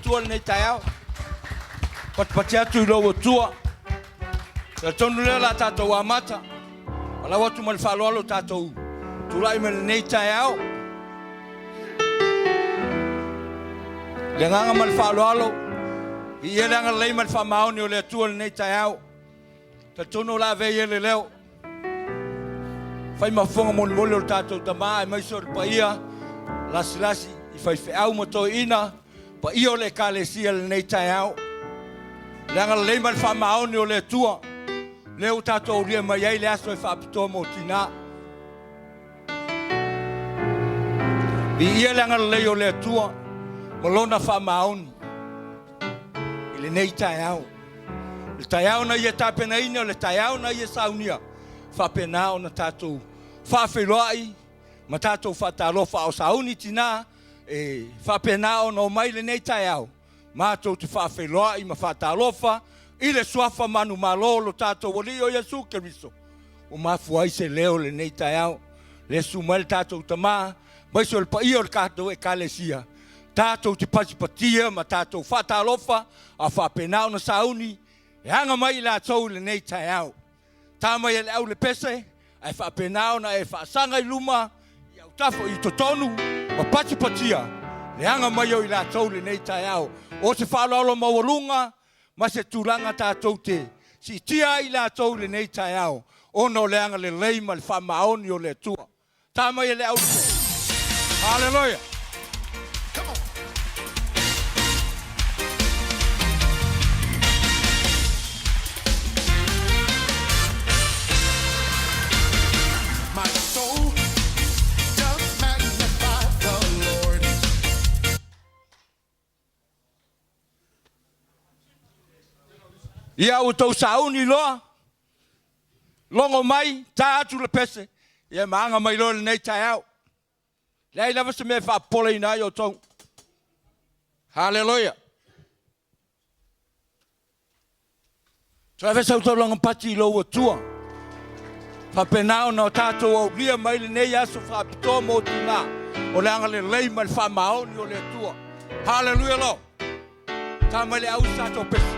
Atua i lenei taeao. Patipati atu i lou Atua. Talitonu lea o le a tatou amata. Valaau atu ma le faaaloalo tatou tulai mai lenei taeao. Le agaga ma le faaaloalo, viia le agalelei ma le faamaoni o le Atua i lenei taeao. Talitonu o le a avea ia le leo. Fai ma fofoga molimoli o le tatou tama aemaise o le paia lasilasi i faifeau ma toeaiina, paia o le Ekalesia i lenei taeao. Le agalelei ma le faamaoni o le Atua, lea ua tatou aulia mai ai le aso e faapitoa mo tinã. Viia le agalelei o le Atua ma Lona faamaoni i lenei taeao. Le taeao na Ia tapenaina, o le taeao na Ia saunia, faapena ona tatou faafeiloai ma tatou faatalofa a o sauni tinã e faapena ona omai lenei taeao matou te faafeiloai ma faatalofa i le Suafa manumalo o lo tatou Alii o Iesu Keriso ua mafua ai se leo lenei taeao. Lea susu mai le tatou Tama, aemaise o le paia o le tatou Ekalesia, tatou te patipatia ma tatou faatalofa a faapena ona sauni e aga mai i latou i lenei taeao. Ta mai e le au le pese, ae faapena ona e faasaga i luma i autafa i totonu ma patipatia le aga mai o i latou i lenei taeao. O se faaaloalo maualuga ma se tulaga tatou te siitia ai i latou i lenei taeao ona o le agalelei ma le faamaoni o le Atua. Ta mai e le au le pese. Haleluia! My soul doth magnify the Lord. Ia ua tou sauni loa, logo mai, ta atu le pese, ia ma aga mai loa lenei taeao. Leai lava se mea e faapopoleina ai outou. Haleluia! Toe ave sau taulaga pati i lou Atua. Faapena ona o tatou aulia mai lenei aso faapitoa mo tinā o le agalelei ma le faamaoni o le Atua. Haleluia Lord. Ta mai le au i sa tatou pese.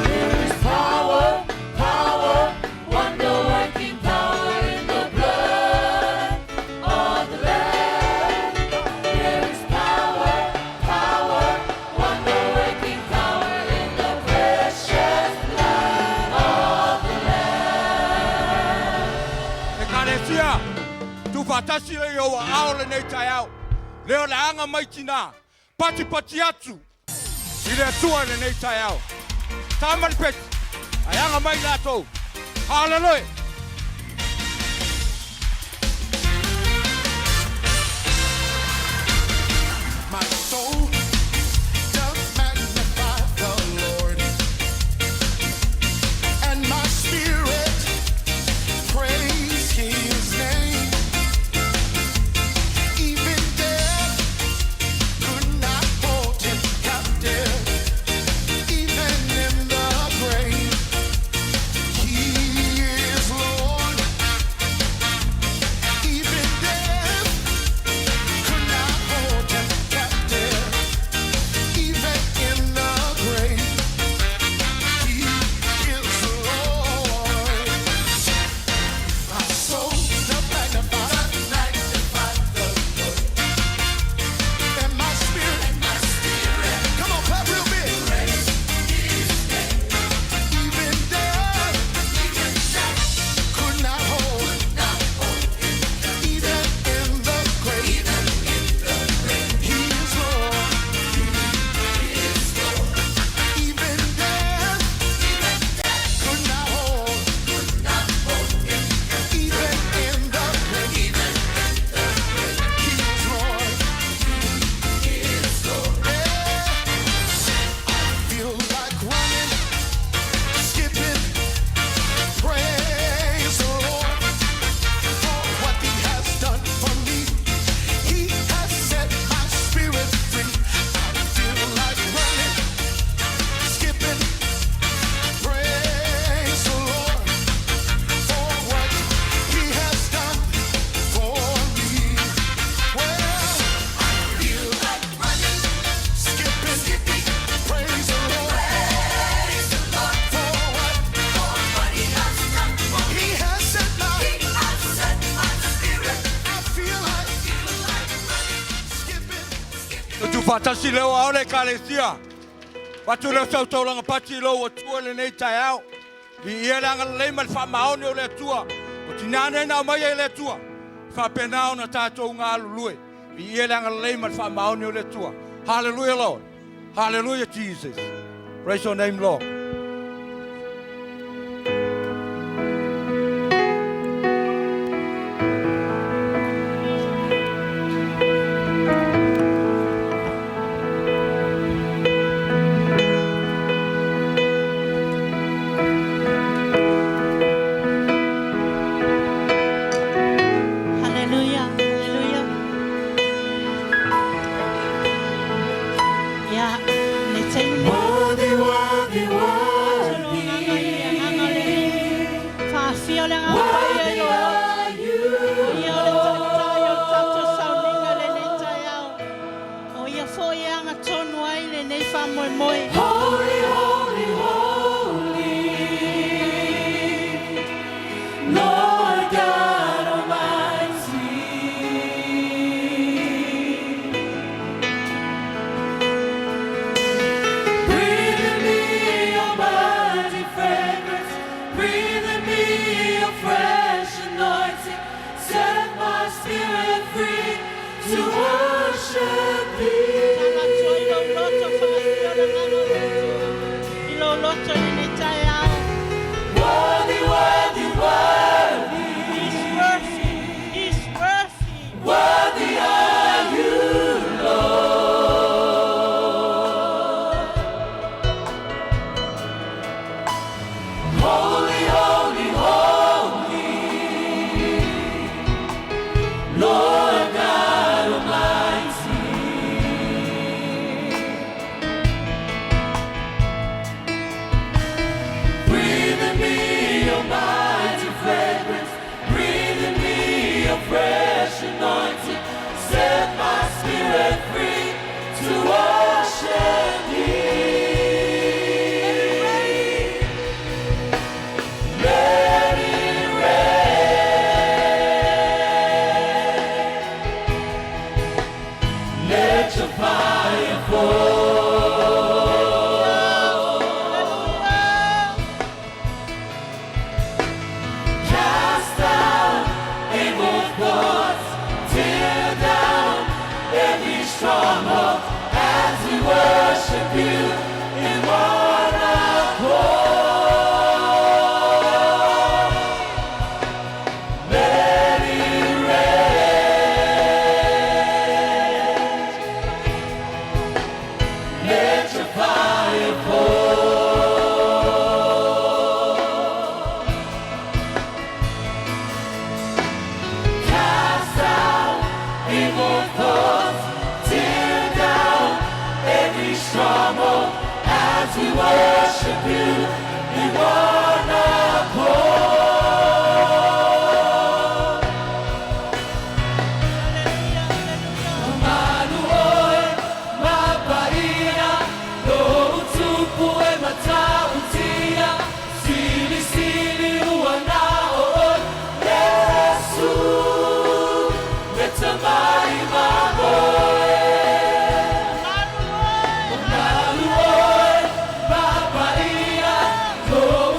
There is power, power, wonder working power in the blood of the Lamb. There is power, power, wonder working power in the precious blood of the Lamb. Ekalesia, tuufaatasi lea i ou aao lenei taeao. Lea o le aga mai tinā, patipati atu i le Atua i lenei taeao. Ta ma le pesi, ae aga mai latou. Haleluia! My soul doth magnify the Lord, and my spirit praise his name. Even death could not hold him captive. Even in the grave, he is Lord. Even death could not hold him captive. faatasi lea o ao le Ekalesia. Avatu lea o sau taulaga pati i lou Atua i lenei taeao. Viia le agalelei ma le faamaoni o le Atua. O tinā nei na aumaia e le Atua, e faapena ona tatou galulue. Viia le agalelei ma le faamaoni o le Atua. Hallelujah Lord. Hallelujah Jesus. Praise your name Lord. Hallelujah, hallelujah. Ia, le taimi lenei. Worthy, worthy, worthy. Faafia o le Agaga Paia i lou loto. Ia o le Taitai o le tatou sauniga i lenei taeao. O Ia foi e agatonu ai lenei faamoemoe. Holy, holy, holy. Lord God Almighty. Breathe in me your mighty fragrance. Breathe in me your fresh anointing. Set my spirit free to worship thee. Tagato i lou loto, faafia o le Agaga o le Atua i lou loto i lenei taeao. Worthy, worthy, worthy. He's worthy. He's worthy. Worthy are you, Lord. Holy, holy, holy. Lord God Almighty. Breathe in me your mighty fragrance. Breathe in me your fresh anointing. Set my spirit free to worship Thee. Let it rain. Let your fire fall. Cast down evil thoughts, tear down every stronghold as we worship you in one accord. Let it rain. Let your fire fall. Cast out evil thoughts, tear down every stronghold as we worship you in one accord. Hallelujah, hallelujah. Mamalu oe, mapaia, lou tupu e matautia, sili sili ua na oe, Yesu, le tamai mamoe. Malu oe. Malu oe, mapaia, lou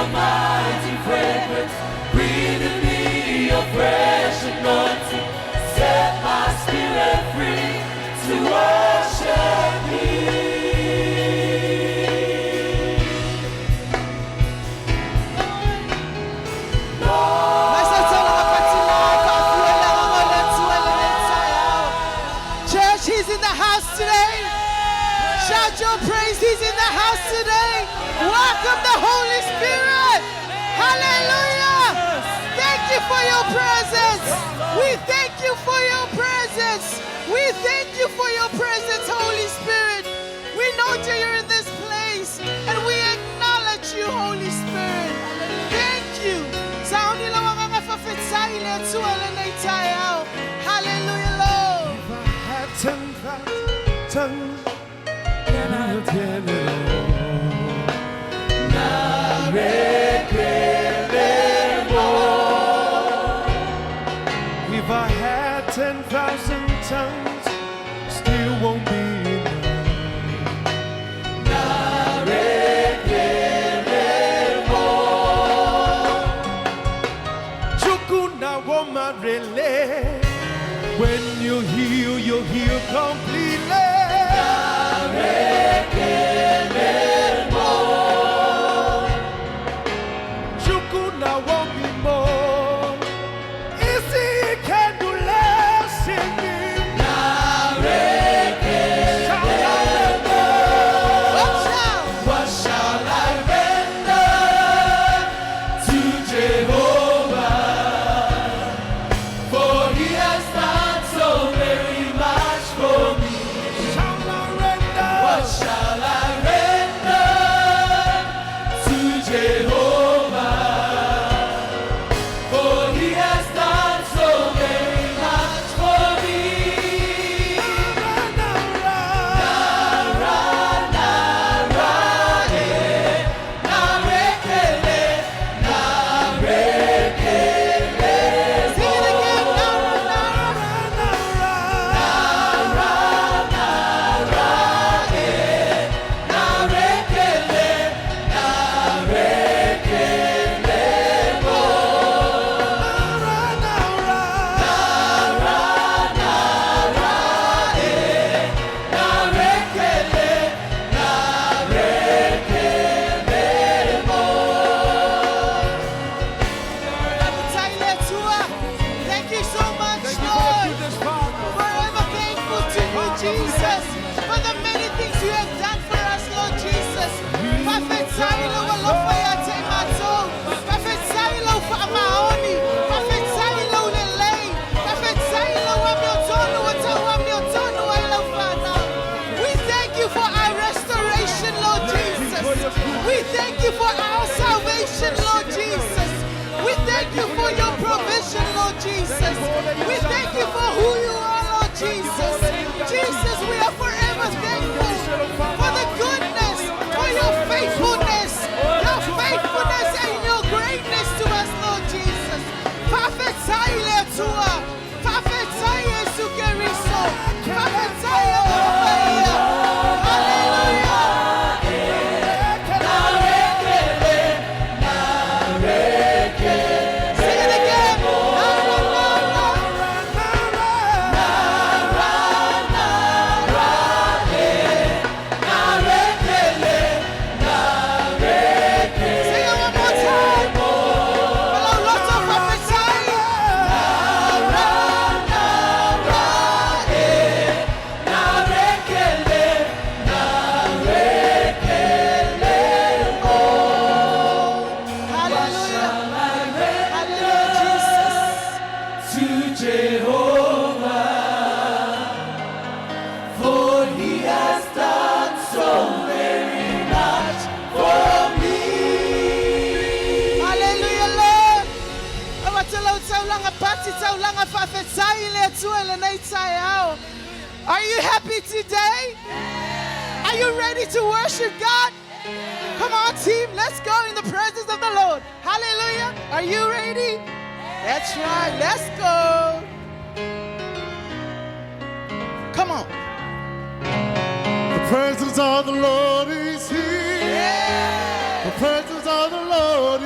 Your mighty fragrance. Breathe in me your fresh anointing. Set my spirit free to worship thee. Church, he's in the house today. Shout your praise, he's in the house today. Welcome the Holy Spirit. Hallelujah. Thank you for your presence. We thank you for your presence. We thank you for your presence, Holy Spirit. We know that you're in this place and we acknowledge you, Holy Spirit. Thank you. Sauni la wanganga fafetsai le atua le nei taeao. Hallelujah, Lord. If I had 10,000 tongues, can I tell it all? If I had 10,000 tongues, still won't be enough. Chukwu na woman relay. When you heal completely. Chukwu na won't be more. Isi can do less in me. Watch out. What shall I render to Jehovah? For he has done so very much for me. Shall I render? What shall I render to Jehovah? For he has done so very much for me. Sing it again. Nara, nara. Thank you so much, Lord. Forever thankful to you, Jesus, for the many things you have done for us, Lord Jesus. Fafetsailo walofa ya temato. Fafetsailo fa maoni. Fafetsailo lelei. Fafetsailo wa miotono wa wa miotono wa ilofana. We thank you for our restoration, Lord Jesus. We thank you for our salvation, Lord Jesus. We thank you for your provision, Lord Jesus. We thank you for who you are, Lord Jesus. Jesus, we are forever thankful for the goodness, for your faithfulness and your greatness to us, Lord Jesus. Fafetsai le Atua. Fafetsai Yesu Keriso. Fafetsai Alofaia. Hallelujah. Sing it again. Na, na, na, na. Sing it one more time. Hello, lots of fafetsai. Hallelujah. Hallelujah, Jesus. To Jehovah, for he has done so very much for me. Hallelujah, Lord. Awatalau taulanga pati taulanga fafetsai le atua le nei taeao. Are you happy today? Are you ready to worship God? Come on, team. Let's go in the presence of the Lord. Hallelujah. Are you ready? That's right. Let's go. Come on. The presence of the Lord is here. The presence of the Lord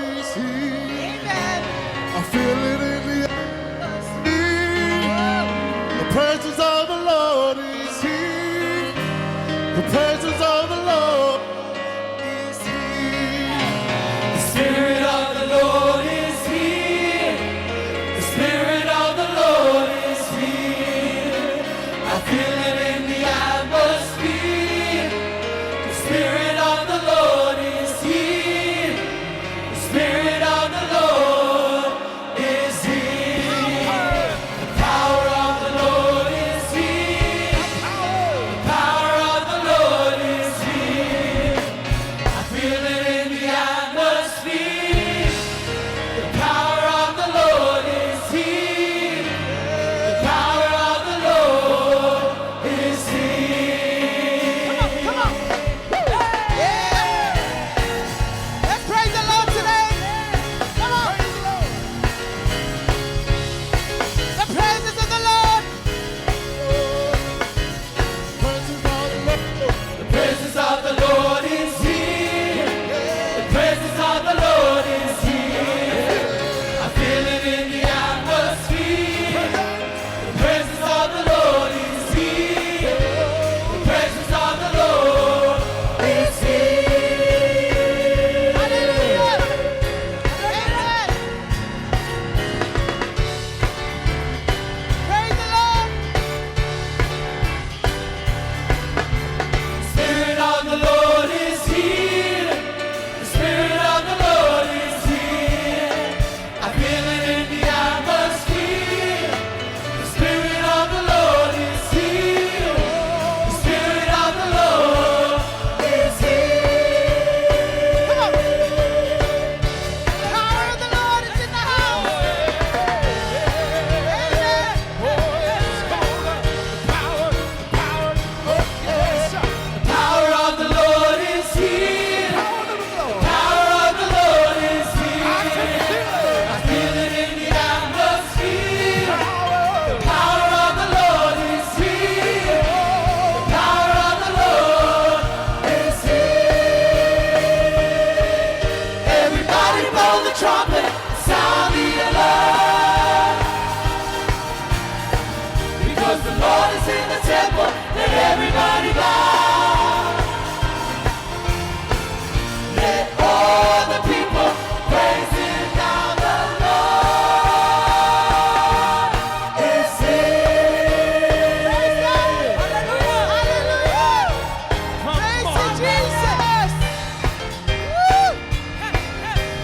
everybody bow. Let all the people praise Him now. The Lord is here. Praise God. Hallelujah. Praise you, Jesus. Woo.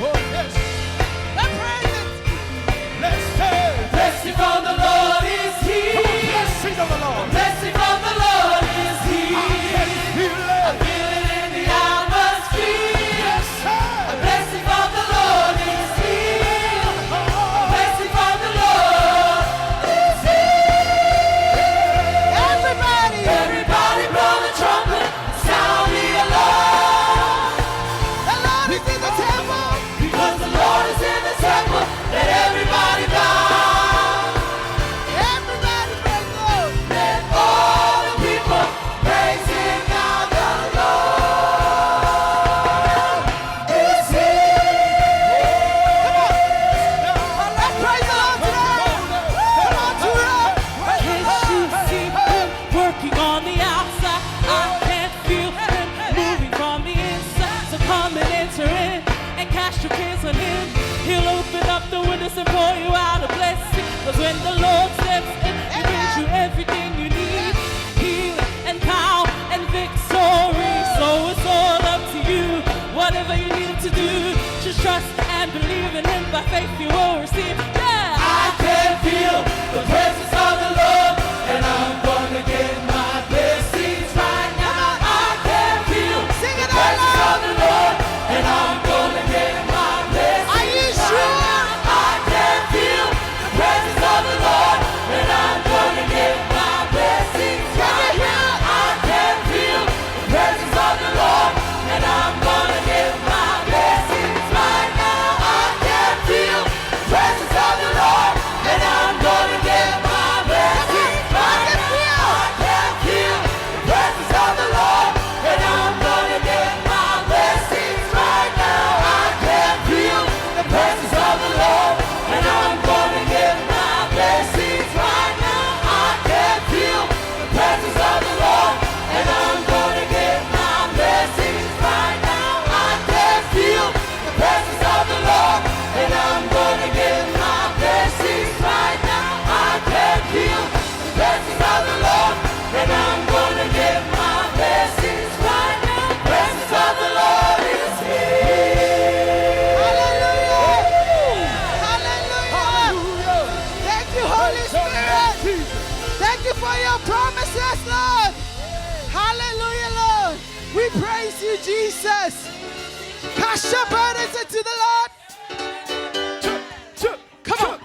Oh, yes. The presence. Let's say, Blessing from the Lord is here. blessing of the Lord. Blessing from the Lord is here. Can feel it. Feel it in the atmosphere. Yes, sir. Blessing from the Lord is here. Blessing from the Lord is here. Everybody. Everybody blow the trumpet, sound the alarm. The Lord is in the temple. Because the Lord is in the temple, let everybody bow. Everybody praise the Lord. Let all the people praise Him now. The Lord is here. Let's praise the Lord today. Come on, Tura. Can't you see him working on the outside? I can feel him moving from the inside. So come and enter in and cast your cares on him. He'll open up the windows and pour you out a blessing. Cause when the Lord steps in, he brings you everything you need. Healing and power and victory. So it's all up to you. Whatever you need to do, just trust and believe in him. By faith you will receive. Yeah! I can feel the presence of the Lord, and I'm gonna get my blessings right now. I can feel Sing the it out presence loud. of the Lord, and I'm gonna get my blessings. Are you right sure? now. I can feel the presence of the Lord, and I'm gonna get my blessings Can right you hear? now. I can feel the presence of the Lord, and I'm gonna get my blessings right now. I can feel the presence of the Lord, and I'm gonna get my blessings right now. I can feel the presence of the Lord, and I'm gonna get my blessings right now. I can feel the presence of the Lord, and I'm gonna get my blessings right now. I can feel the presence of the Lord, and I'm gonna get my blessings right now. I can feel the presence of the Lord, and I'm gonna get my blessings right now. I can feel the presence of the Lord, and I'm gonna get my blessings right now. Presence of the Lord is here. Hallelujah. Hallelujah. Thank you, Holy Spirit. Thank you for your promises, Lord. Hallelujah, Lord. We praise you, Jesus. Cast your burdens unto the Lord. Come on.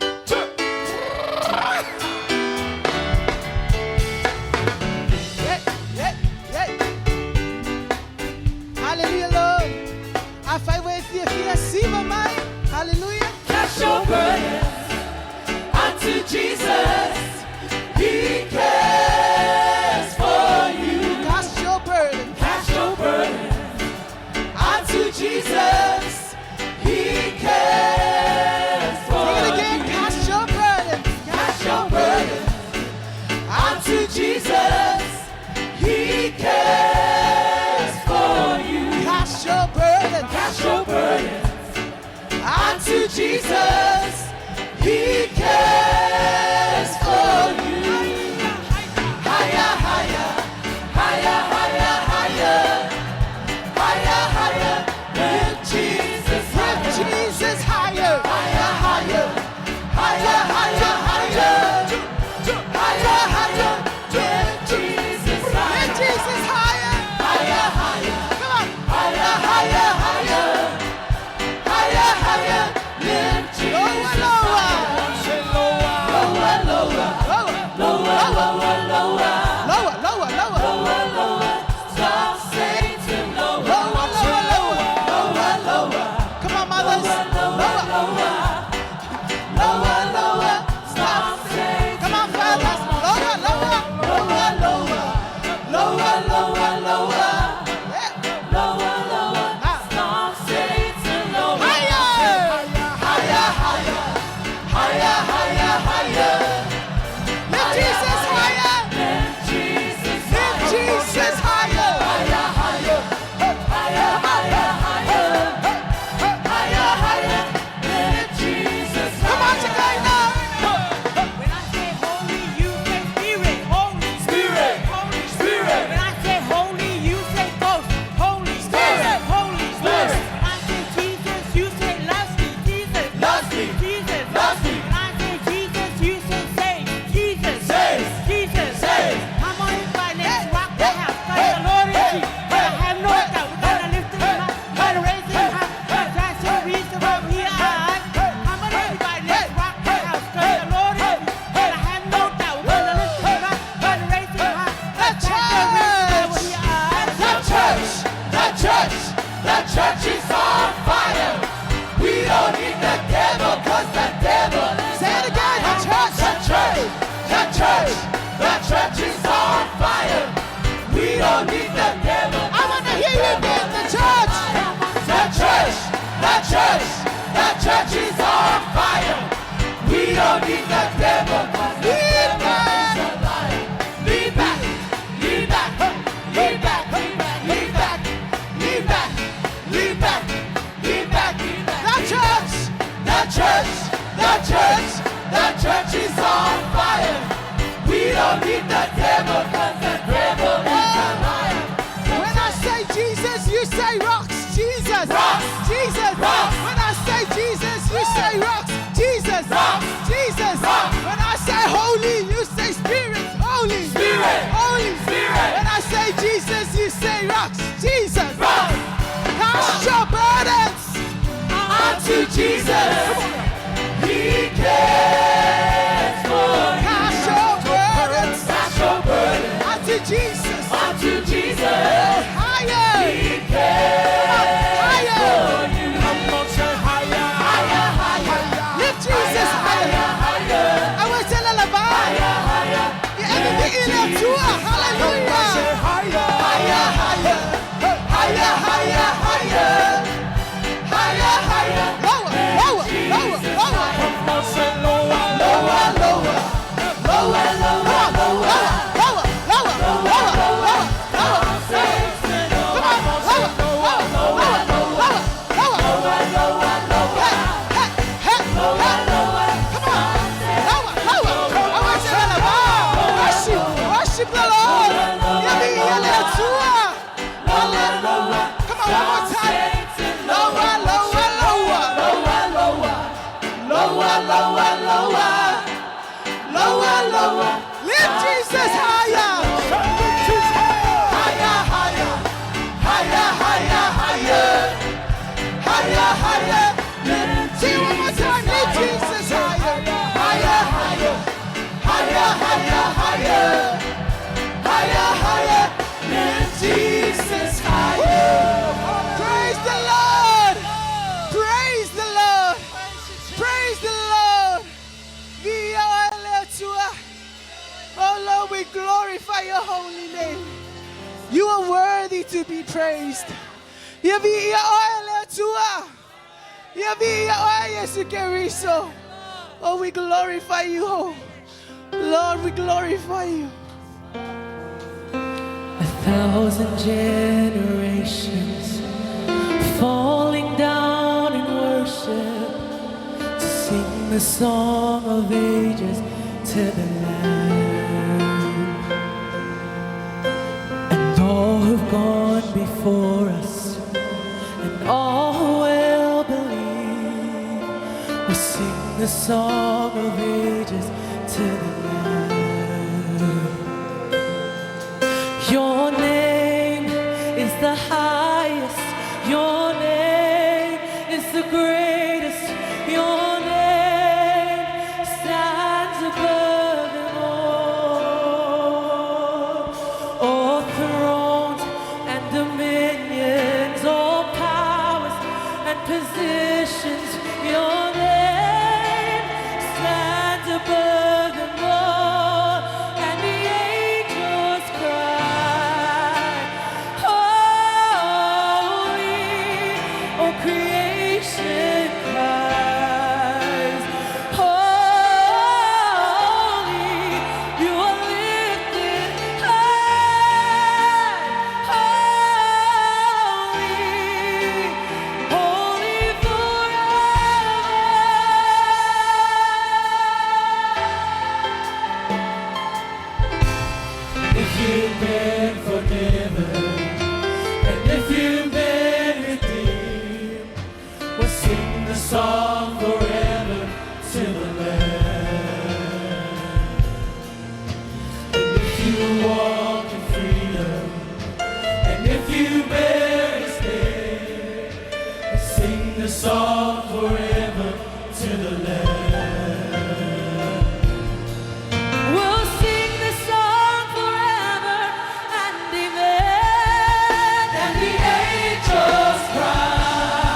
Yeah, yeah, yeah. Hallelujah, Lord. Afai ua e fiafia siva mai. Hallelujah. Cast your burdens unto Jesus. He cares for you. Cast your burden. Cast your burdens unto Jesus. He cares for Sing it again. you. Cast your burden. Cast your burdens unto Jesus. He cares for you. Cast your burden. Cast your burdens unto Jesus. He cares for you. Higher, higher, higher, higher, higher, higher, higher. Lift Jesus Lift higher, Jesus higher. higher, higher, higher, higher, higher, higher, higher. Lift Jesus Lift higher, Jesus higher. higher, higher. Come on. Higher, higher, higher, higher, higher, lift Lower, Jesus lower. higher. is on fire. We don't need the devil, 'cause the devil is Say it again, the church. The church, the church, the church is on fire. We don't need the devil. I want to hear you again, the church. The church, the church, the church is on fire. We don't need the devil, 'cause the Lean devil back. is a liar. Lean back, lean back, lean back, lean back, lean back, lean back, lean back, lean back. The church. The church, the church, the church is on fire. We don't need the devil, 'cause the devil is a liar. When I say Jesus, you say rocks. Jesus. Rocks. Jesus. Rocks. When I say Jesus, you say rocks. Jesus. Rocks. Jesus. Rocks. When I say holy, you say spirit. Holy. Spirit. Holy. Spirit. When I say Jesus, you say rocks. Jesus. Rocks. Cast your burdens. Unto Jesus, He cares for you. Cast your burdens. Cast your burdens Unto Jesus. unto Jesus. Higher. He cares Higher. for you. Come on, say higher. Higher, higher, Lift Jesus higher. higher, I will tell a higher, higher, Hallelujah. Say higher. higher, higher, higher, higher, higher, higher, higher. Lower, lower, lower, lower. Come on, say lower. Lower, lower, lower, lower, Come on, lower. lower, lower, lower, lower, lower, lower. Come on, lower, lower, lower, lower, lower. Lower, lower, lower, Hey, hey, hey, hey. Come on, lower, lower. I want you to worship, worship the Lord. Come on, one more time. Lower, lower, lower. lower, lower, lower, lower, lower, lower, lower. Lift Jesus higher. Higher, higher, higher, higher, higher, higher, higher. Say it one more time. Lift Jesus higher. Higher, higher, higher, higher, higher, higher, higher. Lift Jesus higher. Praise the Lord. Praise the Lord. Praise the Lord. Oh Lord, we glorify your holy name. You are worthy to be praised. Ia viia oe le Atua. Ia viia oe Iesu Keriso. Oh, we glorify you. Oh. Lord, we glorify you. 1,000 generations falling down in worship to sing the song of ages to the Lamb. And all who've gone before us and all who will believe will sing the song of ages to the Lamb. Your name is the highest. Your name is the greatest. Your name stands above them all. All thrones and dominions, all powers and positions. Your name stands above them all, and the angels cry, Holy, all creation cries, Holy, you are lifted high, holy, holy forever. If you've been forgiven, and if you've been redeemed, we'll sing the song forever to the Lamb. And if you walk in freedom, and if you bear His name, we'll sing the song forever to the Lamb. We'll sing the song forever and amen. And the angels cry,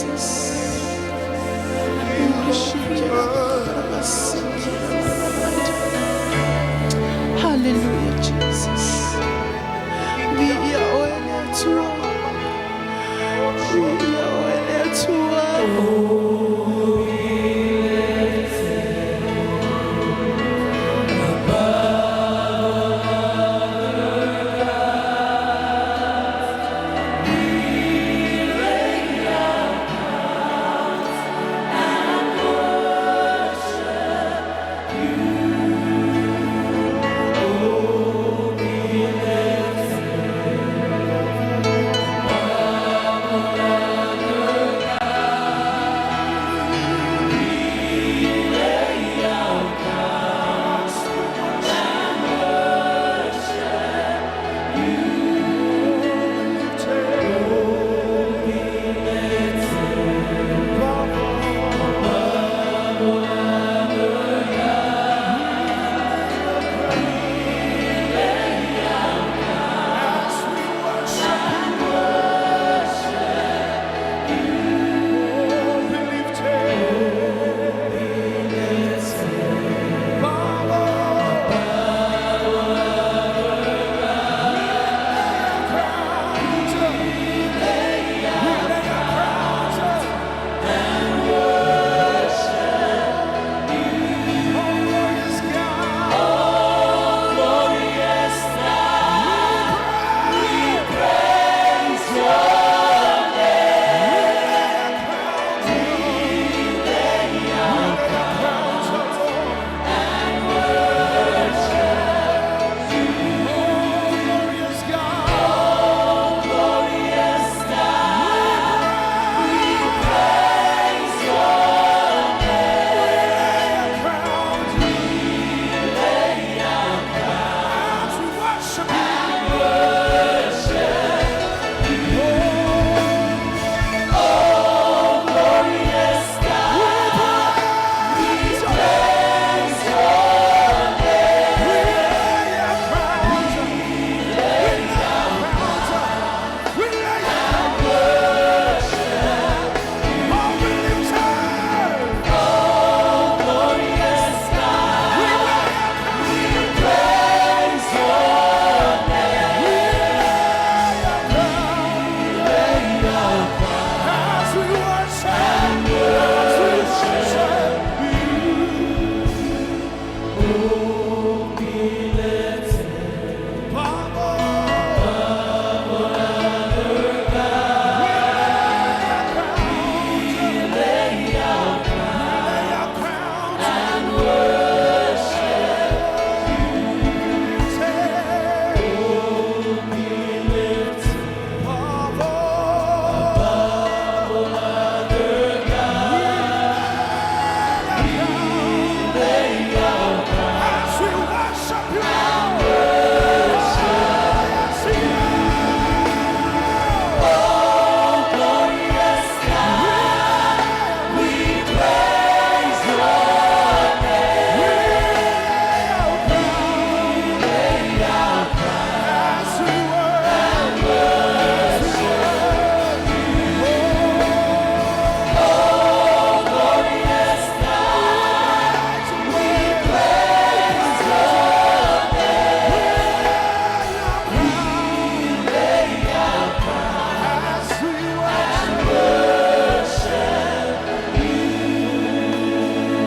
Jesus. Hallelujah, Jesus. Viia oe le Atua. Viia oe le Atua.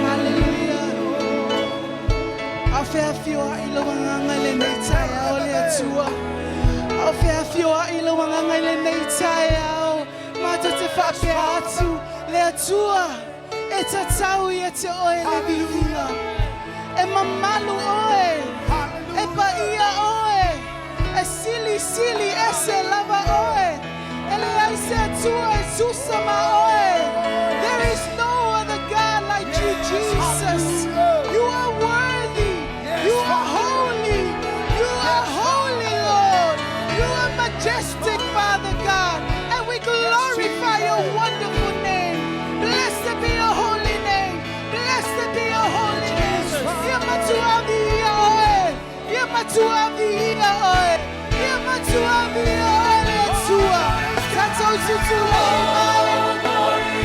Hallelujah. Au feafioai lou agaga i lenei taeao le Atua. Au feafioai lou agaga i lenei taeao. Matou te faapea atu le Atua e tatau ia te oe le viiga. E mamalu oe, e paia oe, e silisili ese lava oe. E leai se Atua e tusa ma oe. There is no other God like you, Jesus. You are worthy. You are holy. You are holy, Lord. You are majestic, Father God. And we glorify your wonderful name. Blessed be your holy name. Blessed be your holy name. Ia matua viia oe. Ia matua viia oe. Ia matua viia oe le Atua. Tatou tutulei mai.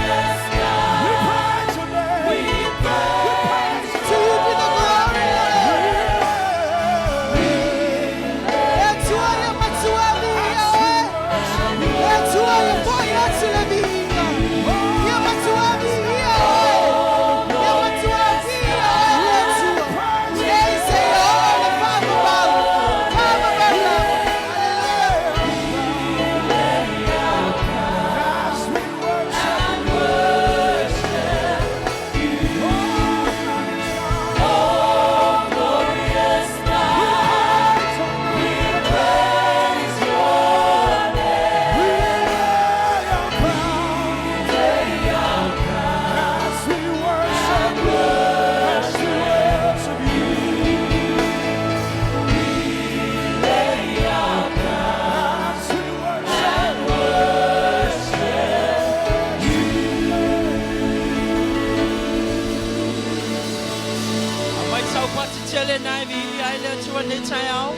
lena e viia ai le Atua i lenei taeao.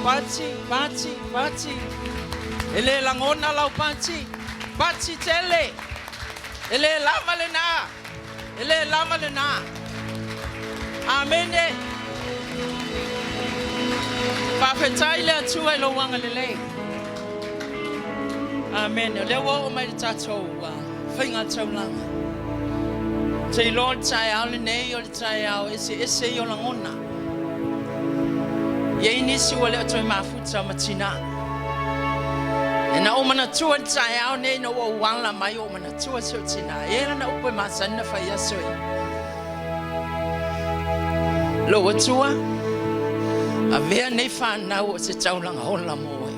Pati, pati, pati. E le lagona lau pati. Pati tele. E le lava lena. E le lava lena. Amene. Faafetai le Atua i lou agalelei. Amene. O lea ua oo mai le tatou uh, faiga taulaga. Te iloa le taeao lenei o le taeao eseese ia o lagona. E i ai nisi ua le o toe mafuta ma tinā. E na ou manatua i le taeao nei ina ua ou ala mai ua ou manatua si ou tinā. E i ai lana upu e masani na fai aso ia. Lou Atua, avea nei fanau o se taulaga ola mo oe.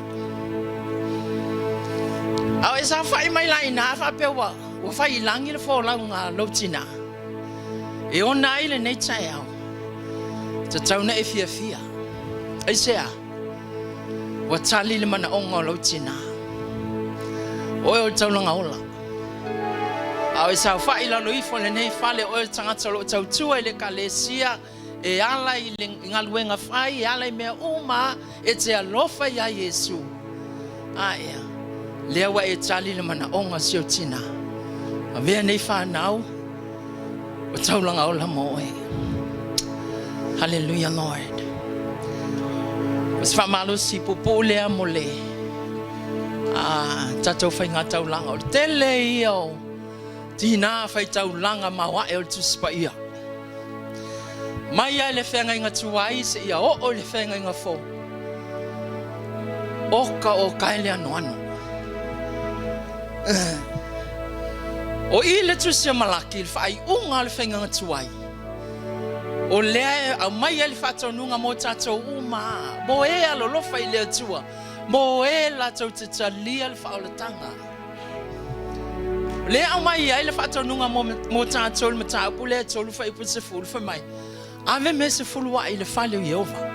A o e saofai mai la i ina faapea ua, ua fai i lagi le folauga a lou tinā. E ona ai lenei taeao, tatau na e fiafia. Aisea? Ua tali le manaoga o lou tinā. Oe o le taulaga ola. A o e saofai i lalo ifo o lenei fale, oe o le tagata o lo o tautua i le Ekalesia, e ala i le galuega fai, e ala i mea uma e te alofa iā Iesu. A ea, lea ua e tali le manaoga o si ou tinā. Avea nei fanau o taulaga ola mo oe. Hallelujah, Lord. O se faamalosi puupuu lea mo le a tatou faigataulaga. O le tele ia o tinā faitaulaga maoae o le Tusi Paia. Mai lava i le feagaiga tuai seia oo i le feagaiga fou. Oka oka e le anoano. O i le Tusi a Malaki i le faaiuga o le feagaiga tuai, o lea e aumai ai le faatonuga mo tatou uma, mo e alolofa i le Atua, mo e latou te talia le faaolataga. O lea e aumai ai le faatonuga mo, mo tatou i le mataupu lea e 3 fuaiupu 10, fai mai, Ave mea sefuluaʻi i le fale o Ieova.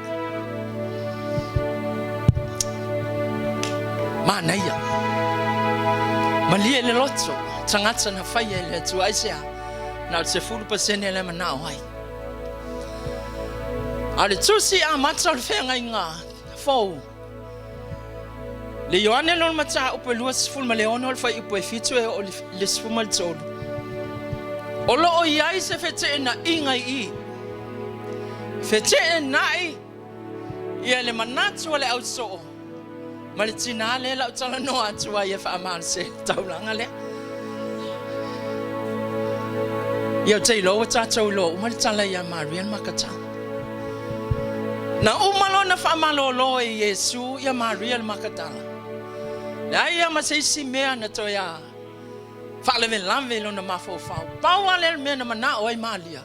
Manaia. Malie le loto, tagata na faia e le Atua. Aisea? Na o le 10% lea manao ai. A o le tusi amata o le feagaiga fou, Le Ioane lona mataupu e 26 o le fuaiupu e 7 e oo i le 13. O lo o i ai se feteenaiga i i. Feteenai ia le manatu o le ausoo ma le tinā lea la ou talanoa atu ai e faamalose le taulaga lea. Ia ou te iloa ua tatou iloa uma le tala ia Maria le Makatala. Na uma loa ona faamalolo e Iesu ia Maria le Makatala, leai lava ma se isi mea na toe a faalavelave i lona mafaufau. Pau lava lea o le mea na manao ai Maria,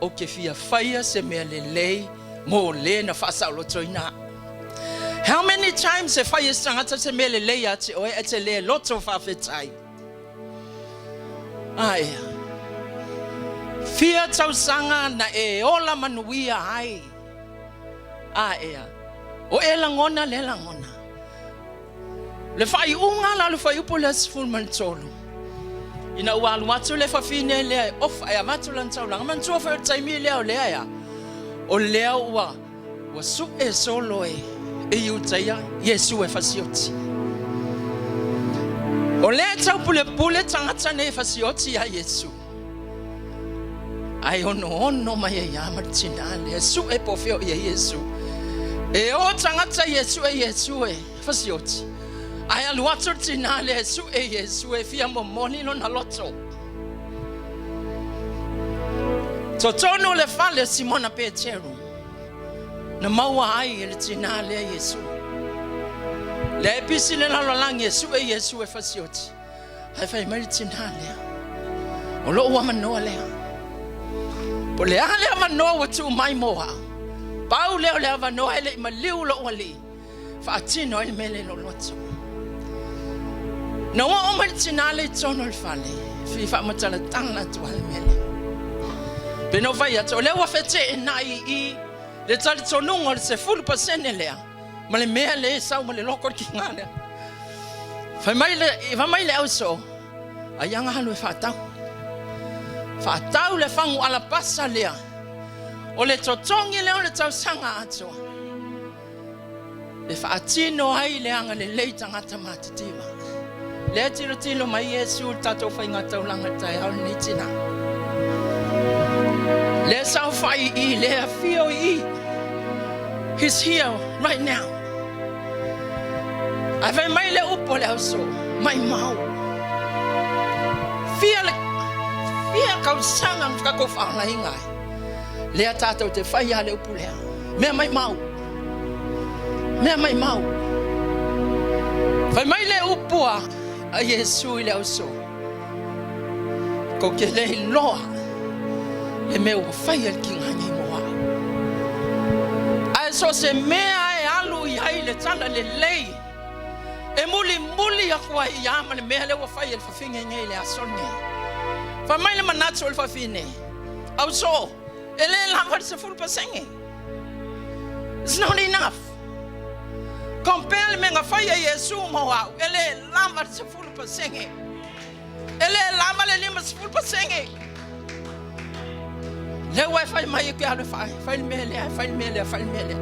Ou te fia faia se mea lelei mo le na faasaolotoina au. How many times e fai e se tagata se mea lelei ia te oe ae te le loto faafetai? Ae fia tausaga na e ola manuia ai. Ae o e lagona le lagona. Le faaiuga la o le fuaiupu lea 13, ina ua alu atu le fafine lea e ofa e avatu lana taulaga, manatua foi o le taimi lea o lea ea, o lea ua ua sue solo e e Iutaia Iesu e fasioti. O lea e taupulepule tagata nei e fasioti ia Iesu. Ae onoono mai ai lava ma le tinā lea e sue po o fea o i ai Iesu. E o tagata ia e sue Iesu e fasioti. Ae alu atu le tinā lea e sue Iesu e fia momoli lona loto. Totonu o le fale o Simona Peteru na maua ai e le tinā lea Iesu. Lea e pisi le lalolagi e sue Iesu e fasioti. Ae fai mai le tinā lea, o lou avanoa lea. Po o le a le avanoa ua tuu mai mo au, pau lea o le avanoa e le i maliu lou alii, faatino ai le mea lea i lou loto. Na ua oo mai le tinā lea i totonu o le fale, fia faamatalatala atu ai le mea lea. Pe na ou fai atu, o lea ua feteenai i i le talitonuga o le 10% lea, ma le mea lea e sau ma le loko le kiga lea. Fai mai le, fai mai le ausoo, ai aga alu e faatau. Faatau le fagu alapasa lea. O le totogi lea o le tausaga atoa e faatino ai le agalelei tagata matitiva. Lea tilotilo mai Iesu i le tatou faiga taulaga i le taeao lenei tina. Lea saofai i i, lea afio i i. He's here right now. Ae fai mai le upu a le auso, maimau. Fia le fia kausaga na tatou faalaina ai. Lea tatou te fai a le upu lea. Mea maimau. Mea maimau. Fai mai le upu a Iesu i le auso. Kou te le iloa le mea ua faia le tiga nei mo au. Ae so se mea e alu i ai le tala lelei e mulimuli aku ai ia ma le mea lea ua fai e le fafine nei i le aso lenei. Fai mai le manatu o le fafine, auso, e le lava le 10%. It's not enough. Compare le mea na fai e Iesu mo au, e le lava le 10%. E le lava le 50%. Lea ua e fai mai e ke alu e fai, fai le mea lea, fai le mea lea, fai le mea lea.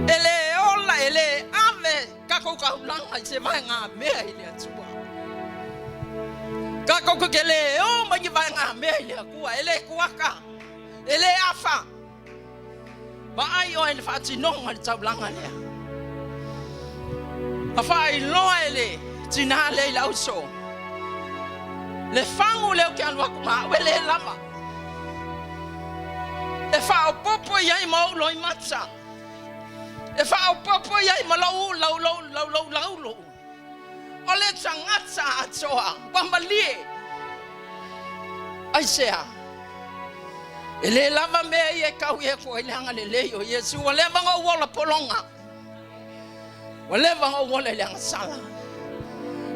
E le ola, e le ave tatou taulaga i se vaega mea i le Atua. Tatou te le o mai ni vaega mea i le Atua, e le kuaka, e le afa. Vaai oe i le faatinoga o le taulaga lea. Na faailoa e le tinā lea i le auso, le fagu lea ou te alu atu ma au e le lava. E faaopoopo i ai ma ou loimata. E faaopoopo i ai ma lou lau lou lau lou laulo. O le tagata atoa ua malie. Aisea? E le lava mea ia e tau i aku ai le agalelei o Iesu. Ua leva ona ou ola pologa. Ua leva ona ou ola i le agasala.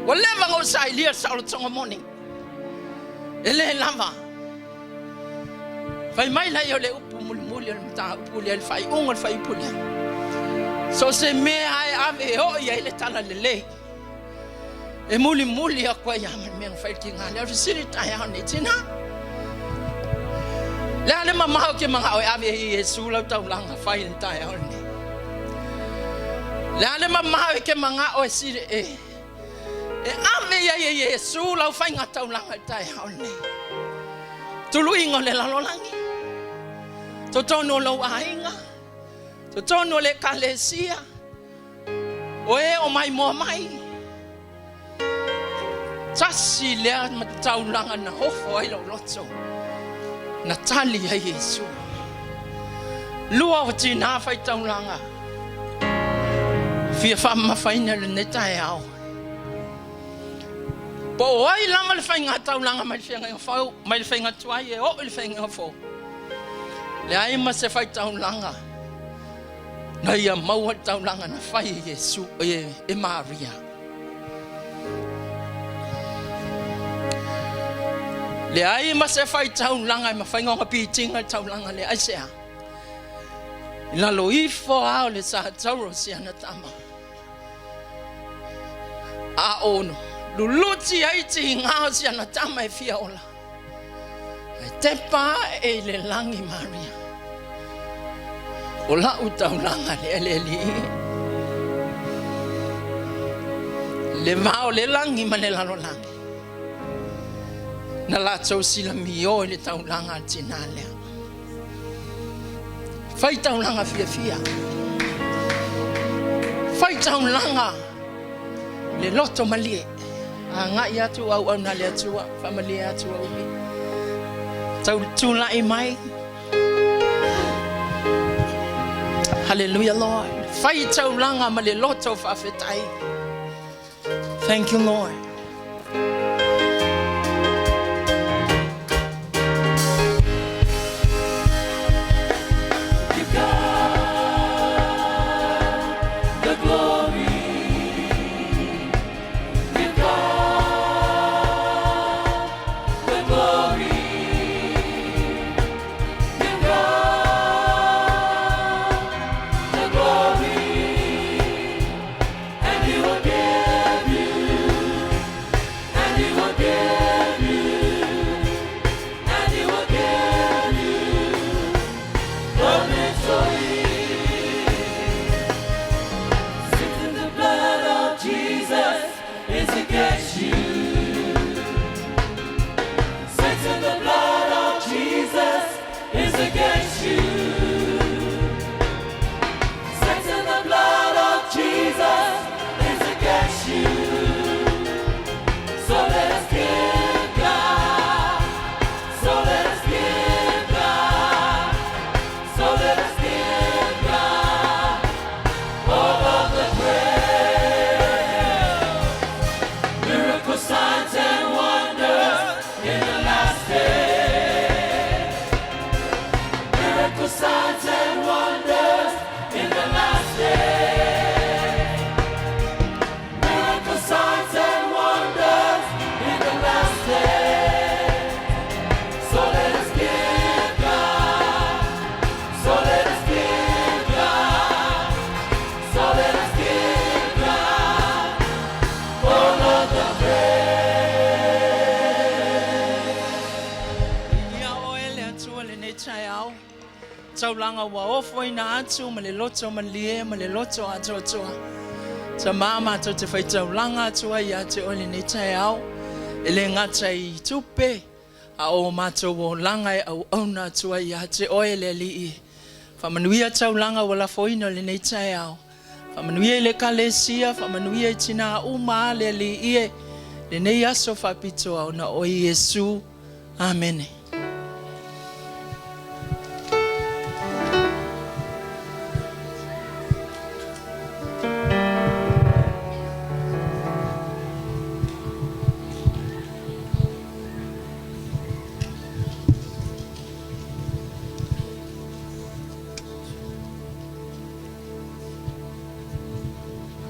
Ua leva ona ou sailia le saolotoga moni. E le lava. Fai mai laia o le upu mulimuli o le mataupu lea, le faaiuga o le fuaiupu lea. So se mea e ave e oo i ai le tala lelei. E mulimuli aku ai lava ma le mea na fai i le tiga lea. O le fesili taeao nei, tina. Le a le mamao ke manao e ave i Iesu lau taulaga fai i le taeao lenei. Le a le mamao e ke manao e sile e e ave i ai e Iesu lau faiga taulaga i le taeao lenei. Tuluiga o le lalolagi, totonu o lou aiga, totonu o le ekalesia, o e o maimoa mai. Tasi lea taulaga na ofo ai lou loto, na tali ai Iesu. Lua o tinā fai taulaga, fia faamamafaina lenei taeao. Po o ai lava le faiga taulaga mai le feagaiga fou, mai le faiga tuai e oo i le faiga fou. Leai ma se faitaulaga na ia maua le taulaga na fai e Iesu e, e Maria. Leai ma se faitaulaga e mafai ona pitinga le taulaga lea. Aisea? I lalo ifo lava o le sa tauro o si ana tama. A o luluti ai tiga o si ana tama e fia ola. E tepa ae i le lagi Maria. O lau taulaga le le alii. Le va o le lagi ma le lalolagi. Na latou silamio i le taulaga a le tinā lea. Fai taulaga fiafia. Fai taulaga le loto malie. Agai atu auauna a le Atua, faamalie atu au i. Tau tulai mai. Hallelujah, Lord. Fai taulaga ma le loto faafetai. Thank you, Lord. Give God the glory. Give God the glory. Give God the glory. And He will give you taulaga ua ofoina atu ma le loto malie ma le loto atoatoa. Tamā, matou te faitaulaga atu ai ia te Oe lenei taeao, e le gata i tupe, a o matou olaga e auauna atu ai ia te Oe le Alii. Faamanuia taulaga ua lafoina lenei taeao. Faamanuia i le Ekalesia, faamanuia i tinā uma a le Alii e, lenei aso faapitoa ona o Iesu. Amene.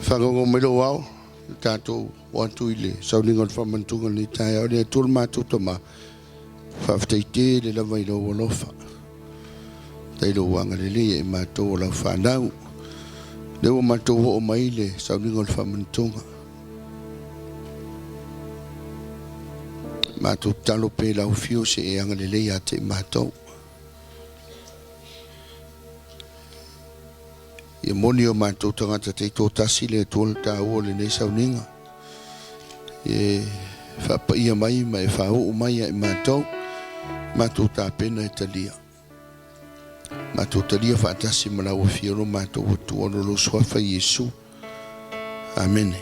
Fagogo mai lou ao, le tatou o atu i le sauniga o le faamanatuga o lenei taeao. Le Atua le matou Tama, faafetai tele lava i lou alofa. Faafetai i lou agalelei ia i matou o lau fanau. Lea ua matou oo mai i le sauniga o le faamanatuga. Matou tatalo pea i lau afio se e agalelei ia te i matou. Ia moni o matou tagata taitoatasi le Atua le taua o lenei sauniga. E faapaia mai ma e faauu mai ia i matou, matou tapena e talia. Matou talia faatasi ma lau afio lo matou Atua lo lou suafa Iesu. Amene.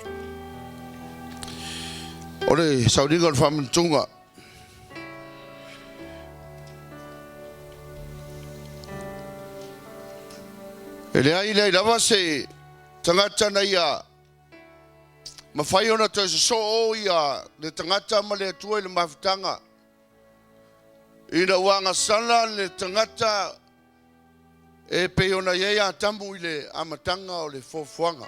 O le sauniga o le faamanatuga. E leai leai lava se tagata na ia mafai ona toe sosoo ia le tagata ma le Atua i le mafutaga ina ua agasala le tagata e pei ona i ai Atamu i le amataga o le foafoaga.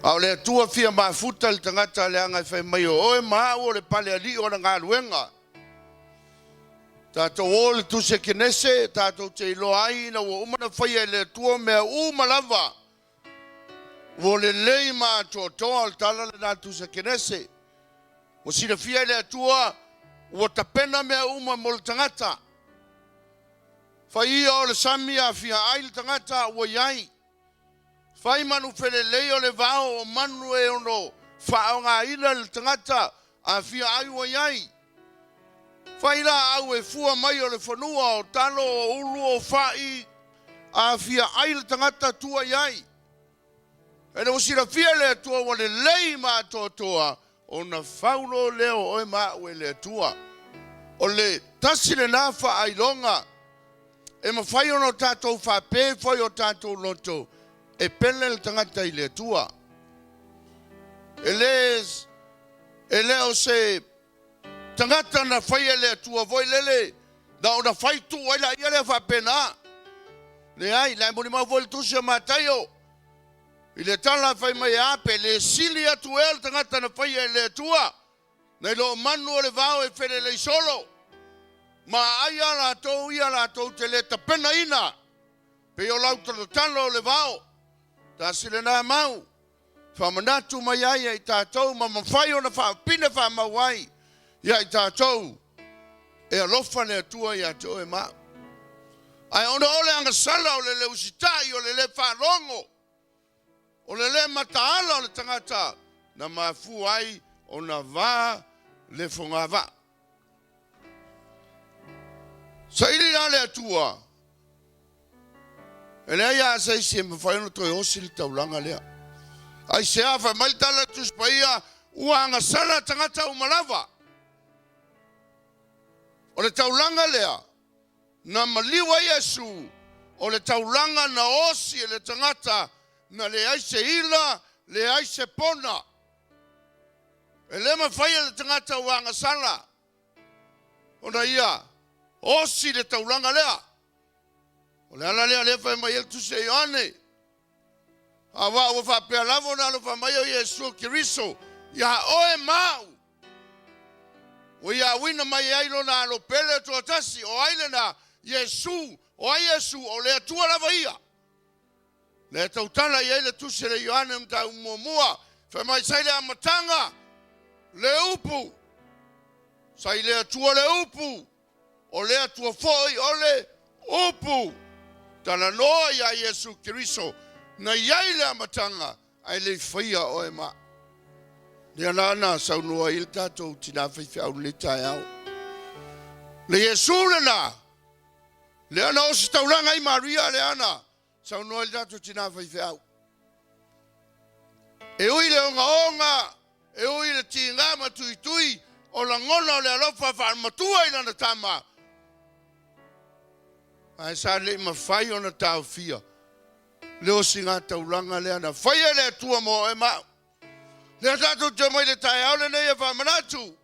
A o le Atua fia mafuta le tagata leaga e fai mai o oe ma au o le pale alii o ana galuega. Tatou o i le Tusi a Kenese, tatou te iloa ai ina ua uma ona faia e le Atua mea uma lava ua lelei ma atoatoa. O le tala lena a le Tusi a Kenese. Ua silafia e le Atua ua tapena mea uma mo le tagata. Fai ia o le sami a fia ai le tagata ua i ai. Fai manu felelei o le vao o manu e ono faaaogaina e le tagata a fia ai ua i ai. Fai laau e fua mai o le fanua, o talo, o ulu, o fai, a fia ai le tagata tua i ai. Ina ua silafia e le Atua ua lelei ma atoatoa, ona fau loa lea o oe ma au e le Atua. O le tasi lena faailoga e mafai ona o tatou faapea ifo ai o tatou loto e pele le tagata i le Atua. E le, e le o se tagata na faia e le Atua foi lele na ona fai tuu ai laia lea faapena. Leai, la e molimau foi le tusi a Mataio i le tala fai mai e a pe le sili atu ea le tagata na faia e le Atua nai lo manu o le vao e felelei solo ma ai a latou ia latou te le tapenaina pei o lau talotalo o le vao. Tasi lena mau faamanatu mai ai ia i tatou ma mafai ona faapine faamau ai ia i tatou e alofa le Atua ia te oe ma au. Ae ona o le agasala o le le usitai, o le le faalogo, o le le mataala o le tagata na mafua ai ona va le fogavaa. Saili la le Atua, e leai lava se isi e mafai ona toe osi le taulaga lea. Aisea? Fai mai le tala a le Tusi Paia, ua agasala tagata uma lava. O le taulaga lea na maliu ai Iesu, o le taulaga na osi e le tagata na leai se ila, leai se pona. E le mafai e le tagata ua agasala ona ia osi le taulaga lea. O le ala lea lea fai mai ai le Tusi a Ioane, Aua ua faapea lava ona alofa mai o Iesu Keriso ia oe ma au, ua ia auina mai ai lona alo pele toatasi, o ai lena? Iesu. O ai Iesu? O le Atua lava ia. Lea e tautala i ai le Tusi a le Ioane Mataupu Muamua, fai mai sa i le amataga le upu, sa i le Atua le upu. O le Atua foi o le Upu. Talanoa ia Iesu Keriso na i ai le amataga ae le i faia oe ma au. Lea la na saunoa ai le tatou tinā faifeau i lenei taeao. Le Iesu lena, lea na ositaulaga ai Maria, lea na saunoa ai le tatou tinā faifeau. E ui i le ogaoga, e ui i le tiga ma tuitui o lagona o le alofa faamatua i lana tama, ae sa le i mafai ona taofia le osigataulaga lea na faia e le Atua mo oe ma au. Lea tatou te omai i le taeao lenei e faamanatu,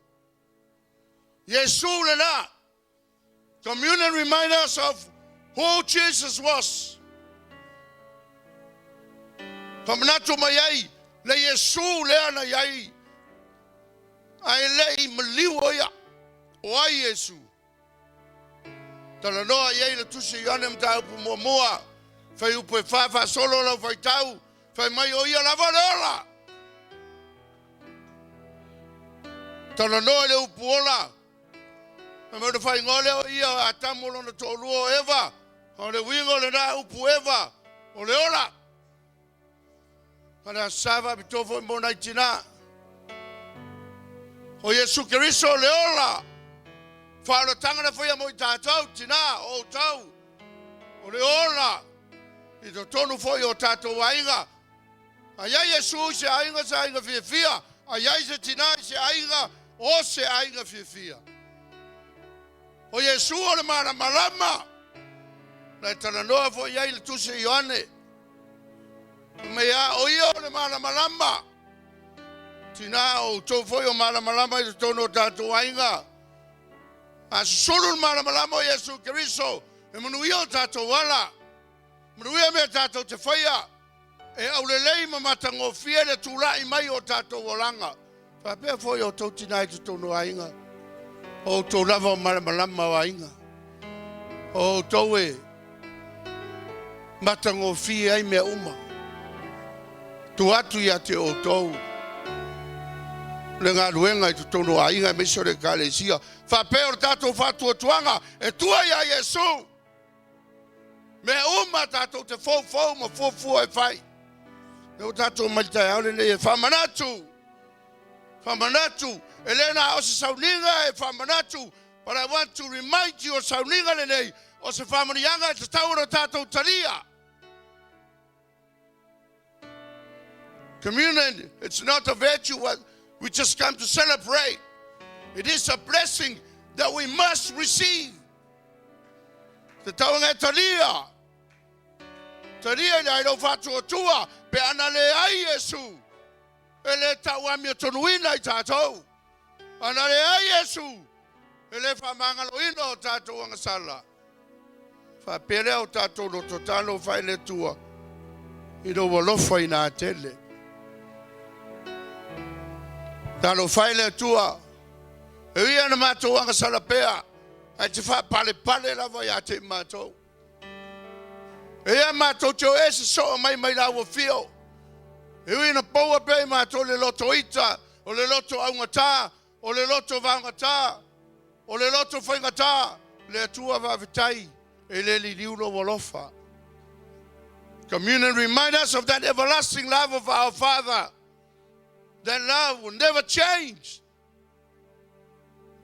Iesu lena. Communion remind us of who Jesus was. Faamanatu mai ai le Iesu lea na i ai ae le i maliu o ia. O ai Iesu? Talanoa i ai le Tusi a Ioane Mataupu Muamua, fuaiupu e fa faasolo lau faitau, fai mai o ia lava le ola. Talanoa i le upu ola, fai mai o le faaigoa lea o ia o Atamu o lona toalua o Eva, o le uiga o lena upu Eva, o le ola. A le Aso Sa faapitoa foi mo nai tinā. O Iesu Keriso le ola. Faaolataga na faia mo i tātou, tinā, o outou. O le ola i totonu foi o tātou aiga. A i ai Iesu i se aiga, se aiga fiafia. A i ai se tinā i se aiga, o se aiga fiafia. O Iesu o le malamalama. Na e talanoa foi i ai le Tusi a Ioane. Fai mai a o ia o le malamalama. Tinā o outou foi o malamalama i totonu o tātou aiga. A susulu le malamalama o Iesu Keriso, e manuia o tātou ala. Manuia mea tātou te whaia. E aulelei ma matagofie le tula'i mai o tātou olaga. Faapea foi outou tinā i totonu o aiga, o outou lava o malamalama o aiga, o outou e matagofie ai mea uma. Tua atu ia te outou le galuega i totonu o aiga aemaise o le Ekalesia. Faapea o le tatou faatuatuaga e tua iā Iesu. Mea uma tatou te foufou ma fuafua e fai. Lea ua tatou omai i le taeao lenei e faamanatu, faamanatu, e le na o se sauniga e faamanatu, but I want to remind you o le sauniga lenei, o se faamanuiaga e tatau ona tatou talia. Communion, it's not a virtue what we just come to celebrate. It is a blessing that we must receive. Te tauanga e talia. Talia i le ai lau faatuatua, pe ana le ai Iesu, e le tau amiotonuina i tātou. Ana le ai Iesu, e le faamagaloina o tātou agasala. Faapea lea o tātou loto talofa e le Atua i lou alofa inā tele. Talofa e le Atua, e ui ana matou agasala pea, ae te faapalepale lava ia te i matou. E ia matou te o ese soo mai mai lau afio. E ui ina poua pea i matou le loto ita, o le loto augata, o le loto vaogata, o le loto faigata, le Atua faafetai e le liliu lou alofa. Communion remind us of that everlasting love of our Father. That love will never change.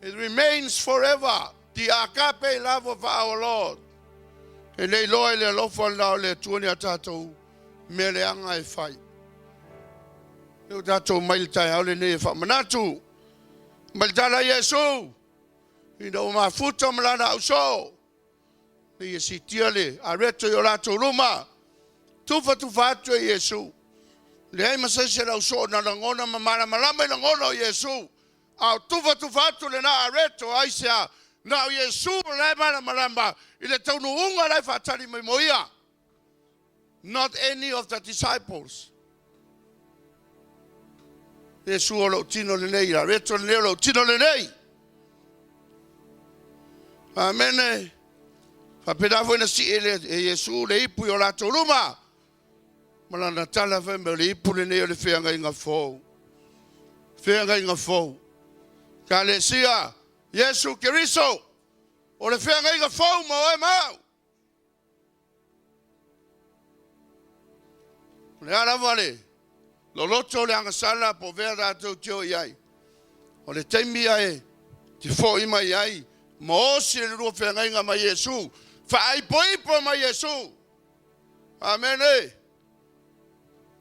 It remains forever. The agape love of our Lord. E le iloa i le alofa lena o le Atua ni a tātou mea leaga e fai. E o tātou mai le taeao lenei e faamanatu. Mai le tala Iesu, ina ua mafuta ma lana ausoo, ne ia siitia le areto i o latou luma, tufatufa atu e Iesu. Leai ma se isi o le ausoo na lagona ma malamalama i lagona o Iesu, a o tufatufa atu lena areto, aisea? Na o Iesu o la e malamalama i le taunuuga la e faatali mai mo ia. Not any of the disciples. Iesu o lou tino lenei, areto lenei o lou tino lenei. Amene. Faapena foi na sii e Iesu le ipu i o latou luma. Ma lana tala fai mai o le ipu lenei o le feagaiga fou. Feagaiga fou. Ekalesia, Iesu Keriso. O le feagaiga fou ma oe ma au. O le a lava le loloto o le agasala po o fea tatou te o i ai, o le taimi ia e te foi mai ai ma osi le lua feagaiga ma Iesu, faaipoipo ma Iesu. Amene.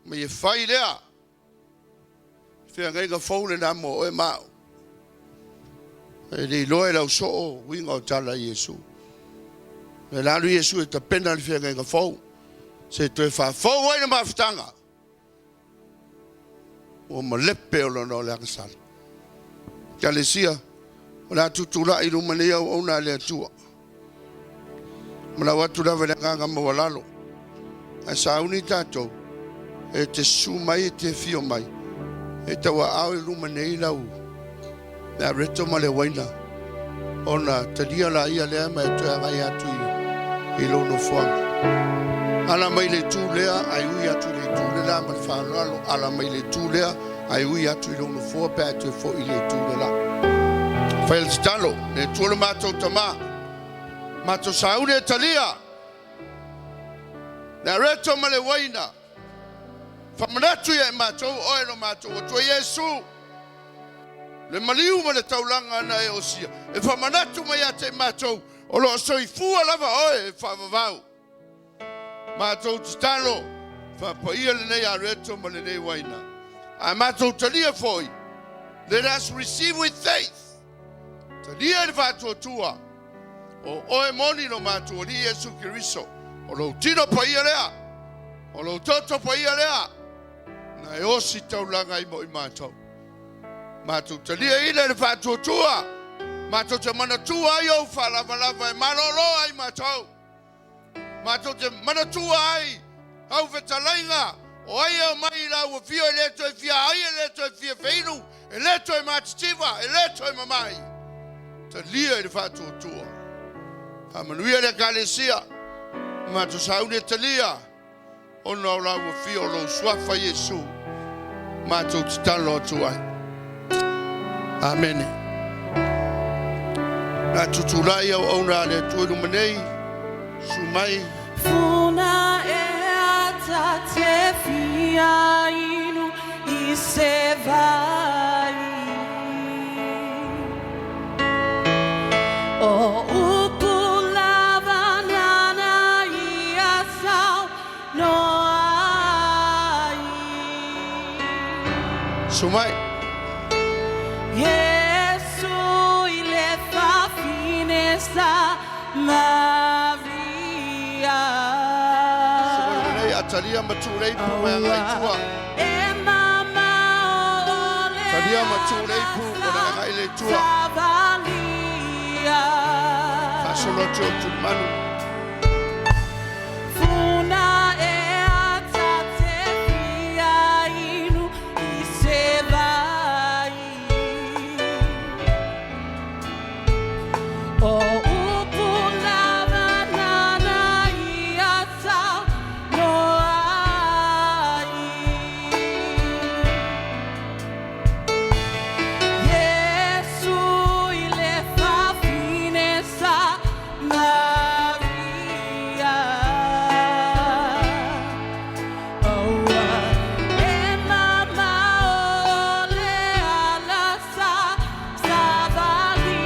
Ma ia fai lea feagaiga fou lena mo oe ma au. E le iloa e lau soo uiga o tala a Iesu. E la alu Iesu e tapena le feagaiga fou, se toe faafou ai le mafutaga. Ua malepe o lona o le agasala. Ekalesia, o le a tutulai i luma nei auauna a le Atua. Malau atu lava i le agaga maualalo. Ae sauni tatou, e te susu mai e te afio mai. E tauaao i luma nei lau le areto ma le uaina ona talia laia lea ma e toe agai atu i lou nofoaga. Ala mai le itu lea ae ui atu i le itu le la ma le faaaloalo. Ala mai le itu lea ae ui atu i lou nofoa pe a e toe foi i le itu le la. Fai le tatalo, le Atua lo matou Tama, matou sauni e talia le areto ma le uaina. Faamanatu ia i matou oe lo matou Atua Iesu, le maliu ma le taulaga na e osia, e faamanatu mai ia te i matou, o lo o soifua lava oe e faavavau. Matou tatalo, faapaia lenei areto ma lenei uaina. Ae matou talia foi, let us receive with faith. Talia i le faatuatua, o oe moni lo matou Alii Iesu Keriso, o lou tino paia lea, o lou toto paia lea, na e osi taulaga ai mo i matou. Matou talia ina i le faatuatua, matou te manatua ai ou faalavalava e malolo ai matou. Matou te manatua ai au fetalaiga o ai e omai i lau afio e le toe fia ai, e le toe fia feinu, e le toe matitiva, e le toe mamai. Talia i le faatuatua. Faamanuia le Ekalesia, matou sauni e talia ona o lau afio o lou suafa Iesu, matou tatalo atu ai. Amene. Na tutulai auauna a le Atua i luma nei, susu mai. Funa e ata te fia inu i se vai. O upu lava nana ia sau no ai. Susu mai. Iesu i le fafine sa Maria. Susu mai luma nei, Atalia ma Tuuleipu mai agai i tua. E mamao o le Talia ma Tuuleipu o le agai le i tua. Savalia. Faasolo atu o Tulimanu. Funa e ata te fia inu i se vai. O upu lava nana ia sau no ai. Iesu i le fafine sa Maria. Oh, e mamao o le ala sa Savalia.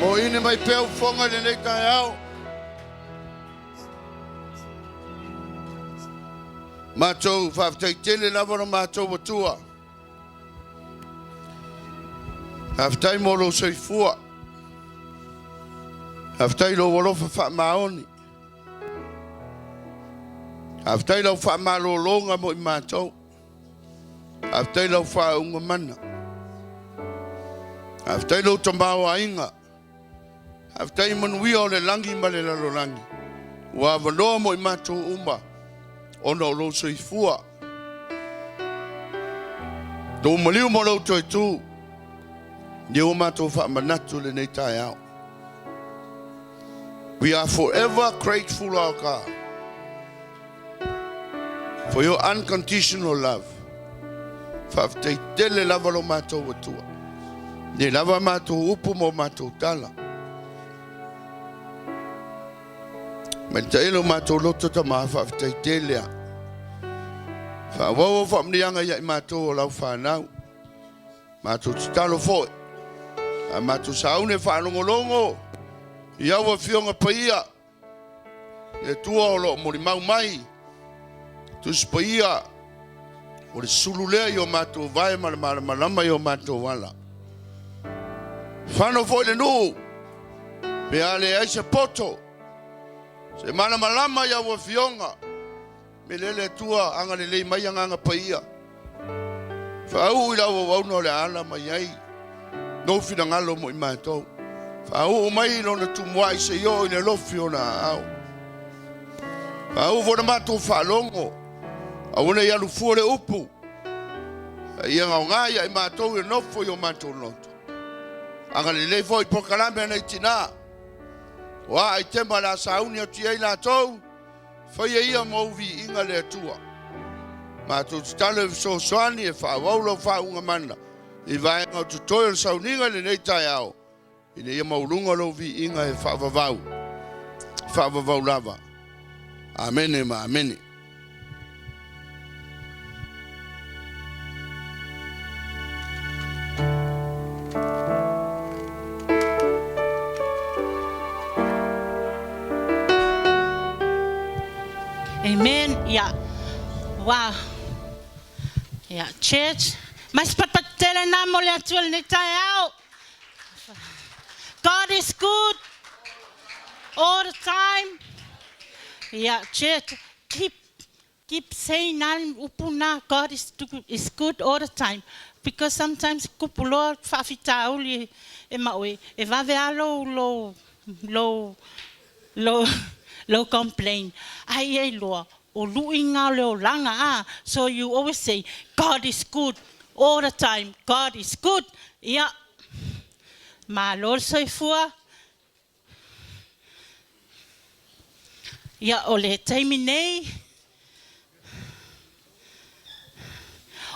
Moine mai pea ufoga i lenei taeao. Matou faafetai tele lava lo matou Atua. Faafetai mo lou soifua. Faafetai lou alofa faamaoni. Faafetai lau faamalologa mo i matou. Faafetai lau faauuga mana. Faafetai lou tamaoaiga. Faafetai i manuia o le lagi ma le lalolagi ua avanoa mo i matou uma ona o lou soifua. Lou maliu ma lou toe tu, lea ua matou faamanatu i lenei taeao. We are forever grateful, our God, for your unconditional love. Faafetai tele lava lo matou Atua. Le lava matou upu ma o matou tala. Mai le taele o matou loto tama faafetai tele a. Faaauau au faamanuiaga ia i matou o lau fanau. Matou tatalo foi. A matou sauni e faalogologo i au Afioga Paia. Le Atua o lo o molimau mai Tusi Paia o le sulu lea i o matou vae ma le malamalama i o matou ala. Fano foi le nuu pe a leai se poto, se malamalama i au afioga. Me lea le Atua agalelei mai agaga paia. Faauu i lau auauna o le a ala mai ai lou finagalo mo i matou. Faauu mai lona tumuai se i oo i le lofi o ona aao. Faauu foi le matou faalogo, aua ne i alu fua le upu, a ia gaoga ia i matou e nofo i o matou loto. Agalelei foi i polokalame a nei tina, o a aitema o le a sauni atu i ai latou, Faia ia mo ou viiga le Atua. Matou tatalo e fesoasoani e faaauau lau faauuga mana i vaega o totoe o le sauniga i lenei taeao, ina ia maualuga lou viiga e faavavau, faavavau lava. Amene ma amene. Amen. Yeah. Wow. Yeah. Church. Mai se patupatu tele nā mo le Atua lenei taeao. God is good all the time. Yeah, church. Keep Keep saying na upu na God is, is good all the time because sometimes kupu loa faafitauli e maʻoi e vave a lou lou lou lou lou complain ai ia iloa o luʻiga o le olaga a so you always say God is good all the time God is good ia malo le soifua. Ia, o le taimi nei,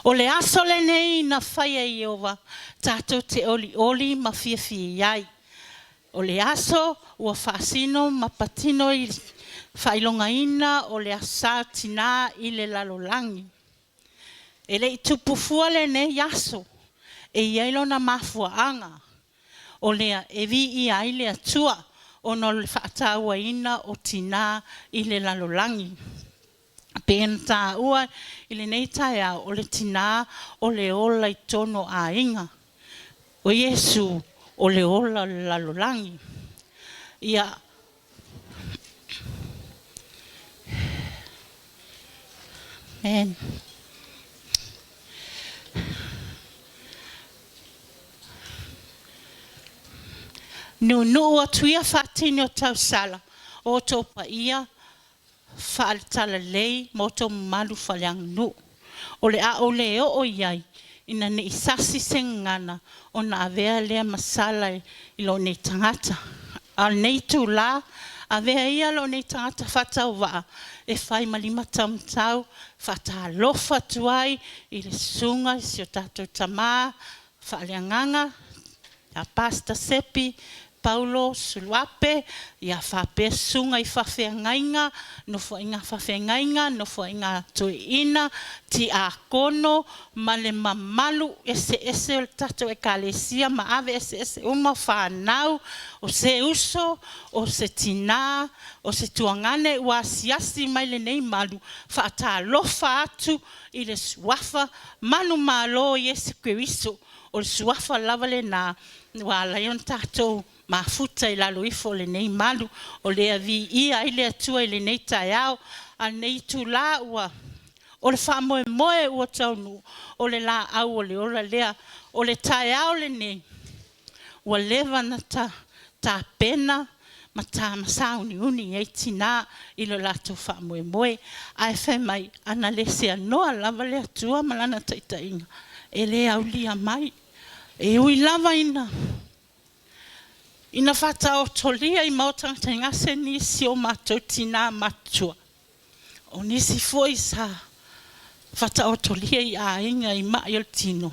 o le aso lenei na faia e Ieova tatou te olioli ma fiafia ai. O le aso ua faasino ma patino i le faailogaina o le Aso Sa o Tinā i le lalolagi. E le i tupu fua lenei aso, e i ai lona mafuaaga, o lea e viia ai le Atua ona o le faatauaina o tinā i le lalolagi. E pei ona taua i lenei taeao, o le tinā o le ola i totonu o aiga. O Iesu o le ola o le lalolagi. Ia, Amen. Nuunuu atu ia faatini o tausala o outou paia faale-talalelei ma outou mamalu faaleaganuu. O le a ou le oo i ai ina ne i sasi se gagana ona avea lea ma sala i lou nei tagata. A o lenei itulā, avea ia lou nei tagata faatauvaa e fai ma limataumatau, faatalofa atu ai i le susuga i si o tatou tama faaleagaga, ia Pastor Sepi Paulo Suluape, ia faapea susuga i faafeagaiga, nofoaiga a faafeagaiga, nofoaiga a toeaiina, tiakono ma le mamalu eseese o le tatou Ekalesia ma ave eseese uma o fanau, o se uso, o se tinā, o se tuagane ua asiasi mai lenei malu, faatalofa atu i le Suafa manumalo o Iesu Keriso. O le Suafa lava lena ua ala ai ona tatou mafuta i lalo ifo o lenei malu, o lea viia ai le Atua i lenei taeao. A o lenei itula ua, o le faamoemoe ua taunuu, o le laau o le ola lea. O le taeao lenei, ua leva ona tapena ma sauniuni i ai tinā i lo latou faamoemoe. Ae fai mai, ana le seanoa lava le Atua ma Lana taitaiga, e le aulia mai. E ui lava ina ina faataotolia i maota gasegase nisi o matou tinā matutua, o nisi foi sa faataotolia i aiga i mai o le tino,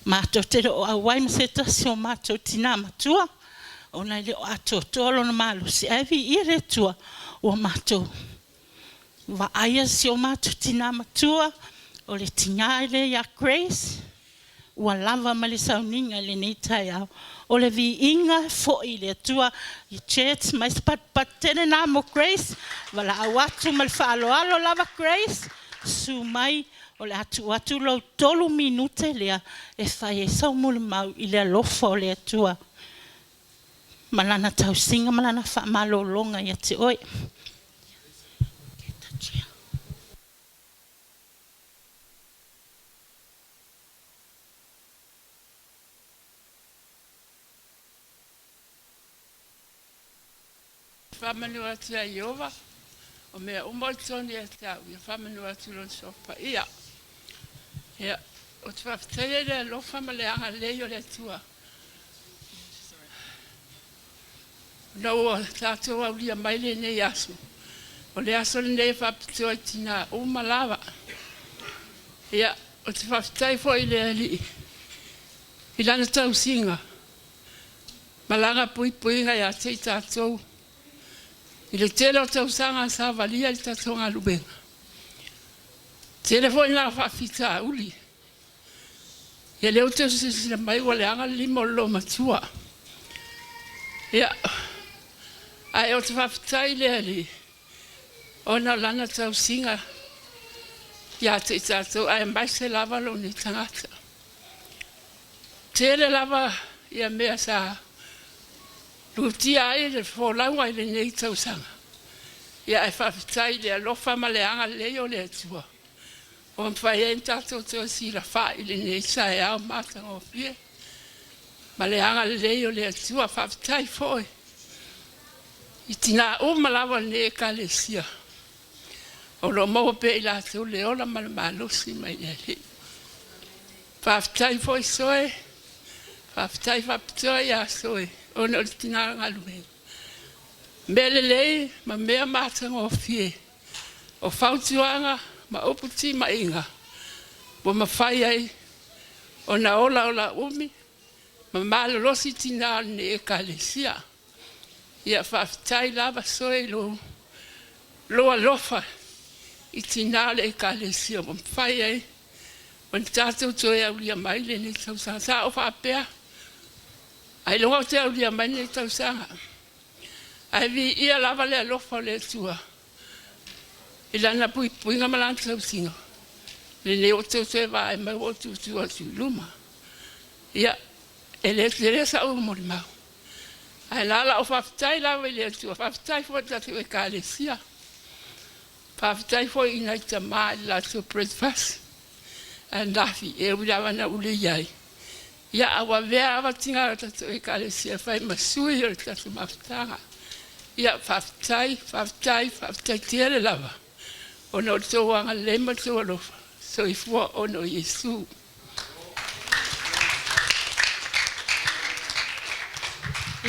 matou te le o auai ma se tasi o matou tinā matua, ona e le o atoatoa lona malosi, ae viia le Atua ua matou vaaia si o matou tinā matua, o le tinā lea ia Grace, ua lava ma le sauniga i lenei taeao. O le viiga e foi i le Atua i church mai se patupatu tele nā mo Grace, valaau atu ma le faaaloalo lava Grace, susu mai o le a tuu atu lou 3 minute lea e fai ai sau molimau i le alofa o le Atua ma Lana tausiga ma Lana faamalologa ia te oe. Faamanu atu ia Ieova, o mea uma o i totonu ia te au, ia faamanu atu Lona Suafa Paia. Ia, ou te faafetaia i le alofa ma le agalelei o le Atua, ona ua tatou aulia mai lenei aso. O le aso lenei e faapitoa i tinā uma lava. Ia, ou te faafetai foi i le Alii i Lana tausiga ma Lana puipuiga ia te i tatou i le tele o tausaga sa valia i le tatou galuega. Tele foi nā faafitauli. Ia lea ou te silasila mai ua leaga le lima o le loomatua. Ia, ae ou te faafetai i le Alii ona o Lana tausiga ia te i tatou, aemaise lava lou nei tagata. Tele lava ia mea sa lutia ai le folauga i lenei tausaga. Ia ae faafetai i le alofa ma le agalelei o le Atua ua mafai ai ona tatou toe silafai i lenei taeao matagofie ma le agalelei o le Atua. Faafetai foi i tinā uma lava o lenei Ekalesia o lo o maua pea i latou le ola ma le malosi mai le Alii. Faafetai foi Soe, faafetai faapitoa ia Soe ona o le tinā galuega. Mea lelei ma mea matagofie, o fautuaga ma upu timaiga ua mafai ai ona olaola umi ma malolosi tinā o lenei Ekalesia. Ia faafetai lava soe i lou lou alofa i tinā o le Ekalesia ua mafai ai ona tatou toe aulia mai lenei tausaga. Sa ou faapea, ailoga ou te aulia mai lenei tausaga. Ae viia lava le alofa o le Atua i Lana puipuiga ma Lana tausiga, lenei ua outou toe vaai mai ua ou tutu atu i luma. Ia, e le tele sau molimau, ae na ona ou faafetai lava i le Atua, faafetai foi i le tatou Ekalesia, faafetai foi i nai tama i le latou breakfast ananafi, e ui lava ina ou le i ai, ia ae ua avea lava tina o le tatou Ekalesia e fai ma sui o le tatou mafutaga. Ia, faafetai, faafetai, faafetai tele lava ona o le tou agalelei ma le tou alofa. Soifua ona o Iesu.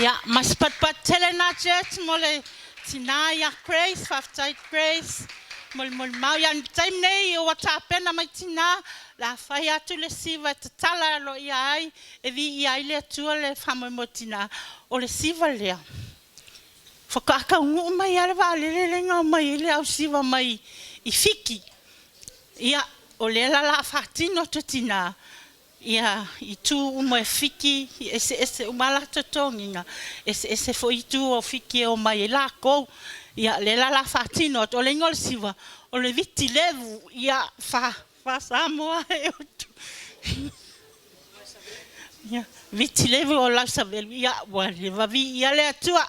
Ia, ma se patupatu tele lena Church mo le tina ia Grace. Faafetai Grace mo le molimau. Ia, le taimi nei ua tapena mai tina, o le a fai atu le siva e tatala aloaia ai, e viia ai le Atua le faamoemoe o tina. O le siva lea, faatoa taunuu mai lava le vaalele lea na omai ai le ausiva mai i Fiti. Ia, o lea la o le a faatino atu e tina, ia itu uma e Fiti, e eseese uma lava latou toniga, eseese foi itu o Fiti e omai ai latou. Ia, o lea la o le a faatino atu. O le igoa o le siva, o le Viti Levu. Ia, faa-Samoa e utu. Ia, Viti Levu o Lausavelu. Ia, ua leva viia le Atua.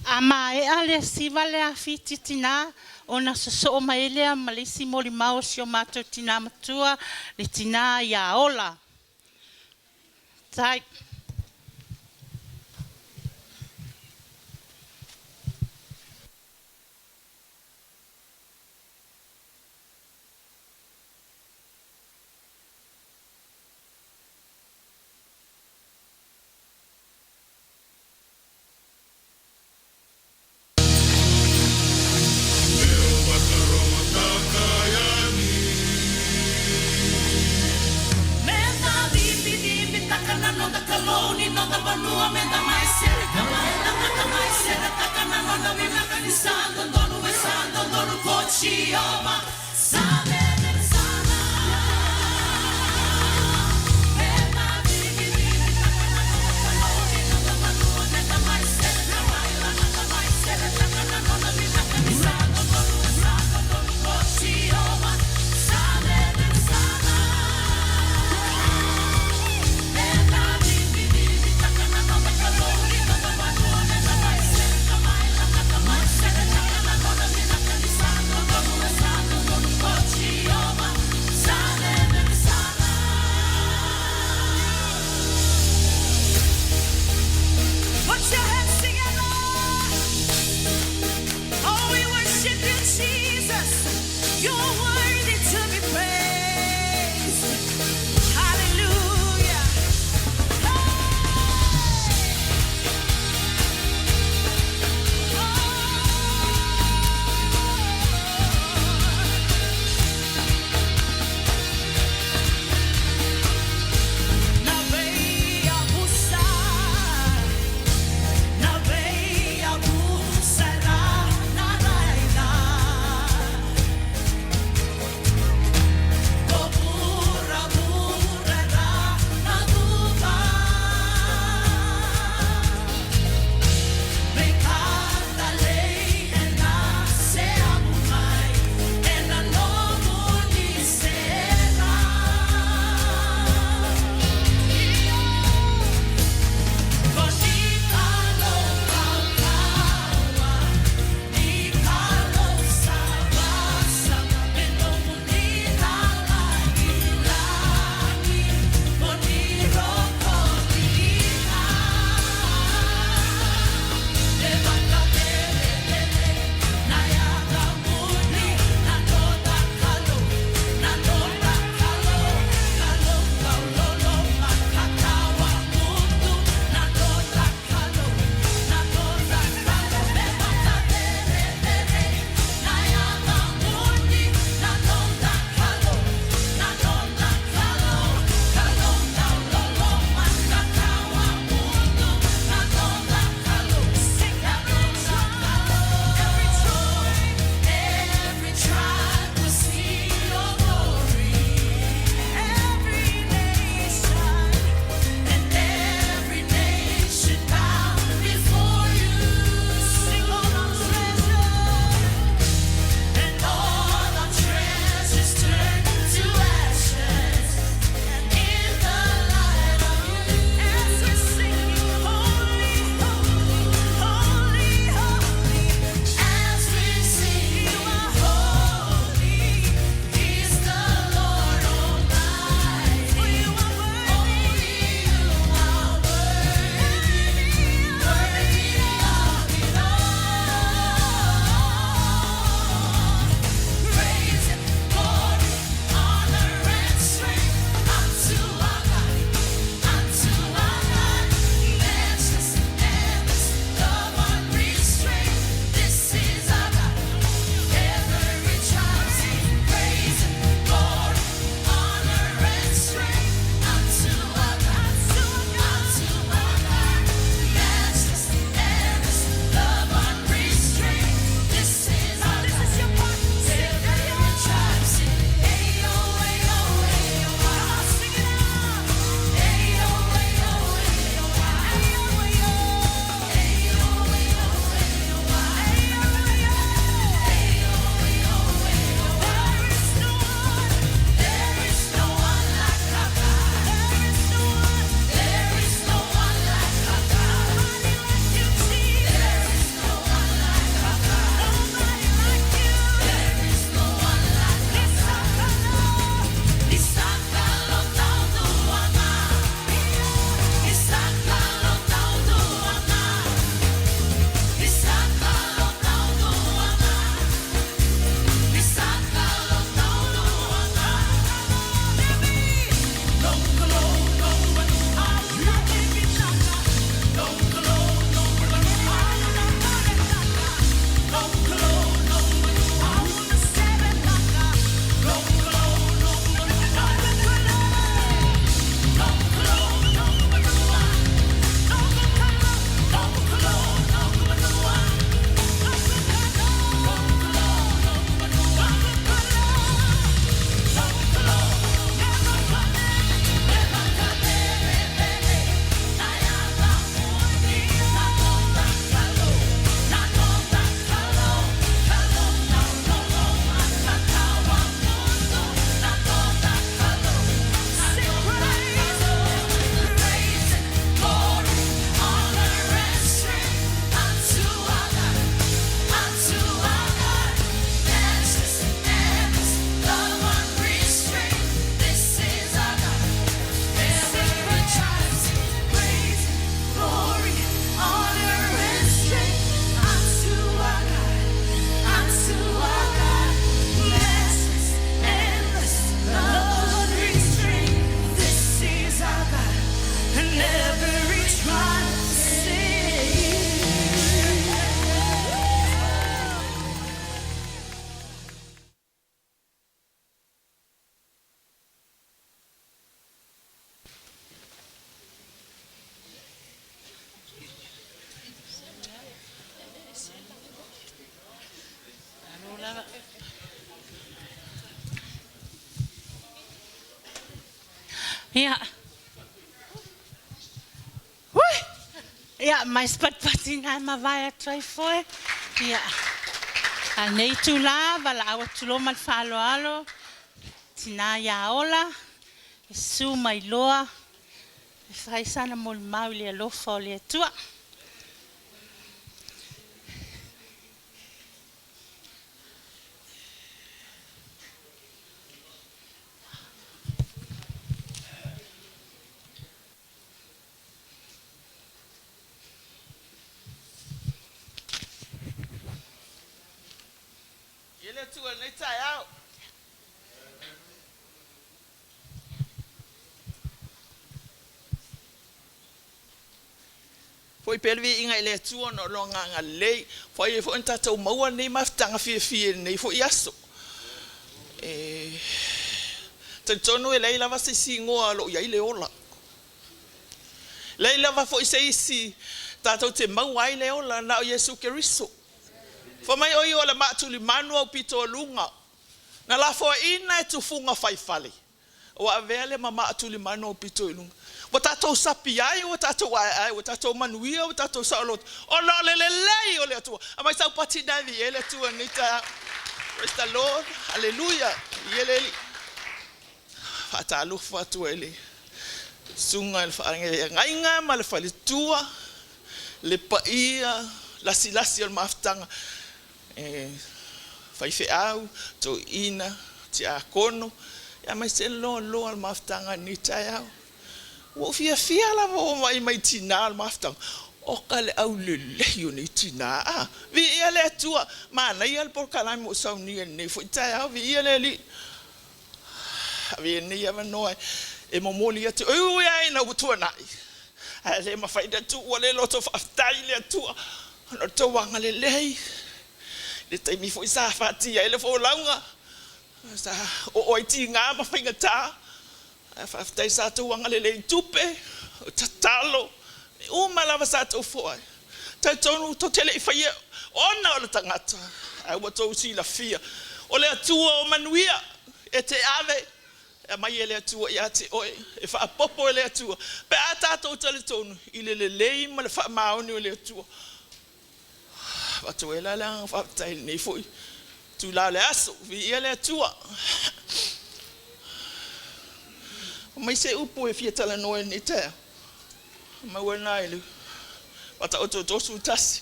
A maea le siva lea a Fiti tinā, ona sosoo mai ai lea ma le isi molimau o si o matou tinā matua, le tinā ia Ola. Tai. Ia. Ui! Ia, ma se patipati na e mavae atu ai foe. Ia. A lenei itulā, valaau atu loa ma le faaaloalo, tinā ia Ola, e susu mai loa, e fai sana molimau i le alofa o le Atua. Ia le Atua i lenei taeao. Foi pea le viiga i le Atua ona o Lona agalelei, ua fai ai foi ona tatou maua lenei mafutaga fiafia i lenei foi aso. E talitonu e leai lava se isi igoa o lo o i ai le ola. E leai lava foi se isi tatou te maua ai le ola na o Iesu Keriso. Fai mai o ia o le maatulimanu aupito o luga, na lafoaiina e tufuga faifale. Ua avea le ma maatulimanu aupito i luga. Ua tatou sapi ai, ua tatou aeae, ua tatou manuia, ua tatou saoloto, ona o le lelei o le Atua. Aumai sau pati na e viia ai le Atua i lenei taeao. Praise the Lord. Haleluia. Viia le Alii. Faatalofa atu ai le susuga i le faafeagaiga ma le faletua, le paia lasilasi o le mafutaga, e faifeau, toeaina, tiakono, aemaise le loaloa o le mafutaga i lenei taeao. Ua ou fiafia lava ua vaai mai i tina o le mafutaga, oka le aulelei o nei tina, a! Viia le Atua, manaia le polokalame ua saunia i lenei foi taeao, viia le Alii. Avea lenei avanoa e momoli atu, e ui lava ina ua tuanai, ae le mafai ona tuua le loto faafetai i le Atua ona o le tou agalelei. I le taimi foi sa fatia ai le folauga, sa oo ai tiga ma faigata, ae faafetai sa outou agalelei i tupe, o tatalo, mea uma lava sa outou foai. Talitonu tou te le i faia ona o le tagata, ae ua outou silafia o le Atua o manuia e te ave e aumai e le Atua ia te oe, e faapopo e le Atua, pe a tatou talitonu i le lelei ma le faamaoni o le Atua. Avatu ai la le agaga faafetai i lenei foi itula o le aso, viia le Atua. Aumai se upu e fia talanoa i lenei taeao. Maua lena i le Faataoto 31.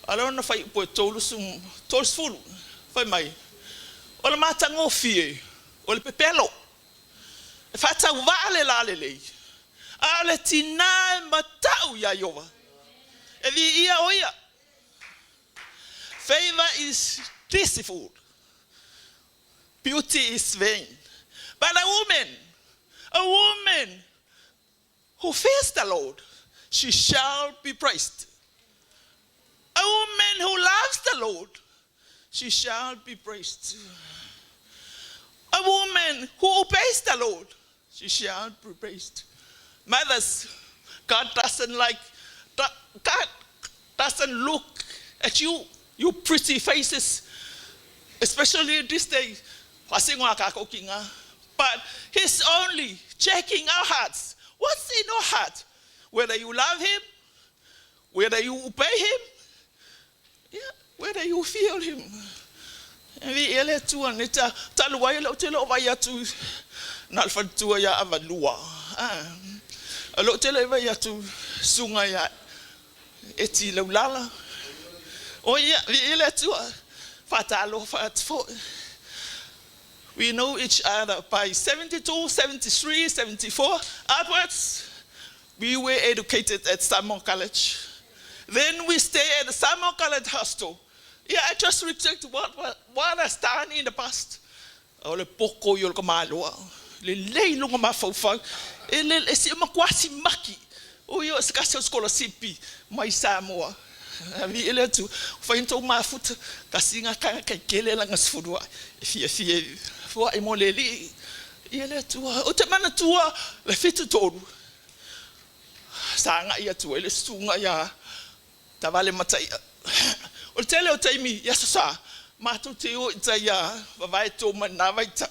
A lea ona fuaiupu e 30, fai mai, o le matagofie o le pepelo, e faatauvaa le lalelei, a o le tinā e matau iā Ieova, e viia o ia. Favor is deceitful, beauty is vain, but a woman, a woman who fears the Lord, she shall be praised. A woman who loves the Lord, she shall be praised. A woman who obeys the Lord, she shall be praised. Mothers, God doesn't like, God doesn't look at you, your pretty faces, especially this day. But He's only checking our hearts. What's in our heart? Whether you love Him, whether you obey Him, yeah, whether you fear Him. Viia le Atua nei ta talu ai o lea ou te le o vaai atu na o le faletua ia Avalua. O lea ou te le i vaai atu susuga ia Eti Laulala. O ia, viia le Atua, faatalofa atu foi. We know each other by 72, 73, 74 upwards. We were educated at Samoa College. Then we stay at the Samoa College Hostel. Yeah, I just reject what, what, what has done in the past. O le poko i o le kamaloa. Lelei lona mafaufau. E le, e si makuasi maki. O ia o se kasi o sikolasipi mai Samoa. Viia le Atua. Fai na tou mafuta, kasi nga kanga kai kele langa sefulu ae. E fiafia e foai mo le Alii. Viia le Atua. Ou te manatua le 73. Sa agai atu ai le susuga ia Tavale Mataia. O le tele o taimi i Aso Sa, matou te o i tai ia Vavae Toma i na vaitau.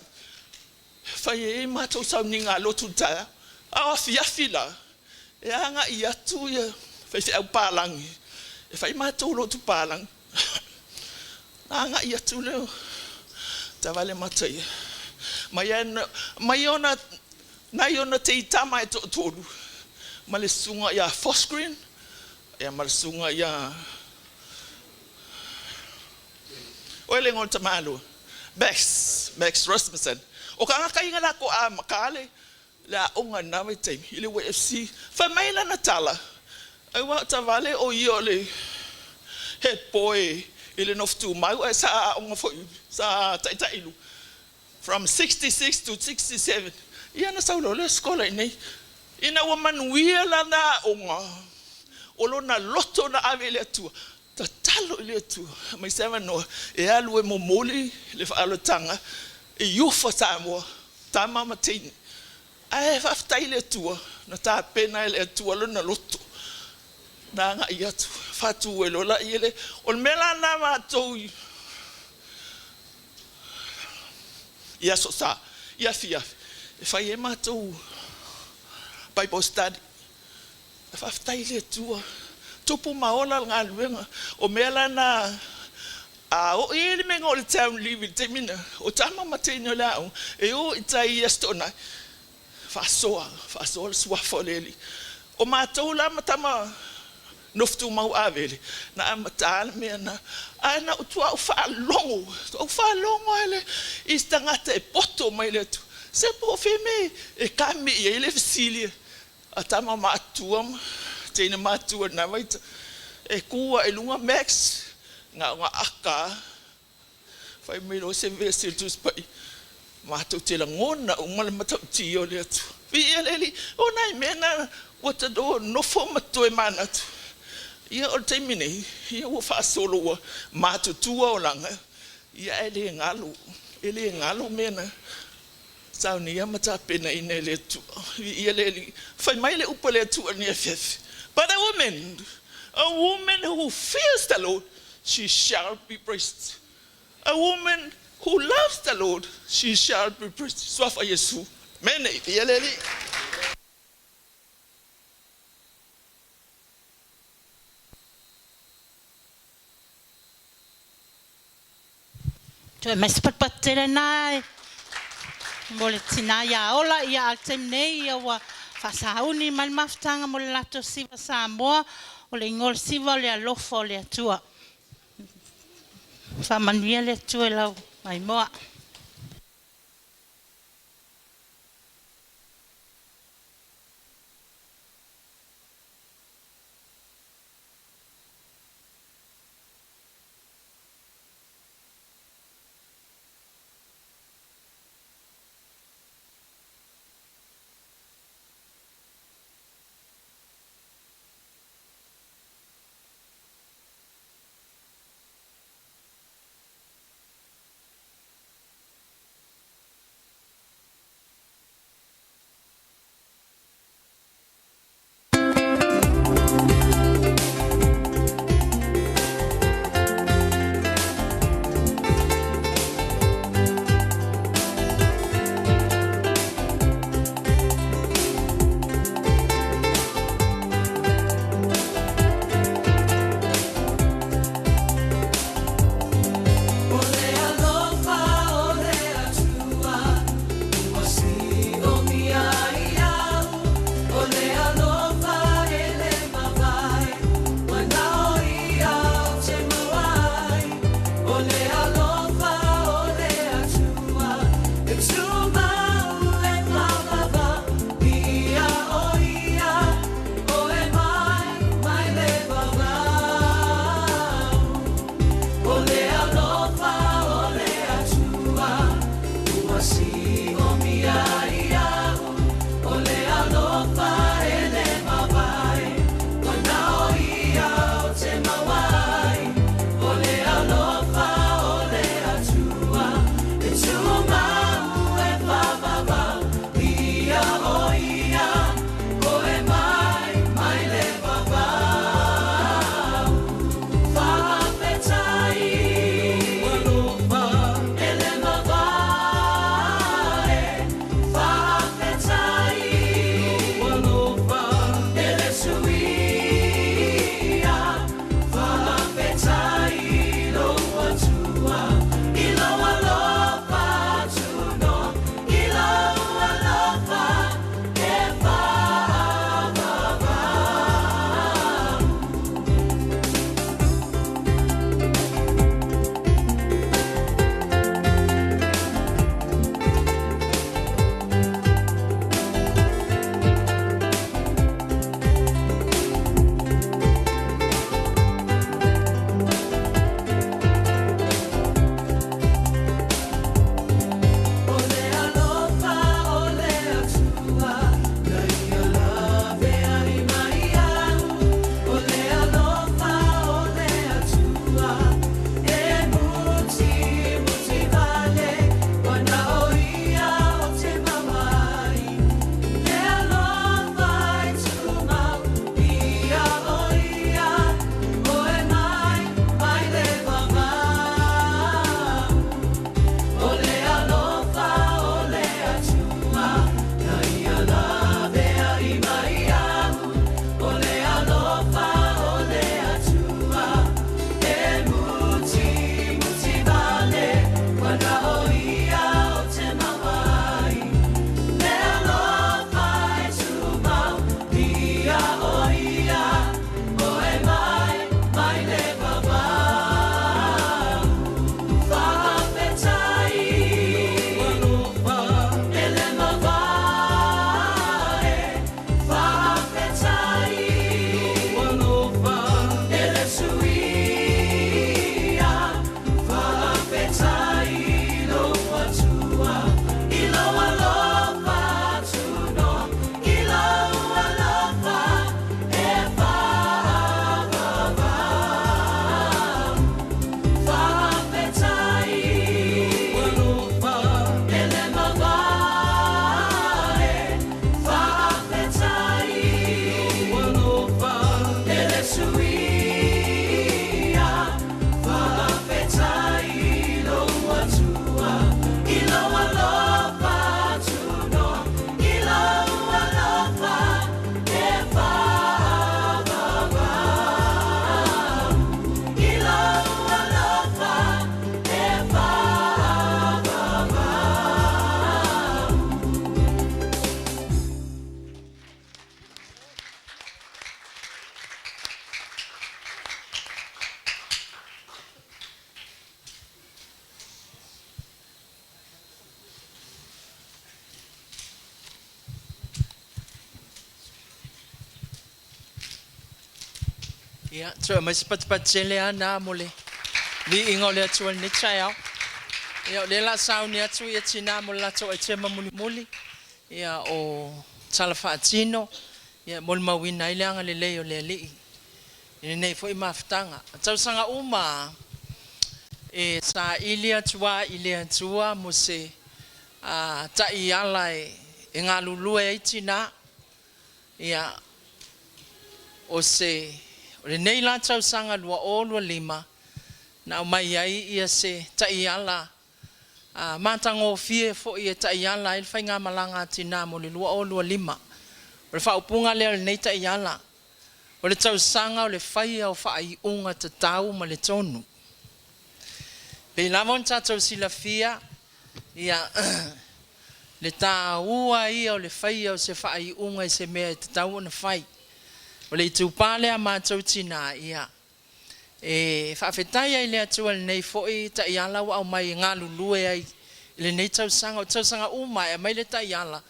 Fai ai matou sauniga lotu i le taeao. A o afiafi la, e agai atu ia faifeau palagi e fai matou lotu palagi. Na agai atu lea o taavale mata ia. Mai mai ona nai ona teitama e toatolu ma le susuga ia Fosgreen ia ma le susuga ia o le ngol tamalo Max Max Rasmussen. O ka ngaka inga la ko a makale le aoga i lena vaitaimi i le YFC. Fai mai lana tala, Aua o taavale o ia o le head boy i le nofo tumau ae sa aoga foi sa taitai i from 66 to 67. Ia na sau loa lea sekola i inei. Ina ua manuia lana aoga, o lona loto na ave i le Atua, tatalo i le Atua mai se avanoa e alu e momoli le faaaloataga i Ufa Samoa, tama ma teine. Ae faafetai i le Atua, na tapena e le Atua lona loto, na agai atu, faatu ai loa laia le. O le mea la lena matou i i Aso Sa, i afiafi, e fai ai matou Bible study. Faafetai i le Atua, tupu ma ola le galuega. O mea la na a oo i ai le mea o le town leave i le taimi na, o tama ma teine o le aoga, e o i tai i Aso Toonai, faasoa, faasoa le suafa o le Alii. O matou la ma tama nofo tumau Avele, na amata le mea na. Ae na ou tuaau faalogo, tuaau faalogo lava le, i se tagata e poto mai le Atua. Se po o fea mea e kami i ai le fesili a tama matutua ma teine matutua i lena vaitau. E tu lava i luga Max, na ona aka lava, fai mai loa se vesi o le Tusi Paia, matou te lagona uma le matautia o le Atua. Viia le Alii, o nai mea na ua ta nofo ma toe manatu. Ia o le taimi nei, ia ua faasolo ua matutua olaga, ia ae le galo, e le galo mea na saunia ma tapenaina e le Atua. Viia le Alii. Fai mai le upu a le Atua i lenei afiafi. But a woman, a woman who fears the Lord, she shall be praised. A woman who loves the Lord, she shall be praised. Suafa Iesu. Mene, viia le Alii. Toe mai se patupatu tele lena e mo le tinā ia Ola, ia a le taimi nei ia ua faasauni mai le mafutaga mo le latou siva Samoa, o le igoa o le siva o le alofa o le Atua. Faamanuia le Atua i lau maimoa. Ia, toe aumai se patupatu tele lava na mo le viiga o le Atua i lenei taeao. Ia, o lea o le a sauni atu ia tinā mo le latou aitema mulimuli, ia, o tala faatino, ia, e molimauina ai le agalelei o le Alii i lenei foi mafutaga. O tausaga uma lava, e saili atu lava i le Atua mo se taiala e galulue ai tinā. Ia, o se, o lenei la tausaga 2025, na aumai ai ia se taiala matagofie foi e taiala ai le faigamalaga a tinā mo le 2025. O le faaupuga lea o lenei taiala, o le tausaga o le faia o faaiuga tatau ma le tonu. E pei lava ona tatou silafia, ia, le taua ia o le faia o se faaiuga i se mea e tatau ona fai. O le itupa lea a matou tinā, ia, e faafetai ai i le Atua i lenei foi taiala ua aumai e galulue ai i lenei tausaga. O tausaga uma e aumai le taiala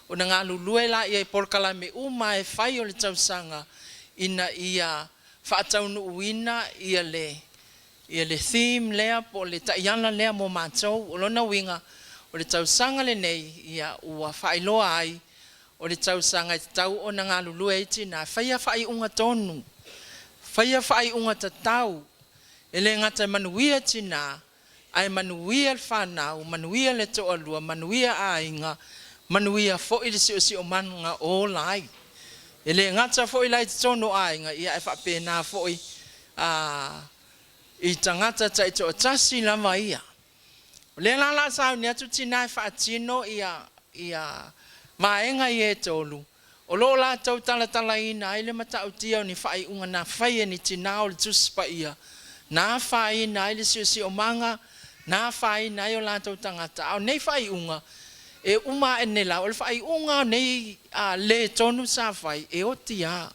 ona galulue lea i polokalame uma e fai o le tausaga ina ia faataunuuina ia le ia le theme lea po o le taiala lea mo matou. O lona uiga, o le tausaga lenei, ia, ua faailoa ai o le tausaga e tatau ona galulue ai tinā, faia faaiuga tonu, faia faaiuga tatau, e le gata e manuia tinā, ae manuia le fanau, manuia le toalua, manuia aiga, manuia foi le siosiomaga o ola ai. E le gata foi la i totonu o aiga, ia ae faapena foi a i tagata taitoatasi lava ia. O lea la o le a sauni atu tinā e faatino ia ia vaega ia e tolu, o lo o latou talatalaina ai le matautia o ni faaiuga na fai e ni tinā o le Tusi Paia, na afaina ai le siosiomaga, na afaina ai o latou tagata. A o nei faaiuga, e uma ae nei lava, o le faaiuga o nei le tonu sa fai, e oti lava.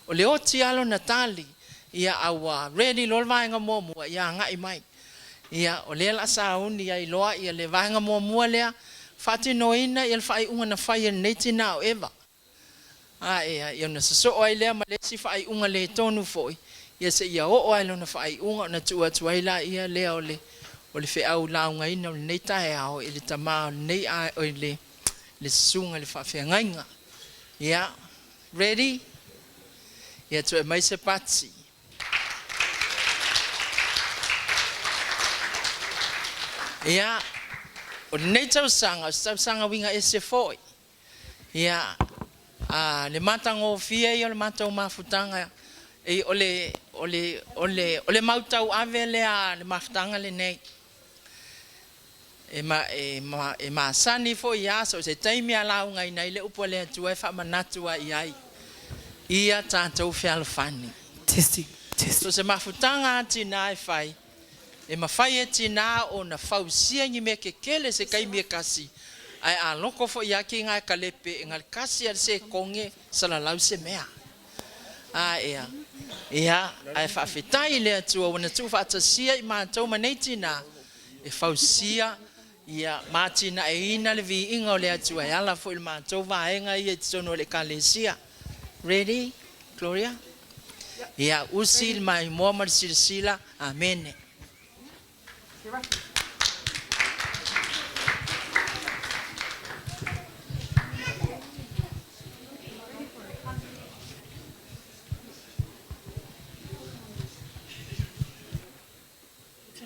O le oti lava lona tali, ia a ua ready loa le vaega muamua, ia agai mai. Ia, o lea o le a sauni ai loa ia le vaega muamua lea, faatinoina ia le faaiuga na fai e lenei tinā o Eva. A ea, ia ona sosoo ai lea ma le isi faaiuga le tonu foi, ia seia oo lava i lona faaiuga ona tuu atu ai laia lea o le o le feau laugaina o lenei taeao i le tama o lenei o le le susuga i le faafeagaiga. Ia, ready? Ia toe aumai se pati. Ia, o lenei tausaga, o se tausaga uiga ese foi. Ia, a, le matagofie ia o le matou mafutaga, e, o le, o le, o le, o le mau tauave lea a le mafutaga lenei. E, ma, e, ma, e masani foi ia so o se taimi a laugaina ai le upu a le Atua e faamanatu ai i ai ia tatou fealofani. Testing, testing. So se mafutaga a tinā e fai, e mafai e tinā ona fausia ni mea kekele se taimi e kasi, ae a loko foi ia ki ngā e kalepe e ngalekasi a le sekoge salalau se mea. A ea, ia, ae faafetai i le Atua ua na tuufaatasia i matou ma nei tinā e fausia ia ma atinaeina le viiga o le Atua e ala foi i le matou vaega ia i totonu o le Ekalesia. Ready, Gloria? Ia, usi le maimoa ma le silasila. Amene. Turn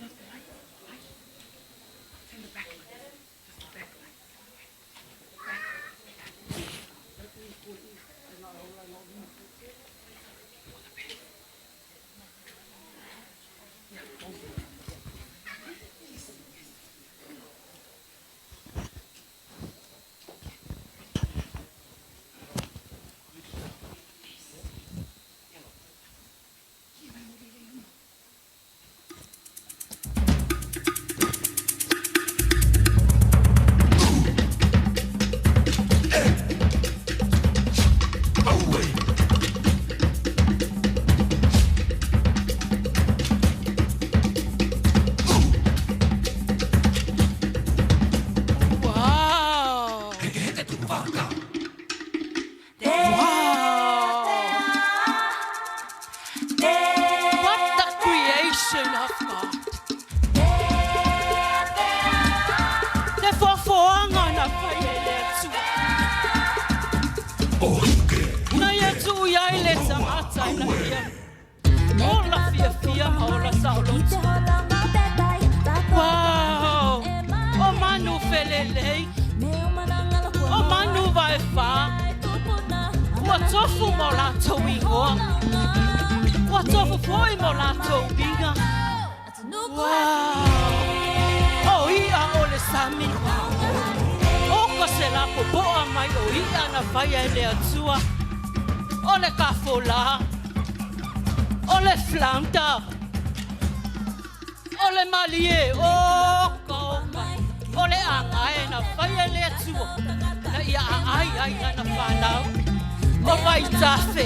off the light. Light. Turn the back light. Just the back light. Back. Back. Faafetai la ia. Ola fiafia ma ola saoloto. Wow! O manu felelei. O manu vaefa. Ua tofu ma o latou igoa. Ua tofu foi ma o latou uiga. Wow! O i'a o le sami. O ka se lapopoa mai o i'a na faia e le Atua. O le kafolā. O le flounder. O le malie. O ka oka. O le agae na faia e le Atua. Na ia aai ai lana fanau. O vaitafe.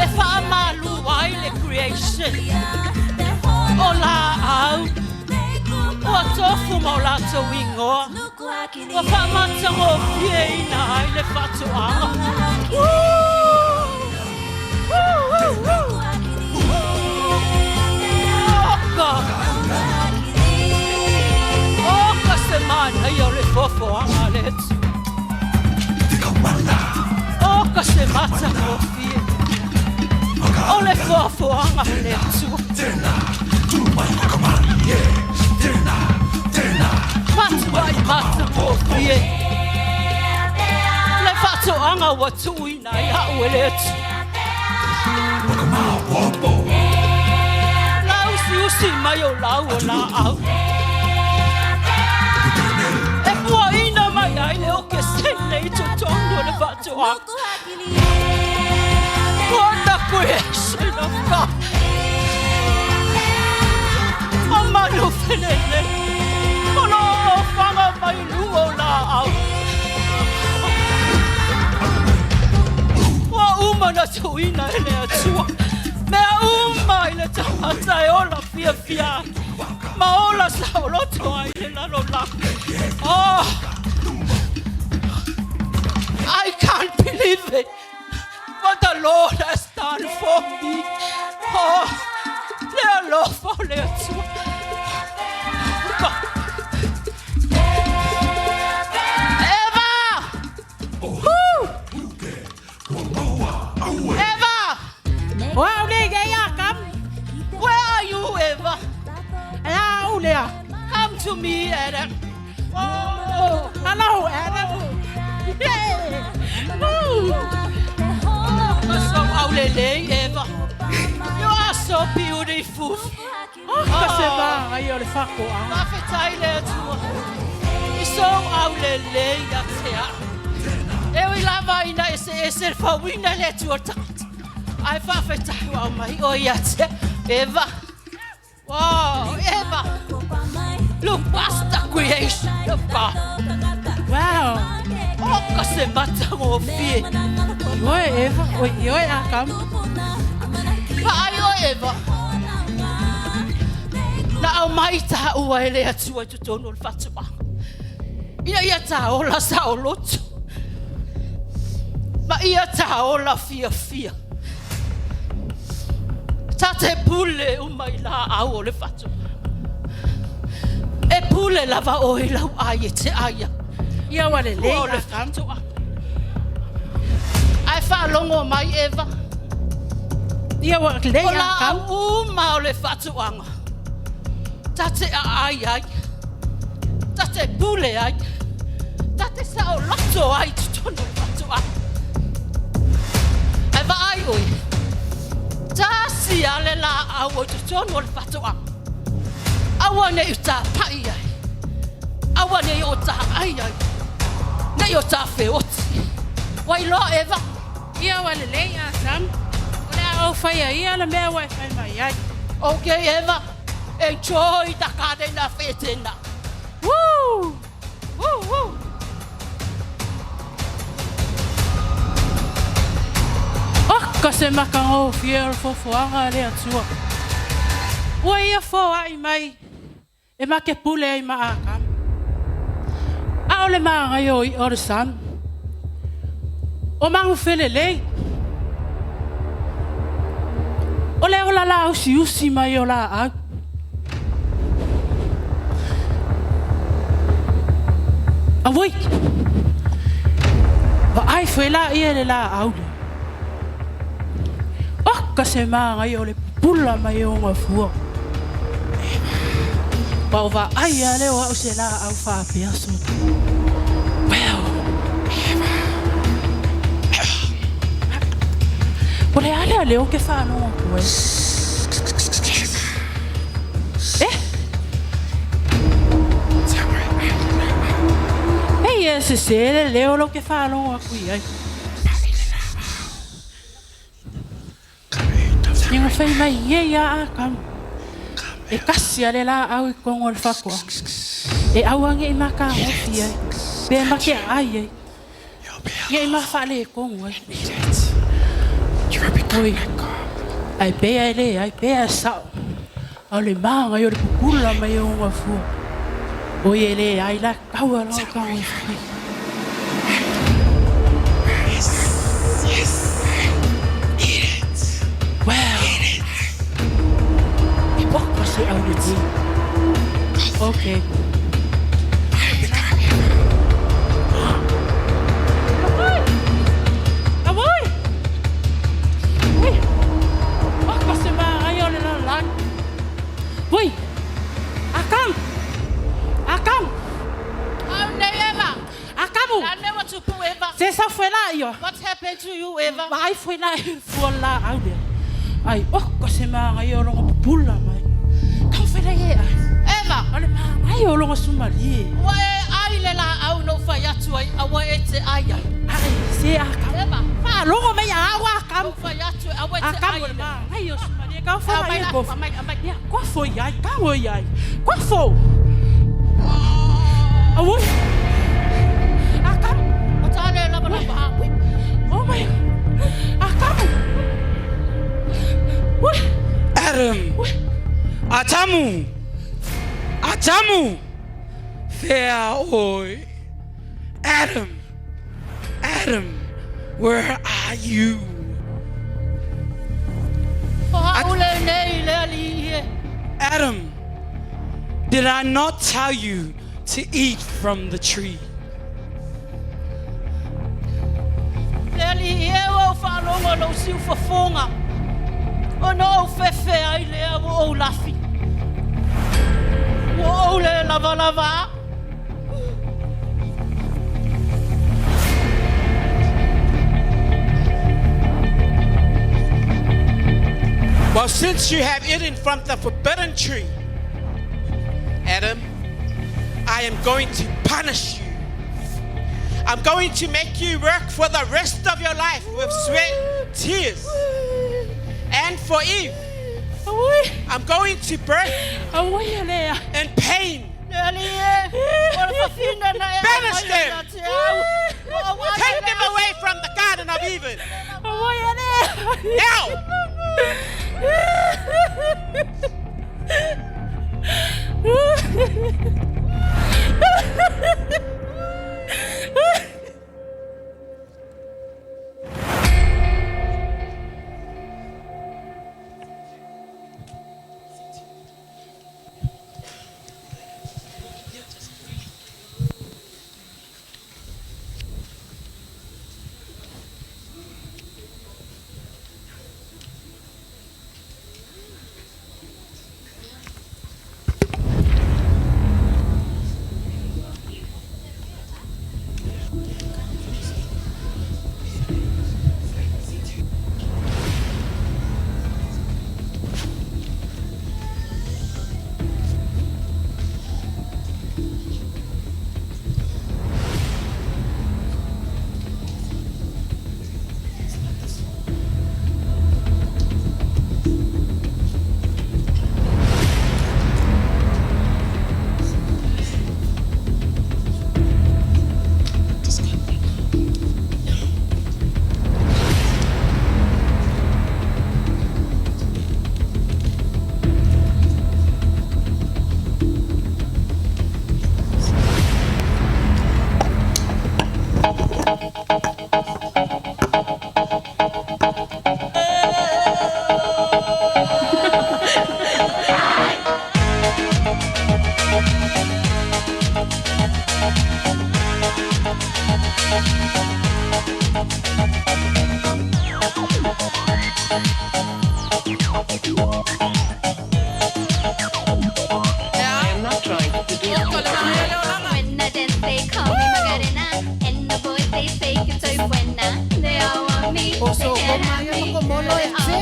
E faamalu ai le creation. O laau. Ua tofu ma o latou igoa. Ua faamatagofieina ai le faatoaga. Oka! Oka se manaia o le foafoaga a le Atua. Oka se matagofie o le foafoaga a le Atua. Matuai matagofie le faatoaga ua tuuina ai au e le Atua. Lausiusi mai o lau o laau. E puaina mai ai le okesene i totonu o le faatoaga. What the creation of God! O manu felelei, o lo o ofaga mai luga o laau. Ua uma na tuuina e le Atua mea uma i le tagata e ola fiafia ai ma ola saoloto ai i le lalolagi. Oh! I can't believe it! What the Lord has done for me! Oh! Le alofa o le Atua! Eva! Woo! Eva! O au nei e ia kam. Where are you, Eva? E a au lea. Come to me, Adam. Oh, Hello, Adam. Yeah. Woo. So aulelei, Eva. You are so beautiful. Oh, ka se maai o le faatoaga. Faafetai le Atua. I sou aulelei ia te au. E ui lava ina eseese le fauina e le Atua o le tagata. Ae faafetai ua aumai oe ia te au. Eva. Wow, Eva. Look what's the creation of God. Wow. O ka se matagofie. Ioe, Eva. Oi, ioe, Akam. Vaai oe, Eva. Na aumai taua e le Atua i totonu o le faatoaga. Ina ia taola saoloto. Ma ia taola fiafia. Ta te pule uma i laau o le faatoaga. E pule lava oe i lau ai e te ai ai. Ia ua lelei, Ua o le Akam. faatoaga. Ae faalogo mai, Eva. Ia ua lelei, O laau Akam. uma o le faatoaga. Ta te aai ai. Ta te pule ai. Ta te saoloto ai i totonu o le faatoaga. Ae vaai oe. Tasi lava le laau o i totonu o le faatoaga. Aua ne i tapai ai. Aua ne i o ta ai ai. Ne i o ta feoti. Ua iloa, Eva? Ia ua lelei, Akam. O le a ou faia ia le mea ua e fai mai ai. Okay, Eva. Enjoy the garden of Eden. Woo! Woo, woo. Oh, ka se matagofie o le foafoaga a le Atua. Ua ia foai mai e ma te pule ai ma Akam. A o le manaia o i'a o le sami. O manu felelei. O le ola lausiusi mai o laau. Auoi! Vaai foi laia i le laau lea. Oka se māngai o le pupula mai o gafua. Ua ou vaai lava lea o au se laau faapea sona. Well. O le a lea leo ke faalogo atu ai? Eh? Ei e sesē le leo lau ke faalogo atu i ai. Ina fai mai nei ia Atamu, E kasi a le laau i kogo o le fatoaga, e aua ne i ma tagofi ai, pe ma te aai ai, ne i ma faaletonu ai. Oi, ae pea e leai, pea e sao, a o le maga o le pupula mai o ona fua. Oi e leai la taua la o tagofi. Well, e oka se aulelei. Okay. Auoi! Ui! Oka se manaia o le lalolagi. Ui! Akamu! Akamu! Au nei, Eva. Akamu! Le a le mea ua tupu, Eva? Se sau foi la ia. What's happened to you, Eva? Vaai foi la i le fua o le laau lea. Ai, oka se manaia o lona pupula mai. Kau foi la e ai. Eva! O le manaia o lona sumalie. Ua e ai le laau na ou fai atu ai, aua e te ai ai. Ai, se Akamu. Eva! Faalogo mai ia au Akamu. Na ou fai atu aua e te ai. Akamu o le manaia o sumalie. Kau foi la ia kofo. Aumai, aumai. Ia, kofo i ai, kau i ai. Kofo! Auoi! Akamu! O tale lava lava a. Oh my! Akamu! Ui! Adam! Atamu! Atamu! Fea oe! Adam! Adam! Where are you? O au lenei le alii e. Adam! Did I not tell you to eat from the tree? Le alii e ua ou faalogo i lou siufofoga, ona ou fefe ai lea ua ou lafi. Ua ou le lavalava a. Well, since you have eaten from the forbidden tree, Adam, I am going to punish you. I'm going to make you work for the rest of your life with sweat, tears. And for Eve, I'm going to birth you in pain. Banish them! Take them away from the Garden of Eden! Now!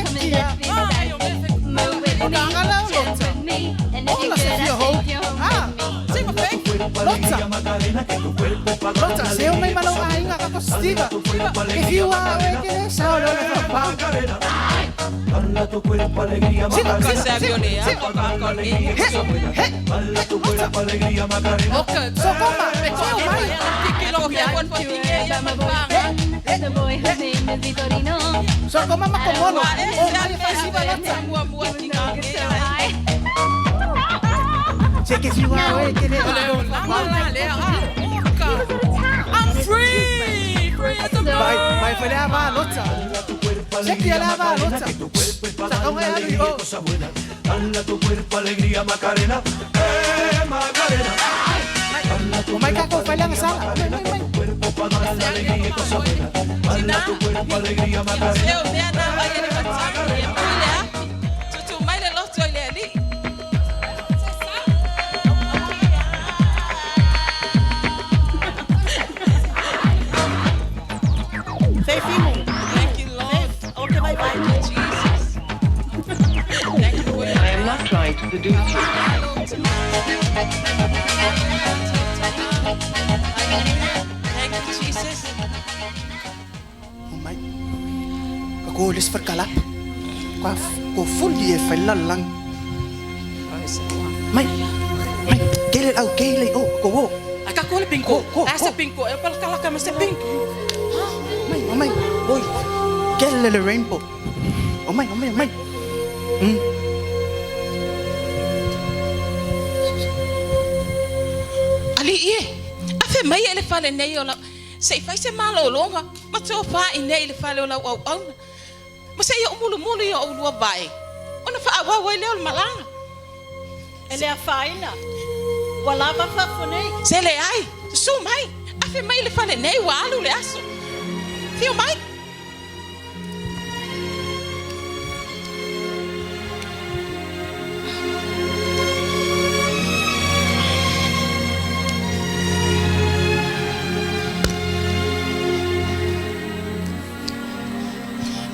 Come and let's be excited. Move with me, chill with me, and if you're good, I'll take you home with me. Lotsa. Lotsa, se o mai malau aiga ka ko Steve. Ke fiu a oe ke le sao le ole fa. Dala tu cuerpo alegría Macarena. Dala alegría cosa buena. Dala tu cuerpo alegría Macarena. Sokoma, so mai. The boy whose name is Vitorino. Sokoma makomono. O mai fa siva lotsa. Se ke fiu a oe ke le. I'm free! Free as a bird! Vai, vai fa le ava lotsa. Se ke le ava lotsa. Sa ka ngai alu i o. Cosa buena. Dala tu cuerpo alegría Macarena. Eh Macarena. O mai ka ko fa le sala. Mai mai mai. Cuerpo pa dar la alegría y cosa buena. Dala tu cuerpo alegría Macarena. E o mea nā vai ele matangi e pui le afi. Tutu mai le loto i le alii. Thank you, Lord. Okay, bye bye. Thank you, Jesus. Thank you for your I am not trying to seduce you. Thank you, Jesus. O mai. Ka ko les far kalap. Ka ko fulli e fa la lang. Mai. Mai, kele au kele o ko wo. A ka ko le pinko. A se pinko. E pala kala ka ma se pinko. Mai, o mai. Oi. Kele le rainbow. O mai, o mai, o mai. Ali ie, a fe mai e le fale nei o lau, se i fai se malōlōga, ma tofā i nei le fale o lau auauna. Ma se ia umulumulu ia o ulua vae, ona faaauau ai lea o le malaga. E le afaina. Ua lava fafo nei. Se leai, susū mai, afe mai i le fale nei ua alu le aso. Afio mai.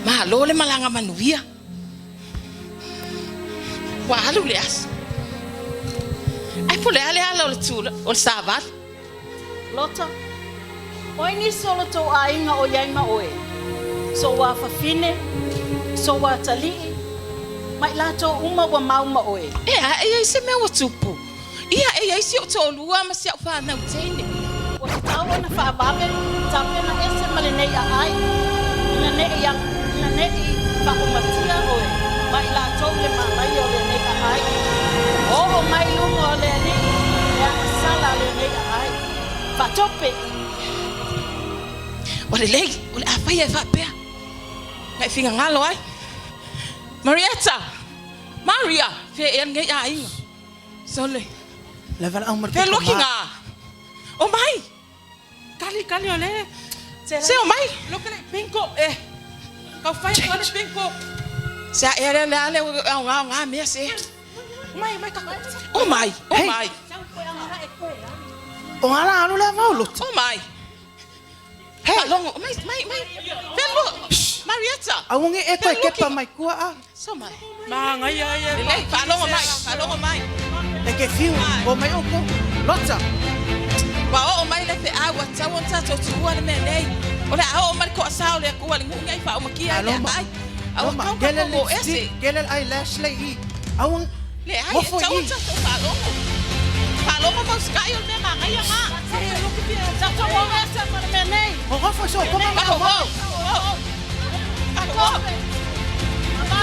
Malo le malaga manuia. Ua alu le aso. Ai po o le a le ala o le tula, o le savali. Lota, o ai nisi o lo tou aiga o i ai ma oe, so ua fafine, so ua atalii, ma i latou uma ua mau ma oe. E a, e i ai se mea ua tupu? Ia, e i ai si ou toalua ma si au fanau teine. Ua tatau ona faavave tapena ese ma lenei aai, ina neʻi ina neʻi faaumatia oe ma i latou le malaia o lenei aai. Oo mai i luga o le alii le agasala a lenei aai. Faatope! Ua lelei, o le a faia e faapea. Na e finagalo ai. Marietta! Maria! Fea ea lenei aiga. Sole. Fea luki ngā. O mai! Kali, kali o le. Se o mai! Look at it, pinko e. Kau fai ko le pinko. Se a ea lea le a le o ngā o ngā mea se. O mai, mai ka. O mai, o mai. O ngā la alu le avao loto. O mai. Hey. Longo, mai, mai, mai. Fea lu. Marietta. Aunge e koe kepa mai kua a. So mai. Mahangai ai e. Lelei, faalogo mai, faalogo mai. E ke fiu, o mai o ko. Lotsa. Ua oo mai le feau ua tatau ona tatou tuua le mea nei. O le a oo mai le toasā o le Atua i le nuu nei faaumakia ai le aai. A ua Loma, tatau ona kele tatou o ese. lipstick, kele eyelash le i. Aung, Leai, e mofo tatau i. ona tatou faalogo. Faalogo mau sikai o le mea magaia ngā. Tatou o ese ma le mea nei. O gofo so, koma Kako ma o, o, kako o.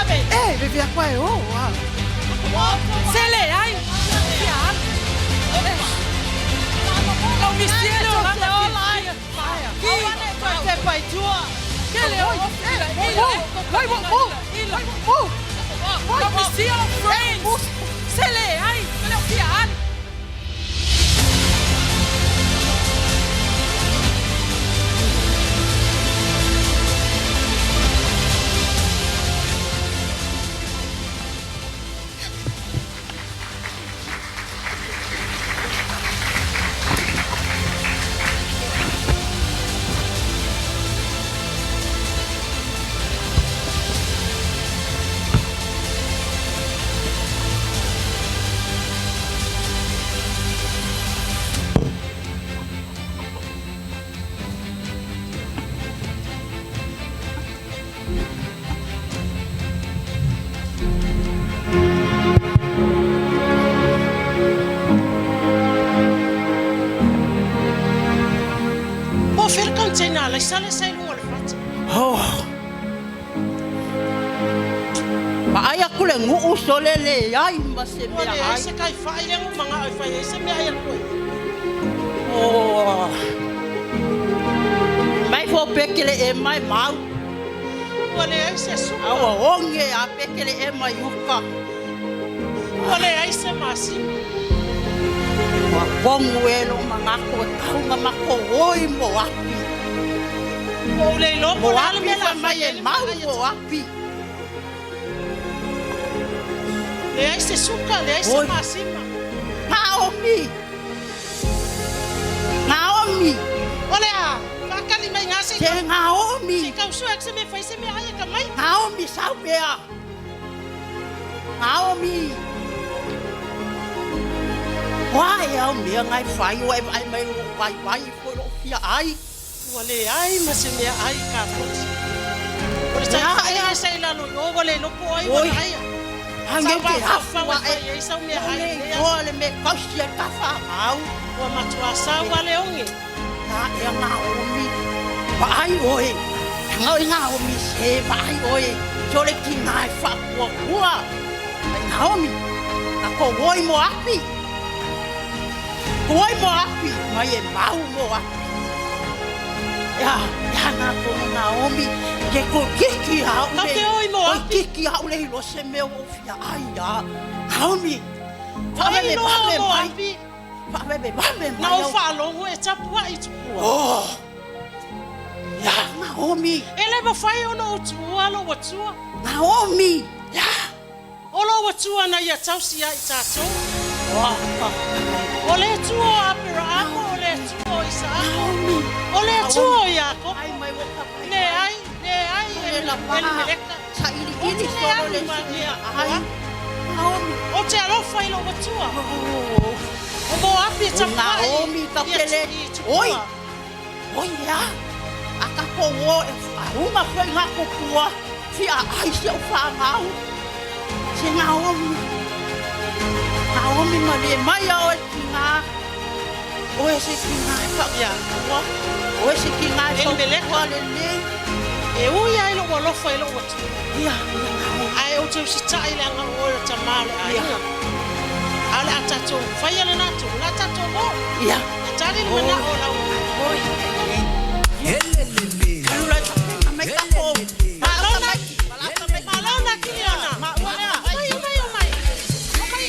E, vevea koa e o, a. Se leai. Fia alu. Lau misia le olaga fia. Kele o. Wai, wo, wo, wo. Lau misia o friends. Se leai. Le o fia alu. Laisale sa i luga o le fata. Oh. Vaai atu le nuu sole leai ma se Ua mea leai ai. se kaifa'i lea na ou maga'o e fai ai se meaai a le toeaina. Oh. Mai fo pekele e mai mau. Ua leai se suka. A ua oge a pekele e mai uka. Ua leai se masima. Ua kogu e lou manatu e tau na matou oi mo api. Ua ou le iloa po o Mo le a le api mea o le a fai mai fai ai e le mau meaai a mo api. Leai se suka, leai se Oi. masima. Naomi. Naomi. O le a? Faakali mai gā se i Se Naomi. Se i tausua atu se mea e fai se meaai e ka mai. Naomi sau pea. Naomi. Ua e au mea ngai fai ua e vaai mai lou vaivai foi lou fia ai. Ua leai ma se meaai i Kapoti. O le Lea taifa'i ea. lea sa i lalo i o ua le iloa po o ai ua Oi. na aia. Au Sa ngeu te mafaufau afu e ae. fai ai sau meaai Ua i le lenei aso. iloa le mea tausi a le tafaagau. Ua matuā sau lava le oge. Na ea Naomi. Vaai oe. Taga oi Naomi se vaai oe. Se o le tinā e faapuapua. Ai Naomi. Na kou oi mo api. Oi mo api. Mai e mau mo api. Ia, ia na tonu Naomi. Ke ko kiki a Kau ule. te oi mo Oi api. kiki a ule ilo se mea o fia ai ia. Naomi. Ai Faaveve loa vave mo mai. api. Faaveve vave Na mai. ou faalogo e tapua'i tupua. Oh. Ia, Naomi. E le mafai ona ou tuua lou atua. Naomi. Ia. O lou atua na ia tausi ai tatou. Oh. O le Atua o Aperaamo, o le Atua o Isaako, o le Atua o Iakopo. Leai, leai, Elimeleka. Ou te le alu ma ia Ai. Naomi. Ou te alofa i lou atua. O Moapi e tapua'i Naomi ka i pele. i tupua. Oi. Oi ia. A ka ko o e whaunga koe ngā kopua. Fia ai se o whangau. Se Naomi. Naomi ma le mai au e ki ngā. O e se ki ngā e whakapua. O e se ki ngā e Elimeleka. whakapua le nei. E ui ai lou alofa i lou atua. Ia, ia Naomi. Ae ou te usita'i leaga o oe o le tamā o le aiga. A o le a tatou faia lenā tolu, o le a tatou o. Ia. E tali le mana'o o lau. Oi. Mai kako. Malo na, malo na Kiliona. Omai, omai, omai. Omai.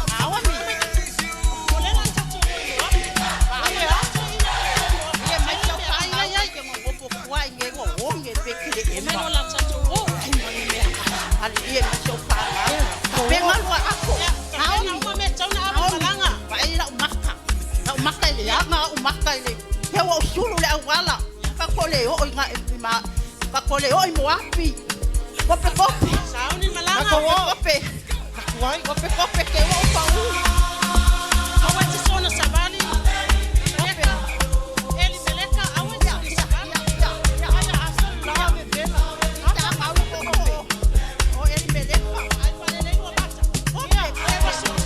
Naomi. O le la tatou o i Moapi. Ia mai te whangau ai ke ngopo kua i nge ua onge pe kele e Mai ma. lo la tatou o. Ai ma le mea haleluia ma se o whangau. Ka penga lua ako. Naomi. Uma mea tau na ava malaga. Vaai lau maka. Lau maka i le aga au maka i le. He ua o sulu le auala. Ka ko le o i ngā i ma. Ka ko le o i Moapi. Kope kope. Sauni malaga. Kope kope. Kope kope ke ua o pau. Aua te sona savali. Elimeleka. Elimeleka, aua te sona savali. Aia aso la vevela. O Elimeleka. Ai falelei ua mata. Ia, ai ua sulu.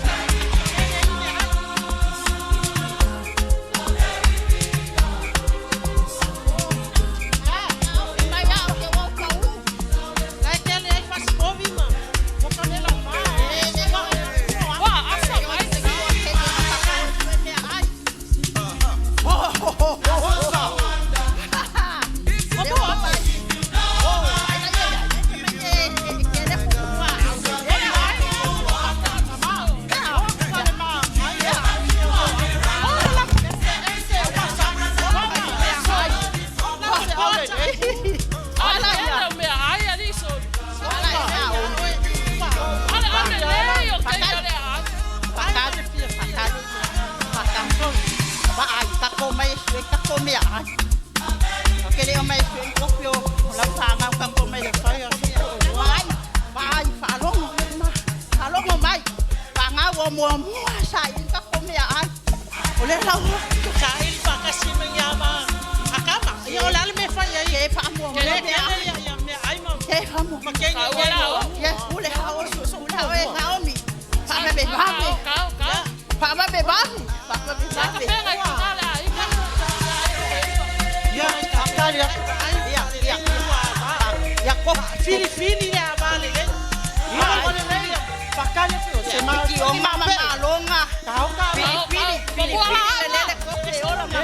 Mai au ke ua o pau. Lai kele ai fasipovi ma. Mokanela ma. Ua afa mai Ala ia mea ai ali soli. Ala ale lei o te ia le a. Saili faakasi mai ia ma akama. Ia o le a le mea fai ai. Ke le ke ale ia ia mea ai ma. Ma kenge Kau ia ala o. Kau, kau. Sa ka penga i ka le ai. Ia Filifili le ava lelei. Ava lelei. Fakale fio se ma Ki o mama malonga. Filifili, filifili le lele koke ola ma.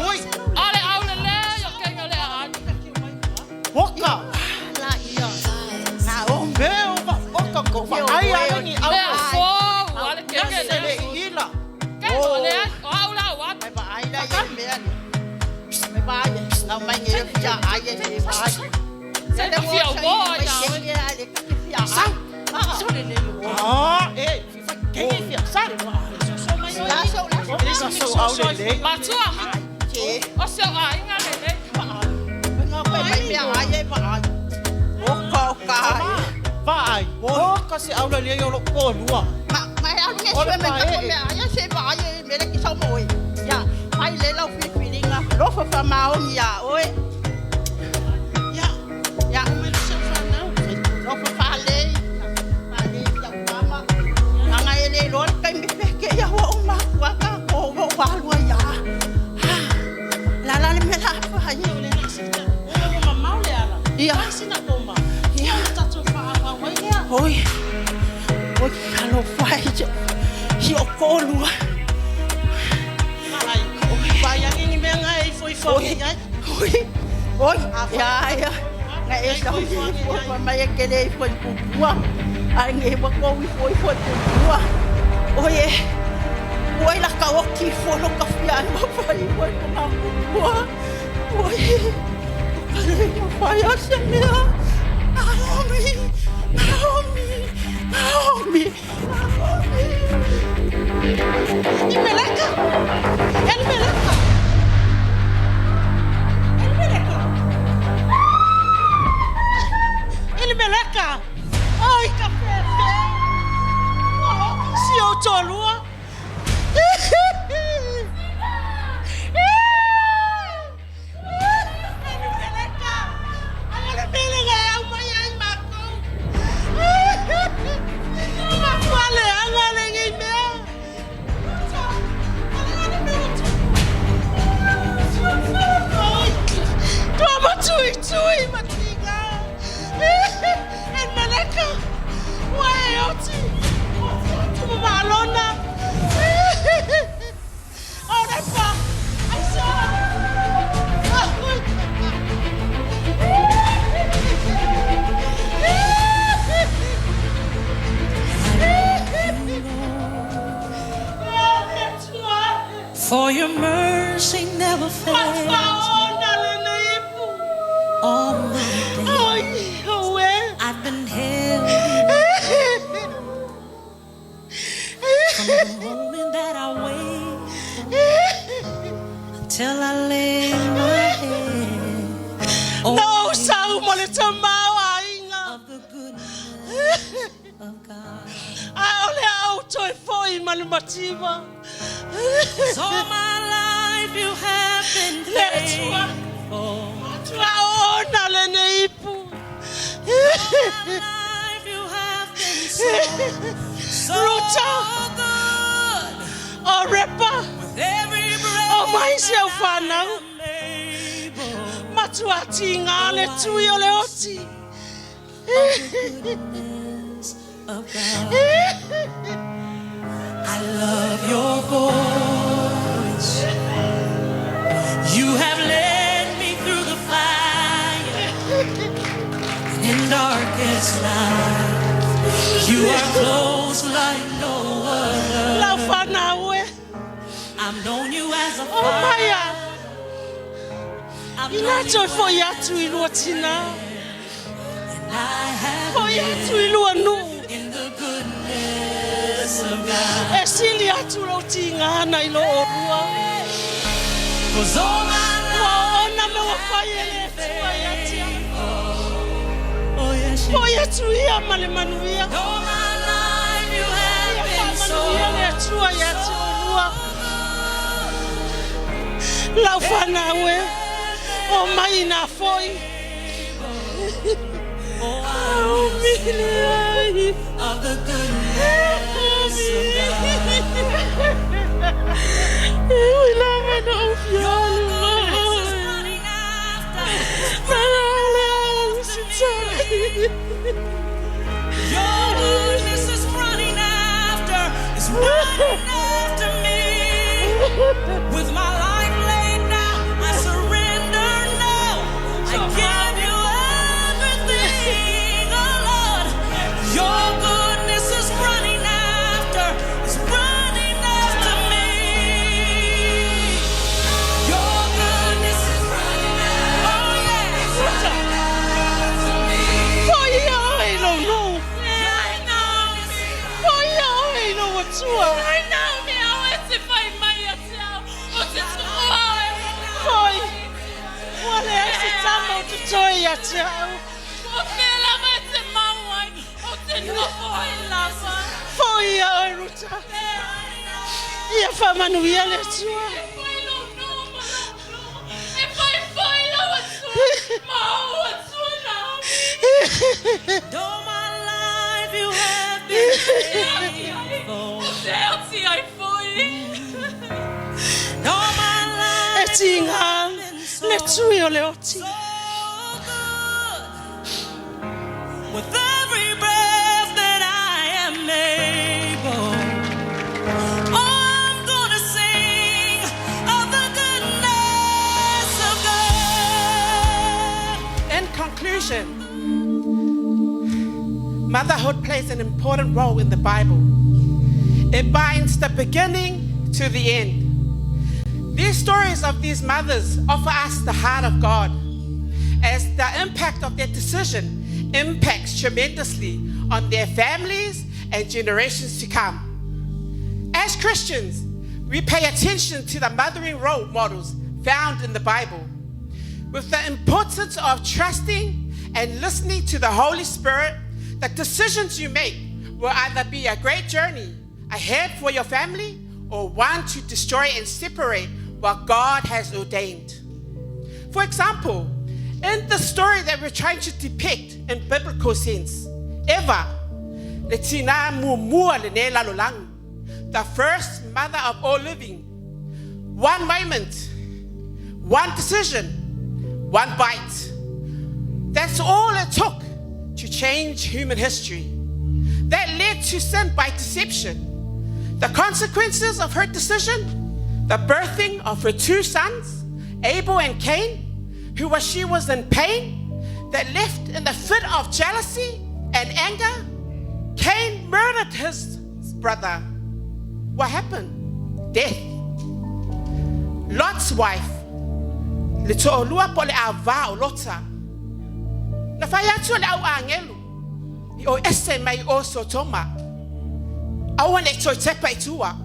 Oi. Ale au le le yo kenga le a. Oka. La ia. Na o. Meo va oka ko va. Ai ai ni au. Le fo ale kenga le le. ila. Kenga le o au la wa. Mai ba ai la ia mea ni. Mai ba ai. Ngau mai nge fia ai e ba ai. Se te fia o ia. Sa. Ah, eh, kengi fia sa. La so la. La so au le le. Matua. Che. O se o ai nga le le. Ngau mai mai mea ai e ba ai. Oka oka. Va ai. O ka se au le le yo lo ko lua. Ma mai au nge sue me ka mea ai se ba ai me le ki sau mo e. Ya, mai le lau filifilinga. Lo fa fa maoni ya oe. Ya, ya mai se fa nau. Lo fa fa le. Fa le ya mama. Nga ele lo kai me pe ke ya wa uma wa ka ko wa wa lua ya. La la le me la fa ye o le na se ta. O ma mau le ala. Ya. Sina toma. Ya ta to fa wa wa ya. Oi. Oi, alo fai jo. Si o ko lua. Ai. Vai angi ni mea ngai foi foi ai. Oi. Oi, ya ya. Nga e sa i foi fa mai e kele i foi pupua. Ai nge wa ko i foi foi pupua. Oi e. Oi la ka oki fo lo ka fia ai ma fai foi ko ma pupua. Oi. Kale ma fai a se mea. Naomi. Naomi. Naomi. Naomi. I meleka. El meleka. El meleka. El meleka. Ai ka fefe. Oh, si o tolua. El meleka. Ale meleka au mai ai mako. Ma fale anga le ngi mea. Tua matui tui matinga. En meleka. Ua e oti. Oti mo malona. Ora pa. Ai sa. For your mercy never fails me. All my days I've been held from the moment that I wake until I lay my head. Oh, No sau mo le tamau ainga. Of the goodness of God. A o le au toi foi ma le mativa. 'Cause all my life you have been Le tua. faithful. Tua ona le ne ipu. All my life you have been so, so Ruta. good. O repa. With every breath O mai se au that I whanau. am able, Matua tinga le tui o le oti. of the goodness of God. I love your voice. You have led me through the fire and in darkest night. You are close like no other. Lau whanau e. I've known you as a O mai a. father. I've Ina known toi you foi atu i lua tina. and I have Foi atu i lua nuu. in the goodness of God. E sili atu lau tinga na i lo o rua. 'Cause all my Ua life ona me wa fai e le tua i atia. oh yes, you Foi atu ia ma le manuia. All my life you have Ia been so wha manuia le atua i atu o rua. Lau whanau e. O mai nā foi. Oh, I O mile ai. of the goodness of God. E ui lava na o Your fialu. goodness is running after, Na Your goodness is running after, is running after me. With my life laid down, I surrender now. I give you everything, oh Lord. Your goodness is running after, is running after me. Your goodness is running after, oh yeah, it's running after me. Fo'i ia oe i lou nuu. Fo'i ia oe i lou Atua. Fo'i, ua leai se tama o totoe ia te au. Fo'i ia oe Ruta. Ia faamanuia le Atua. All my life you have been faithful. All my E life tiga le tui o le oti. with every breath that I am able, oh, I'm gonna sing of the goodness of God. In conclusion, motherhood plays an important role in the Bible. It binds the beginning to the end. These stories of these mothers offer us the heart of God, as the impact of their decision impacts tremendously on their families and generations to come. As Christians, we pay attention to the mothering role models found in the Bible. With the importance of trusting and listening to the Holy Spirit, the decisions you make will either be a great journey ahead for your family or one to destroy and separate what God has ordained. For example, in the story that we're trying to depict in biblical sense, Eva, le tina muamua lenei lalolagi, the first mother of all living, one moment, one decision, one bite. That's all it took to change human history. That led to sin by deception. The consequences of her decision, the birthing of her two sons, Abel and Cain, who was she was in pain, that left in the fit of jealousy and anger, Cain murdered his brother. What happened? Death. Lot's wife, le to'olua po o le ava o Lota. Na fai atu le au agelu, i o ese mai o Sotoma. Aua ne i toe tepa i tua.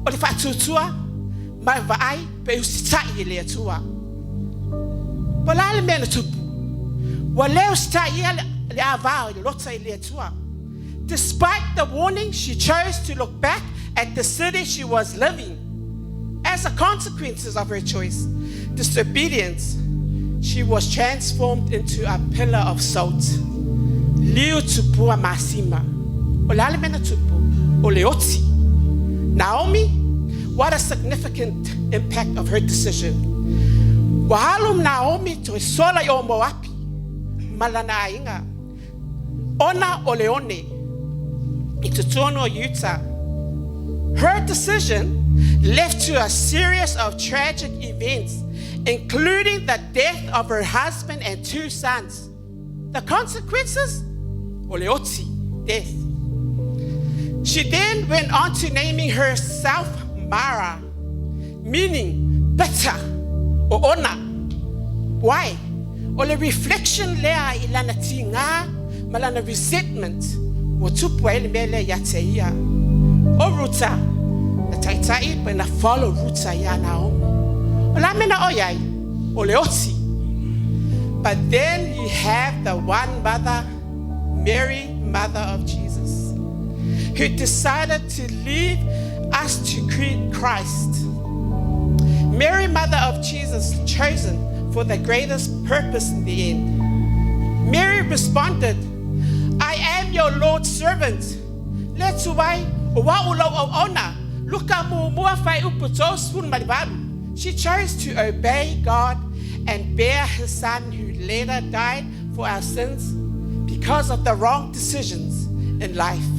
O le faatuatua ma le vaai pe usitai e le Atua. Po o le a le mea na tupu? Ua le usitaia le ava o Lota i le Atua. Despite the warning, she chose to look back at the city she was living. As a consequences of her choice, disobedience, she was transformed into a pillar of salt. Liu tupua masima. O le a le mea na tupu, o le oti. Naomi, what a significant impact of her decision. Ua alu Naomi toe sola i o Moapi, ma lana aiga. Ona o le one, i totonu o Iuta. Her decision led to a series of tragic events, including the death of her husband and two sons. The consequences? O le oti, death. She then went on to naming herself Mara, meaning bitter or ona. Why? O le reflection lea i lana tiga ma lana resentment ua tupu ai le mea lea ia te ia. O Ruta, na taitai pe na follow Ruta iā Naomi. O le a mea na oi ai? O le oti. But then you have the one mother, Mary, mother of Jesus, who decided to lead us to Christ. Mary, mother of Jesus, chosen for the greatest purpose in the end. Mary responded, I am your Lord's servant. Le tuai, o wa o lau auauna, Luka muamua fuaiupu 38. She chose to obey God and bear his son who later died for our sins because of the wrong decisions in life.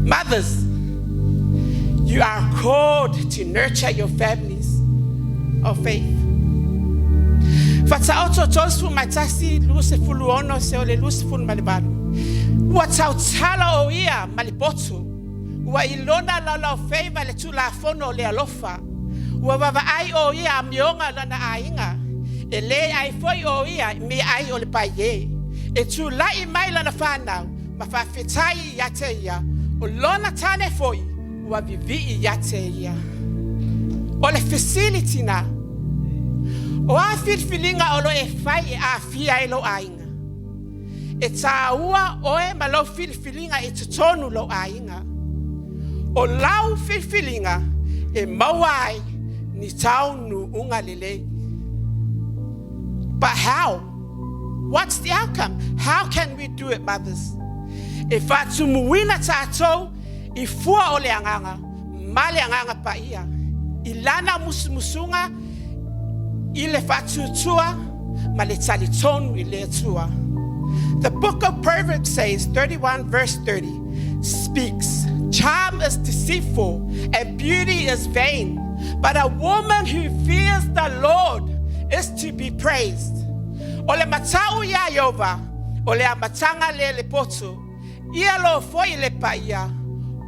Mothers, you are called to nurture your families of faith. Fataoto tosu matasi luse fuluono se ole luse fulu malibalu. Ua tautala o ia malipotu. Ua ilona laulau feiva le tulafono o le alofa. Ua vaavaai o ia amioga o lona aiga. E lē ai foi o ia i meaai o le paiē. E tula'i mai lana fanau ma faafetai ia te ia. O lona tane foi ua vivii ia te ia. O le fesili tinā. O a filifiliga o lo e fai e aafia ai lou aiga? E tāua oe ma lau filifiliga i totonu lou aiga. O lau filifiliga e maua ai ni taunuuga lelei. But how? What's the outcome? How can we do it, mothers? E faatumuina tatou i fua o le agaga ma le agaga paia i lana musumusuga i le faatuatua ma le talitonu i le Atua. The book of Proverbs says, 31 verse 30, speaks, Charm is deceitful and beauty is vain, but a woman who fears the Lord is to be praised. O le matau iā Ieova, o le amataga lea le poto, ia loa foi le paia,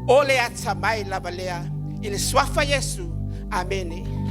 o le atamai lava lea. I le suafa Iesu. Amene.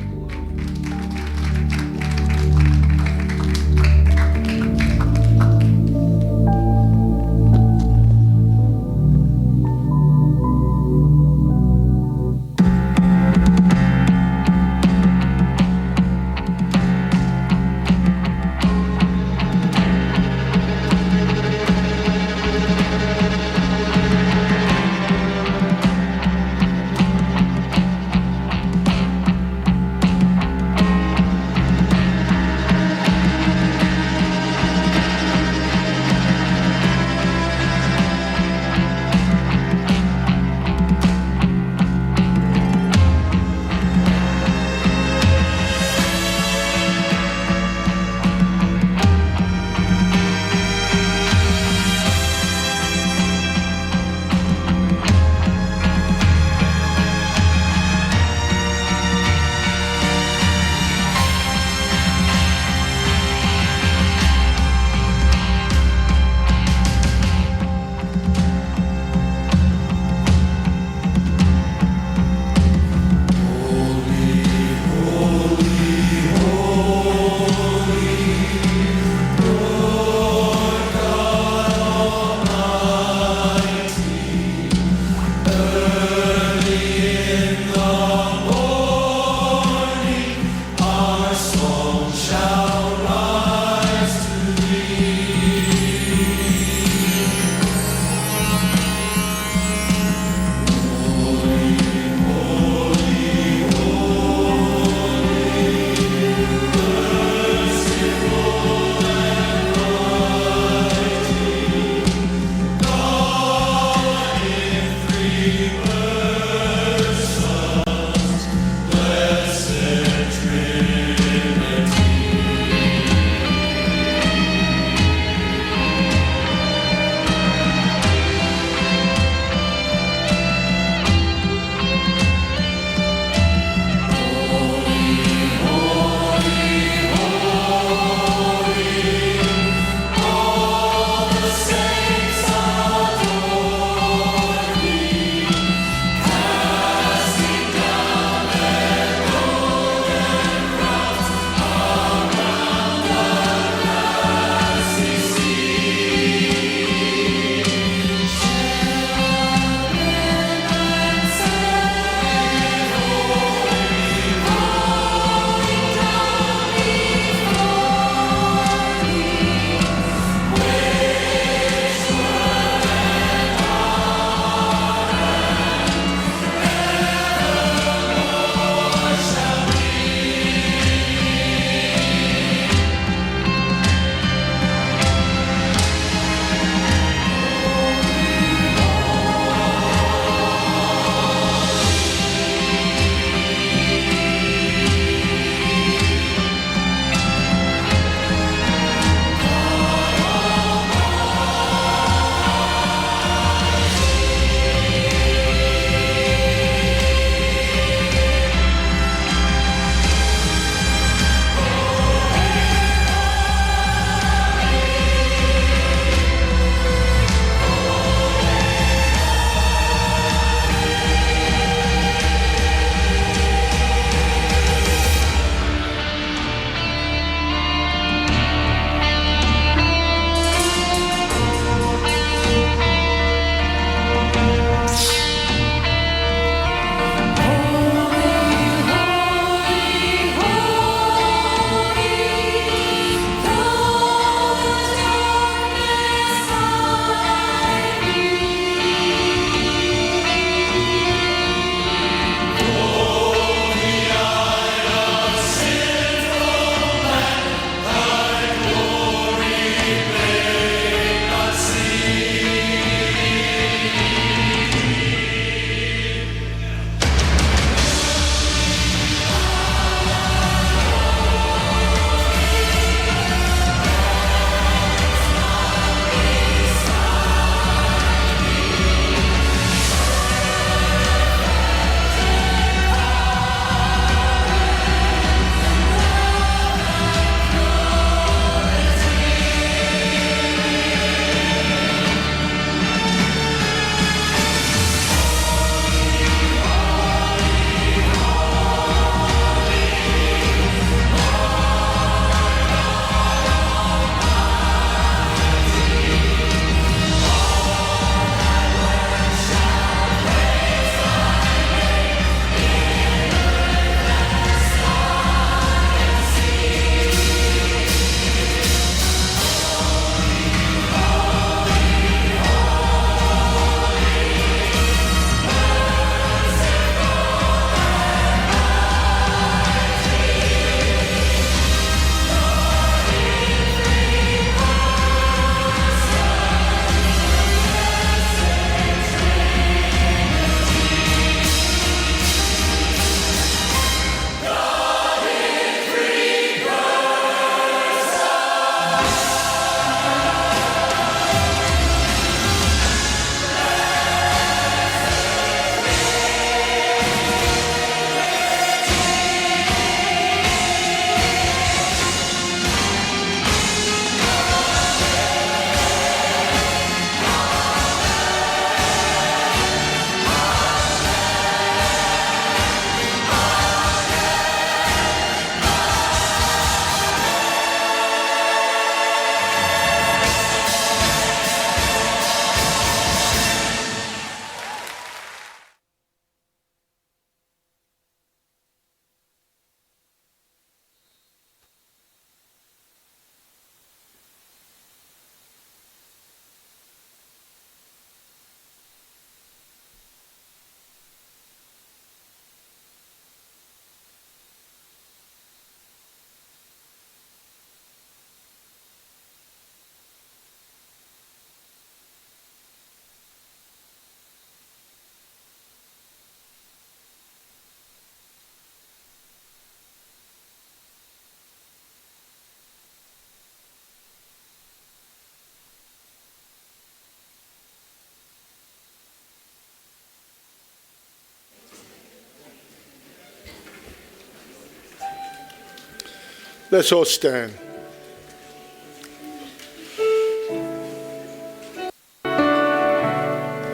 Let's all stand.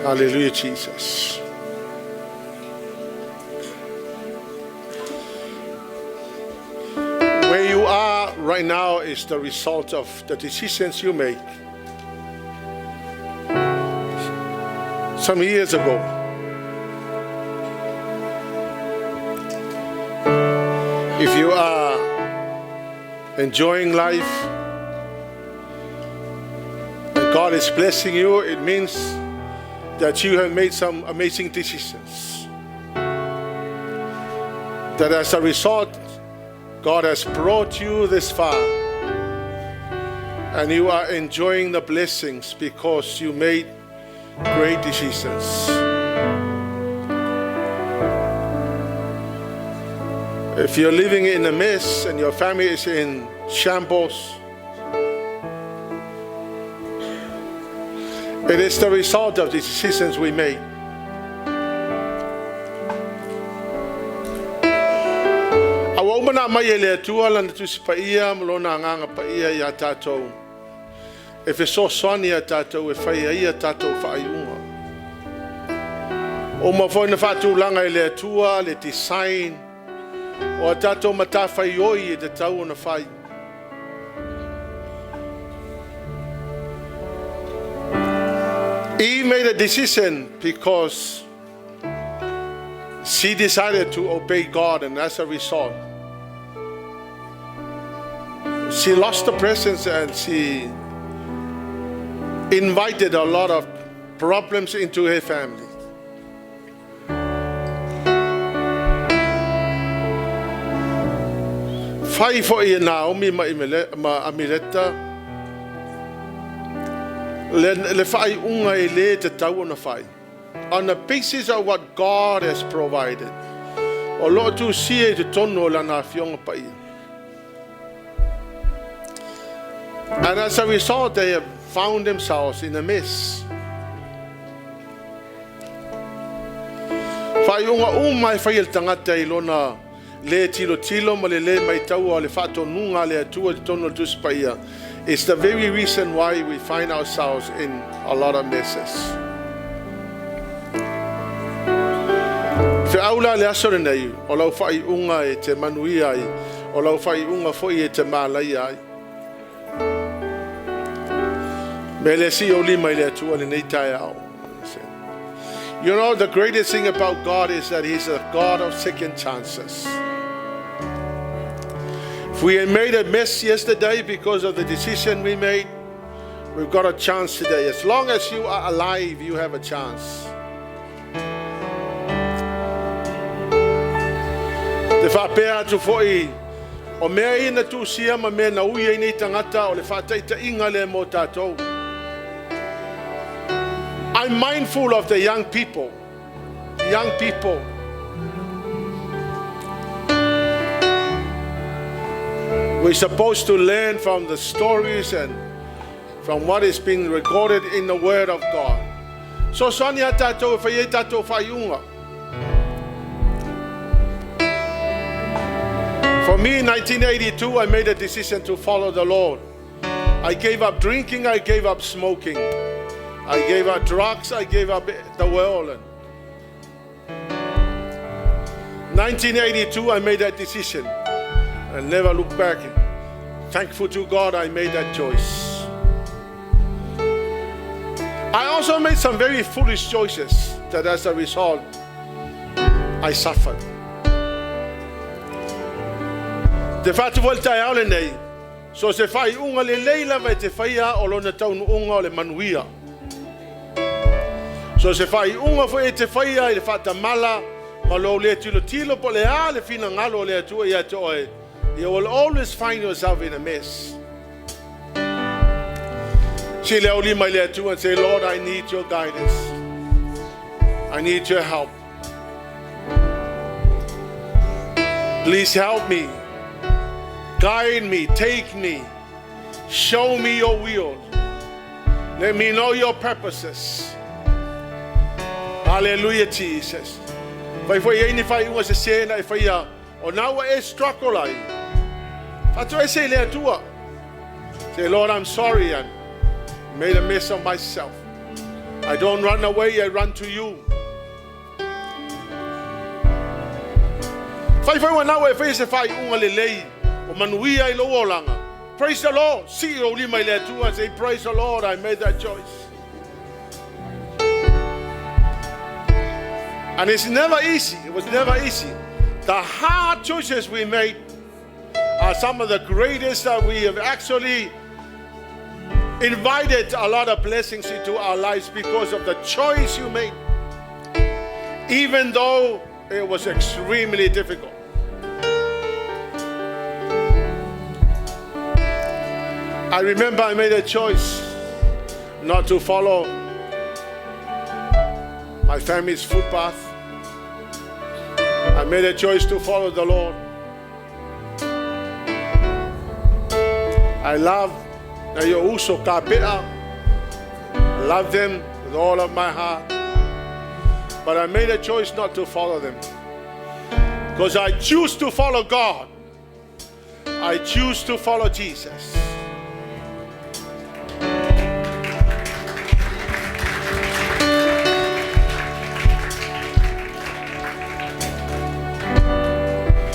Hallelujah, Jesus. Where you are right now is the result of the decisions you make some years ago. If you are enjoying life and God is blessing you, it means that you have made some amazing decisions. That as a result, God has brought you this far. And you are enjoying the blessings because you made great decisions. If you're living in a mess and your family is in shambles, it is the result of the decisions we make. A ua uma ona aumai e le Atua Lana Tusi Paia ma Lona Agaga Paia ia tatou e fesoasoani ia tatou e fai ai a tatou faaiuga. Ua uma foi ona faatulaga e le Atua le design o a tatou matafaioi e tatau ona fai. Eve made a decision because she decided to obey God, and as a result, she lost the presence and she invited a lot of problems into her family. Fai foi e Naomi ma, ma Amileta le, le whaaiunga e le te tau ona whai. On the basis of what God has provided. O loo tusia i totonu o lana afioga paia. And as a result, they have found themselves in a mess. Faaiuga uma e fai e le tagata i lona le tilotilo ma le le maitaua o le faatonuga a le Atua i totonu o le Tusi Paia, it's the very reason why we find ourselves in a lot of messes. Feau la le aso lenei, o lau faaiuga e te manuia ai, o lau faaiuga foi e te malaia ai. Me le sii ou lima i le Atua lenei taeao. You know, the greatest thing about God is that He's a God of second chances. If we made a mess yesterday because of the decision we made, we've got a chance today. As long as you are alive, you have a chance. Te faapea atu foi, o mea ia na tusia ma mea na ui ai nei tagata o le faataitaiga lea mo tatou. I'm mindful of the young people. Young people. We're supposed to learn from the stories and from what is being recorded in the Word of God. Fesoasoani ia tatou e fai ai tatou faaiuga. For me, in 1982, I made a decision to follow the Lord. I gave up drinking, I gave up smoking. I gave up drugs, I gave up the world. 1982, I made that decision. I never looked back. Thankful to God, I made that choice. I also made some very foolish choices that as a result, I suffered. Te fai atu foi le taeao lenei, so se faaiuga lelei lava e te faia o lona taunuuga o le manuia. So se faaiuga foi e te faia i le faatamala ma lou le tilotilo po o le a le finagalo o le Atua ia te oe, you will always find yourself in a mess. Sii le aulima i le Atua and say, Lord, I need your guidance. I need your help. Please help me. Guide me. Take me. Show me your will. Let me know your purposes. Hallelujah, Jesus. Fai foi ai ni faaiuga sesē na e faia o na ua e struggle ai. Faatoese i le Atua. Say, Lord, I'm sorry. I made a mess of myself. I don't run away, I run to you. Faifai ua nau e faia se faaiuga lelei ua manuia ai lou olaga. Praise the Lord. Sii lou lima i le Atua and say, Praise the Lord, I made that choice. And it's never easy. It was never easy. The hard choices we made are some of the greatest that we have actually invited a lot of blessings into our lives because of the choice you made. Even though it was extremely difficult. I remember I made a choice not to follow my family's footpath. I made a choice to follow the Lord. I love na i uso kapea. I love them with all of my heart. But I made a choice not to follow them. Because I choose to follow God. I choose to follow Jesus.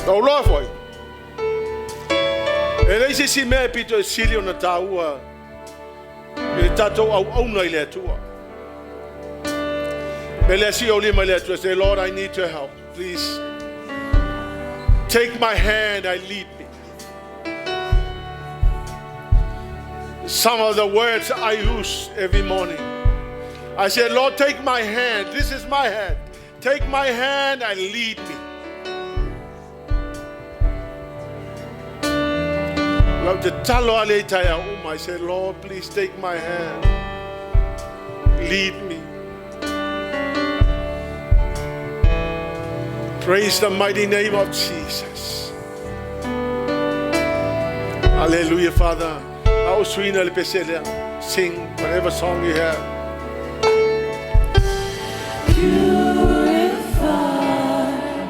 Na uloa foi. E leai se isi mea e pito e sili ona taua i le tatou auauna i le Atua. Me lea sii ou lima i le Atua, say, Lord, I need your help. Please take my hand and lead me. Some of the words I use every morning. I said, Lord, take my hand. This is my hand. Take my hand and lead me. Lau te talo ale i taeao uma. I said, Lord, please take my hand. Lead me. Praise the mighty name of Jesus. Hallelujah, Father. Au suina le pese lea. Sing whatever song you have. Purify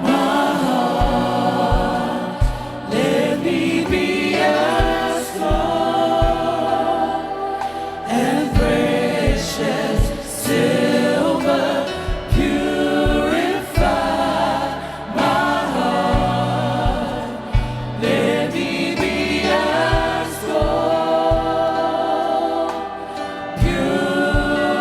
my heart. Let me be as gold and precious silver. Purify my heart. Let me be as gold. Purify.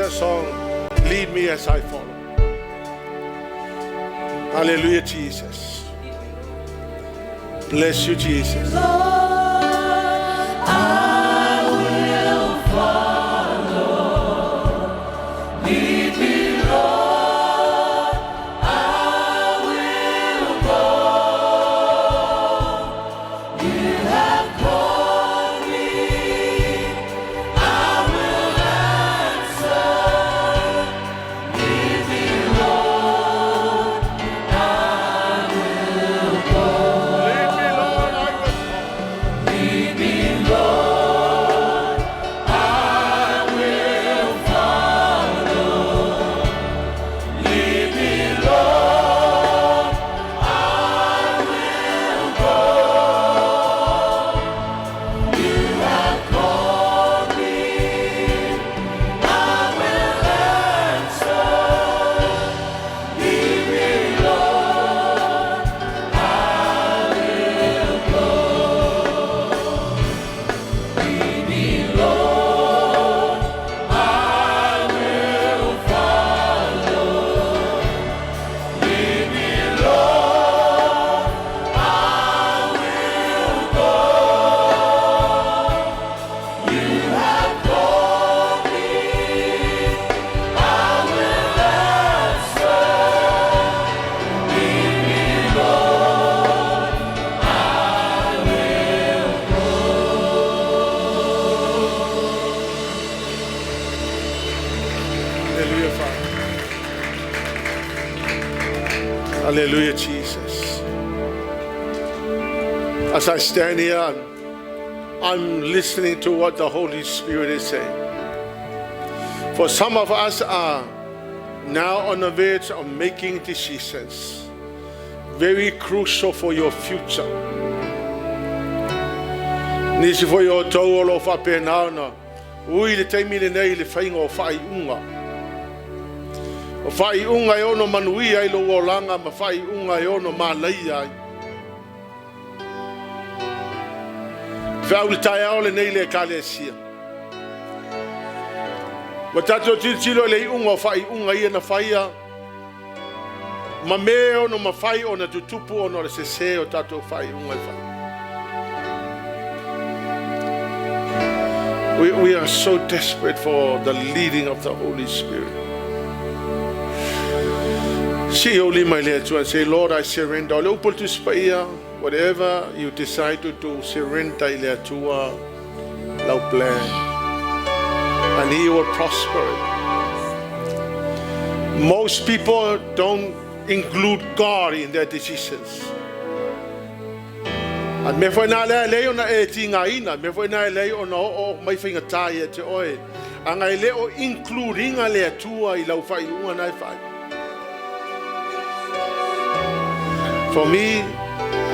that song, Lead Me As I Follow. Hallelujah, Jesus. Bless you, Jesus. Lord, I will follow. Lead me, Lord, I will go. You have called me, I will answer. Lead me, Lord, I will go. Lead me, Lord, I will Lead me, Lord, I will follow. Lead me, Lord, I will go. You have called me, I will answer. Lead me, Lord, I will go. Lead me, Lord, I will follow. Lead me, Lord, I will go. You have called me, I will answer. Lead me, Lord, I will Hallelujah, Father. Hallelujah, Jesus. As I stand here, I'm listening to what the Holy Spirit is saying. For some of us are now on the verge of making decisions, very crucial for your future. Nisi foi o outou o lo o faapena ona ui le taimi lenei i le faiga o faaiuga. O faaiuga e ono manuia ai lou olaga ma faaiuga e ono malaia ai. Feau le taeao lenei le ekalesia. Ua tatou tilotilo i le iuga o faaiuga ia na faia ma mea e ono mafai ona tutupu ona o le sesē o tatou faaiuga e fai. We are so desperate for the leading of the Holy Spirit. Sii ou lima i le Atua and say, Lord, I surrender. O le upu a le Tusi Paia, whatever you decide to do, surrender i le Atua lau plan. And He will prosper it. Most people don't include God in their decisions. A mea foi nā lea e leai ona e tigaina, mea foi nā e leai ona oo mai faigata ia te oe. Aga e le o include ina le Atua i lau faaiuga na e fai. For me,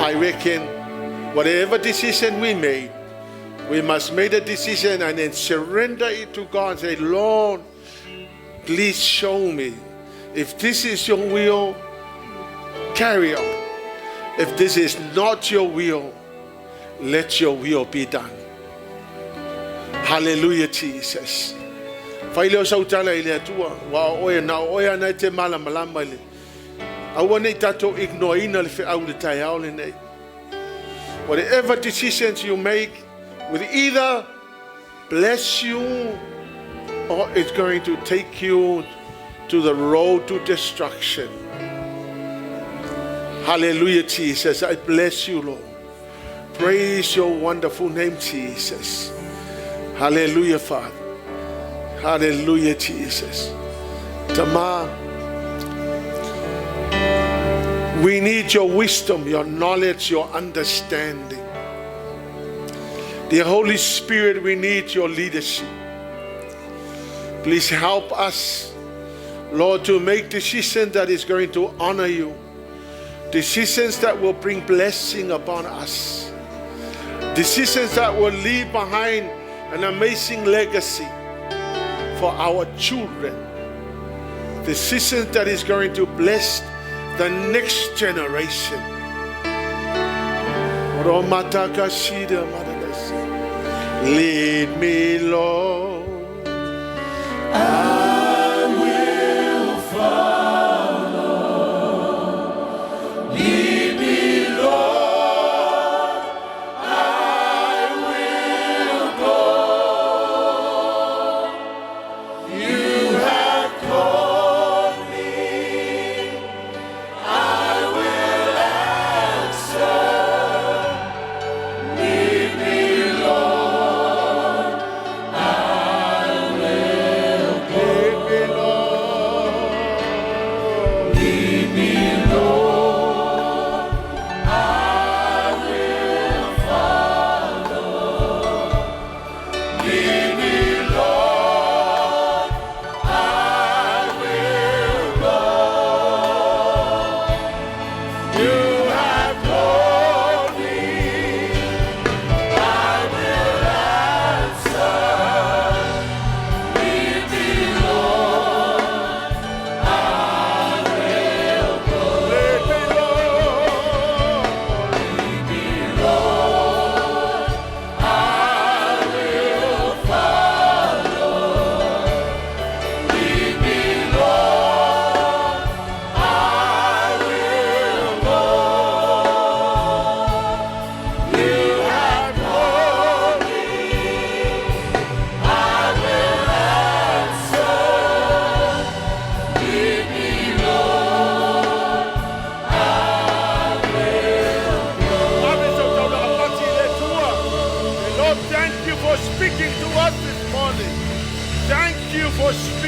I reckon whatever decision we made, we must make a decision and then surrender it to God and say, Lord, please show me. If this is your will, carry on. If this is not your will, let your will be done. Hallelujah, Jesus. Fai lea o sau tala i le Atua, ua o oe, na o oe ana e te malamalama i le. Aua ne i tatou ignore-ina le feau i le taeao lenei. Whatever decisions you make will either bless you or it's going to take you to the road to destruction. Hallelujah, Jesus. I bless you, Lord. Praise your wonderful name, Jesus. Hallelujah, Father. Hallelujah, Jesus. Tama, we need your wisdom, your knowledge, your understanding. The Holy Spirit, we need your leadership. Please help us, Lord, to make decisions that is going to honor you. Decisions that will bring blessing upon us. Decisions that will leave behind an amazing legacy for our children. Decisions that is going to bless the next generation. Lead me, Lord. I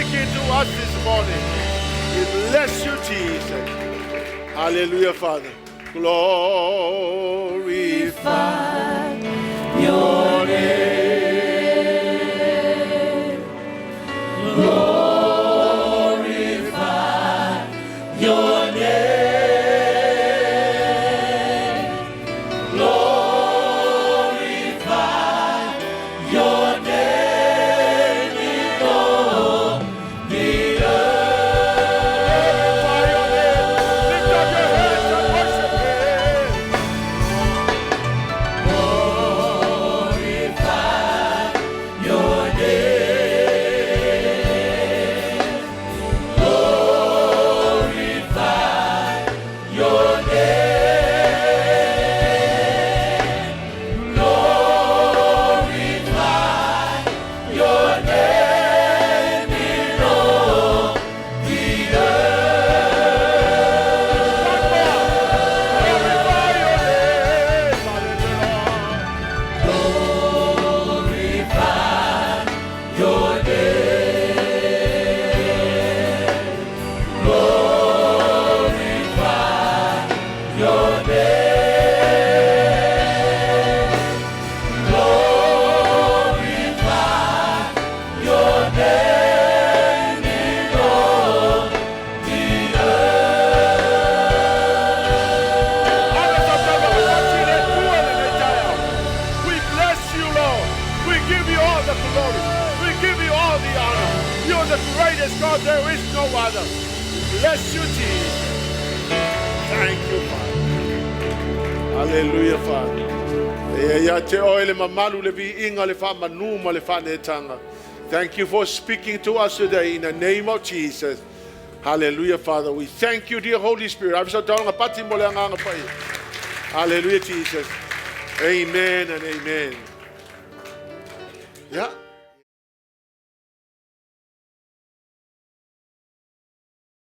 speaking to us this morning. We bless you, Jesus. Hallelujah, Father. Glorify your name. Glorify your name. Glorify your name in all the earth. Lift up your hands and worship Him. Glorify your name. Glorify your name. Glorify your name in all the Glorify your name. Glorify your name. Glorify your name in all the We bless you, Lord. We give you all the glory. We give you all the honor. You're the greatest God. There is no other. We bless you, Jesus. Thank you, Father. Hallelujah, Father. E ia te oe le mamalu le viiga le faamanu ma le faanetaga. Thank you for speaking to us today in the name of Jesus. Hallelujah, Father. We thank you, dear Holy Spirit. Ave sau taulaga pati mo le agaga paia. Hallelujah, Jesus. Amen and amen. Yeah.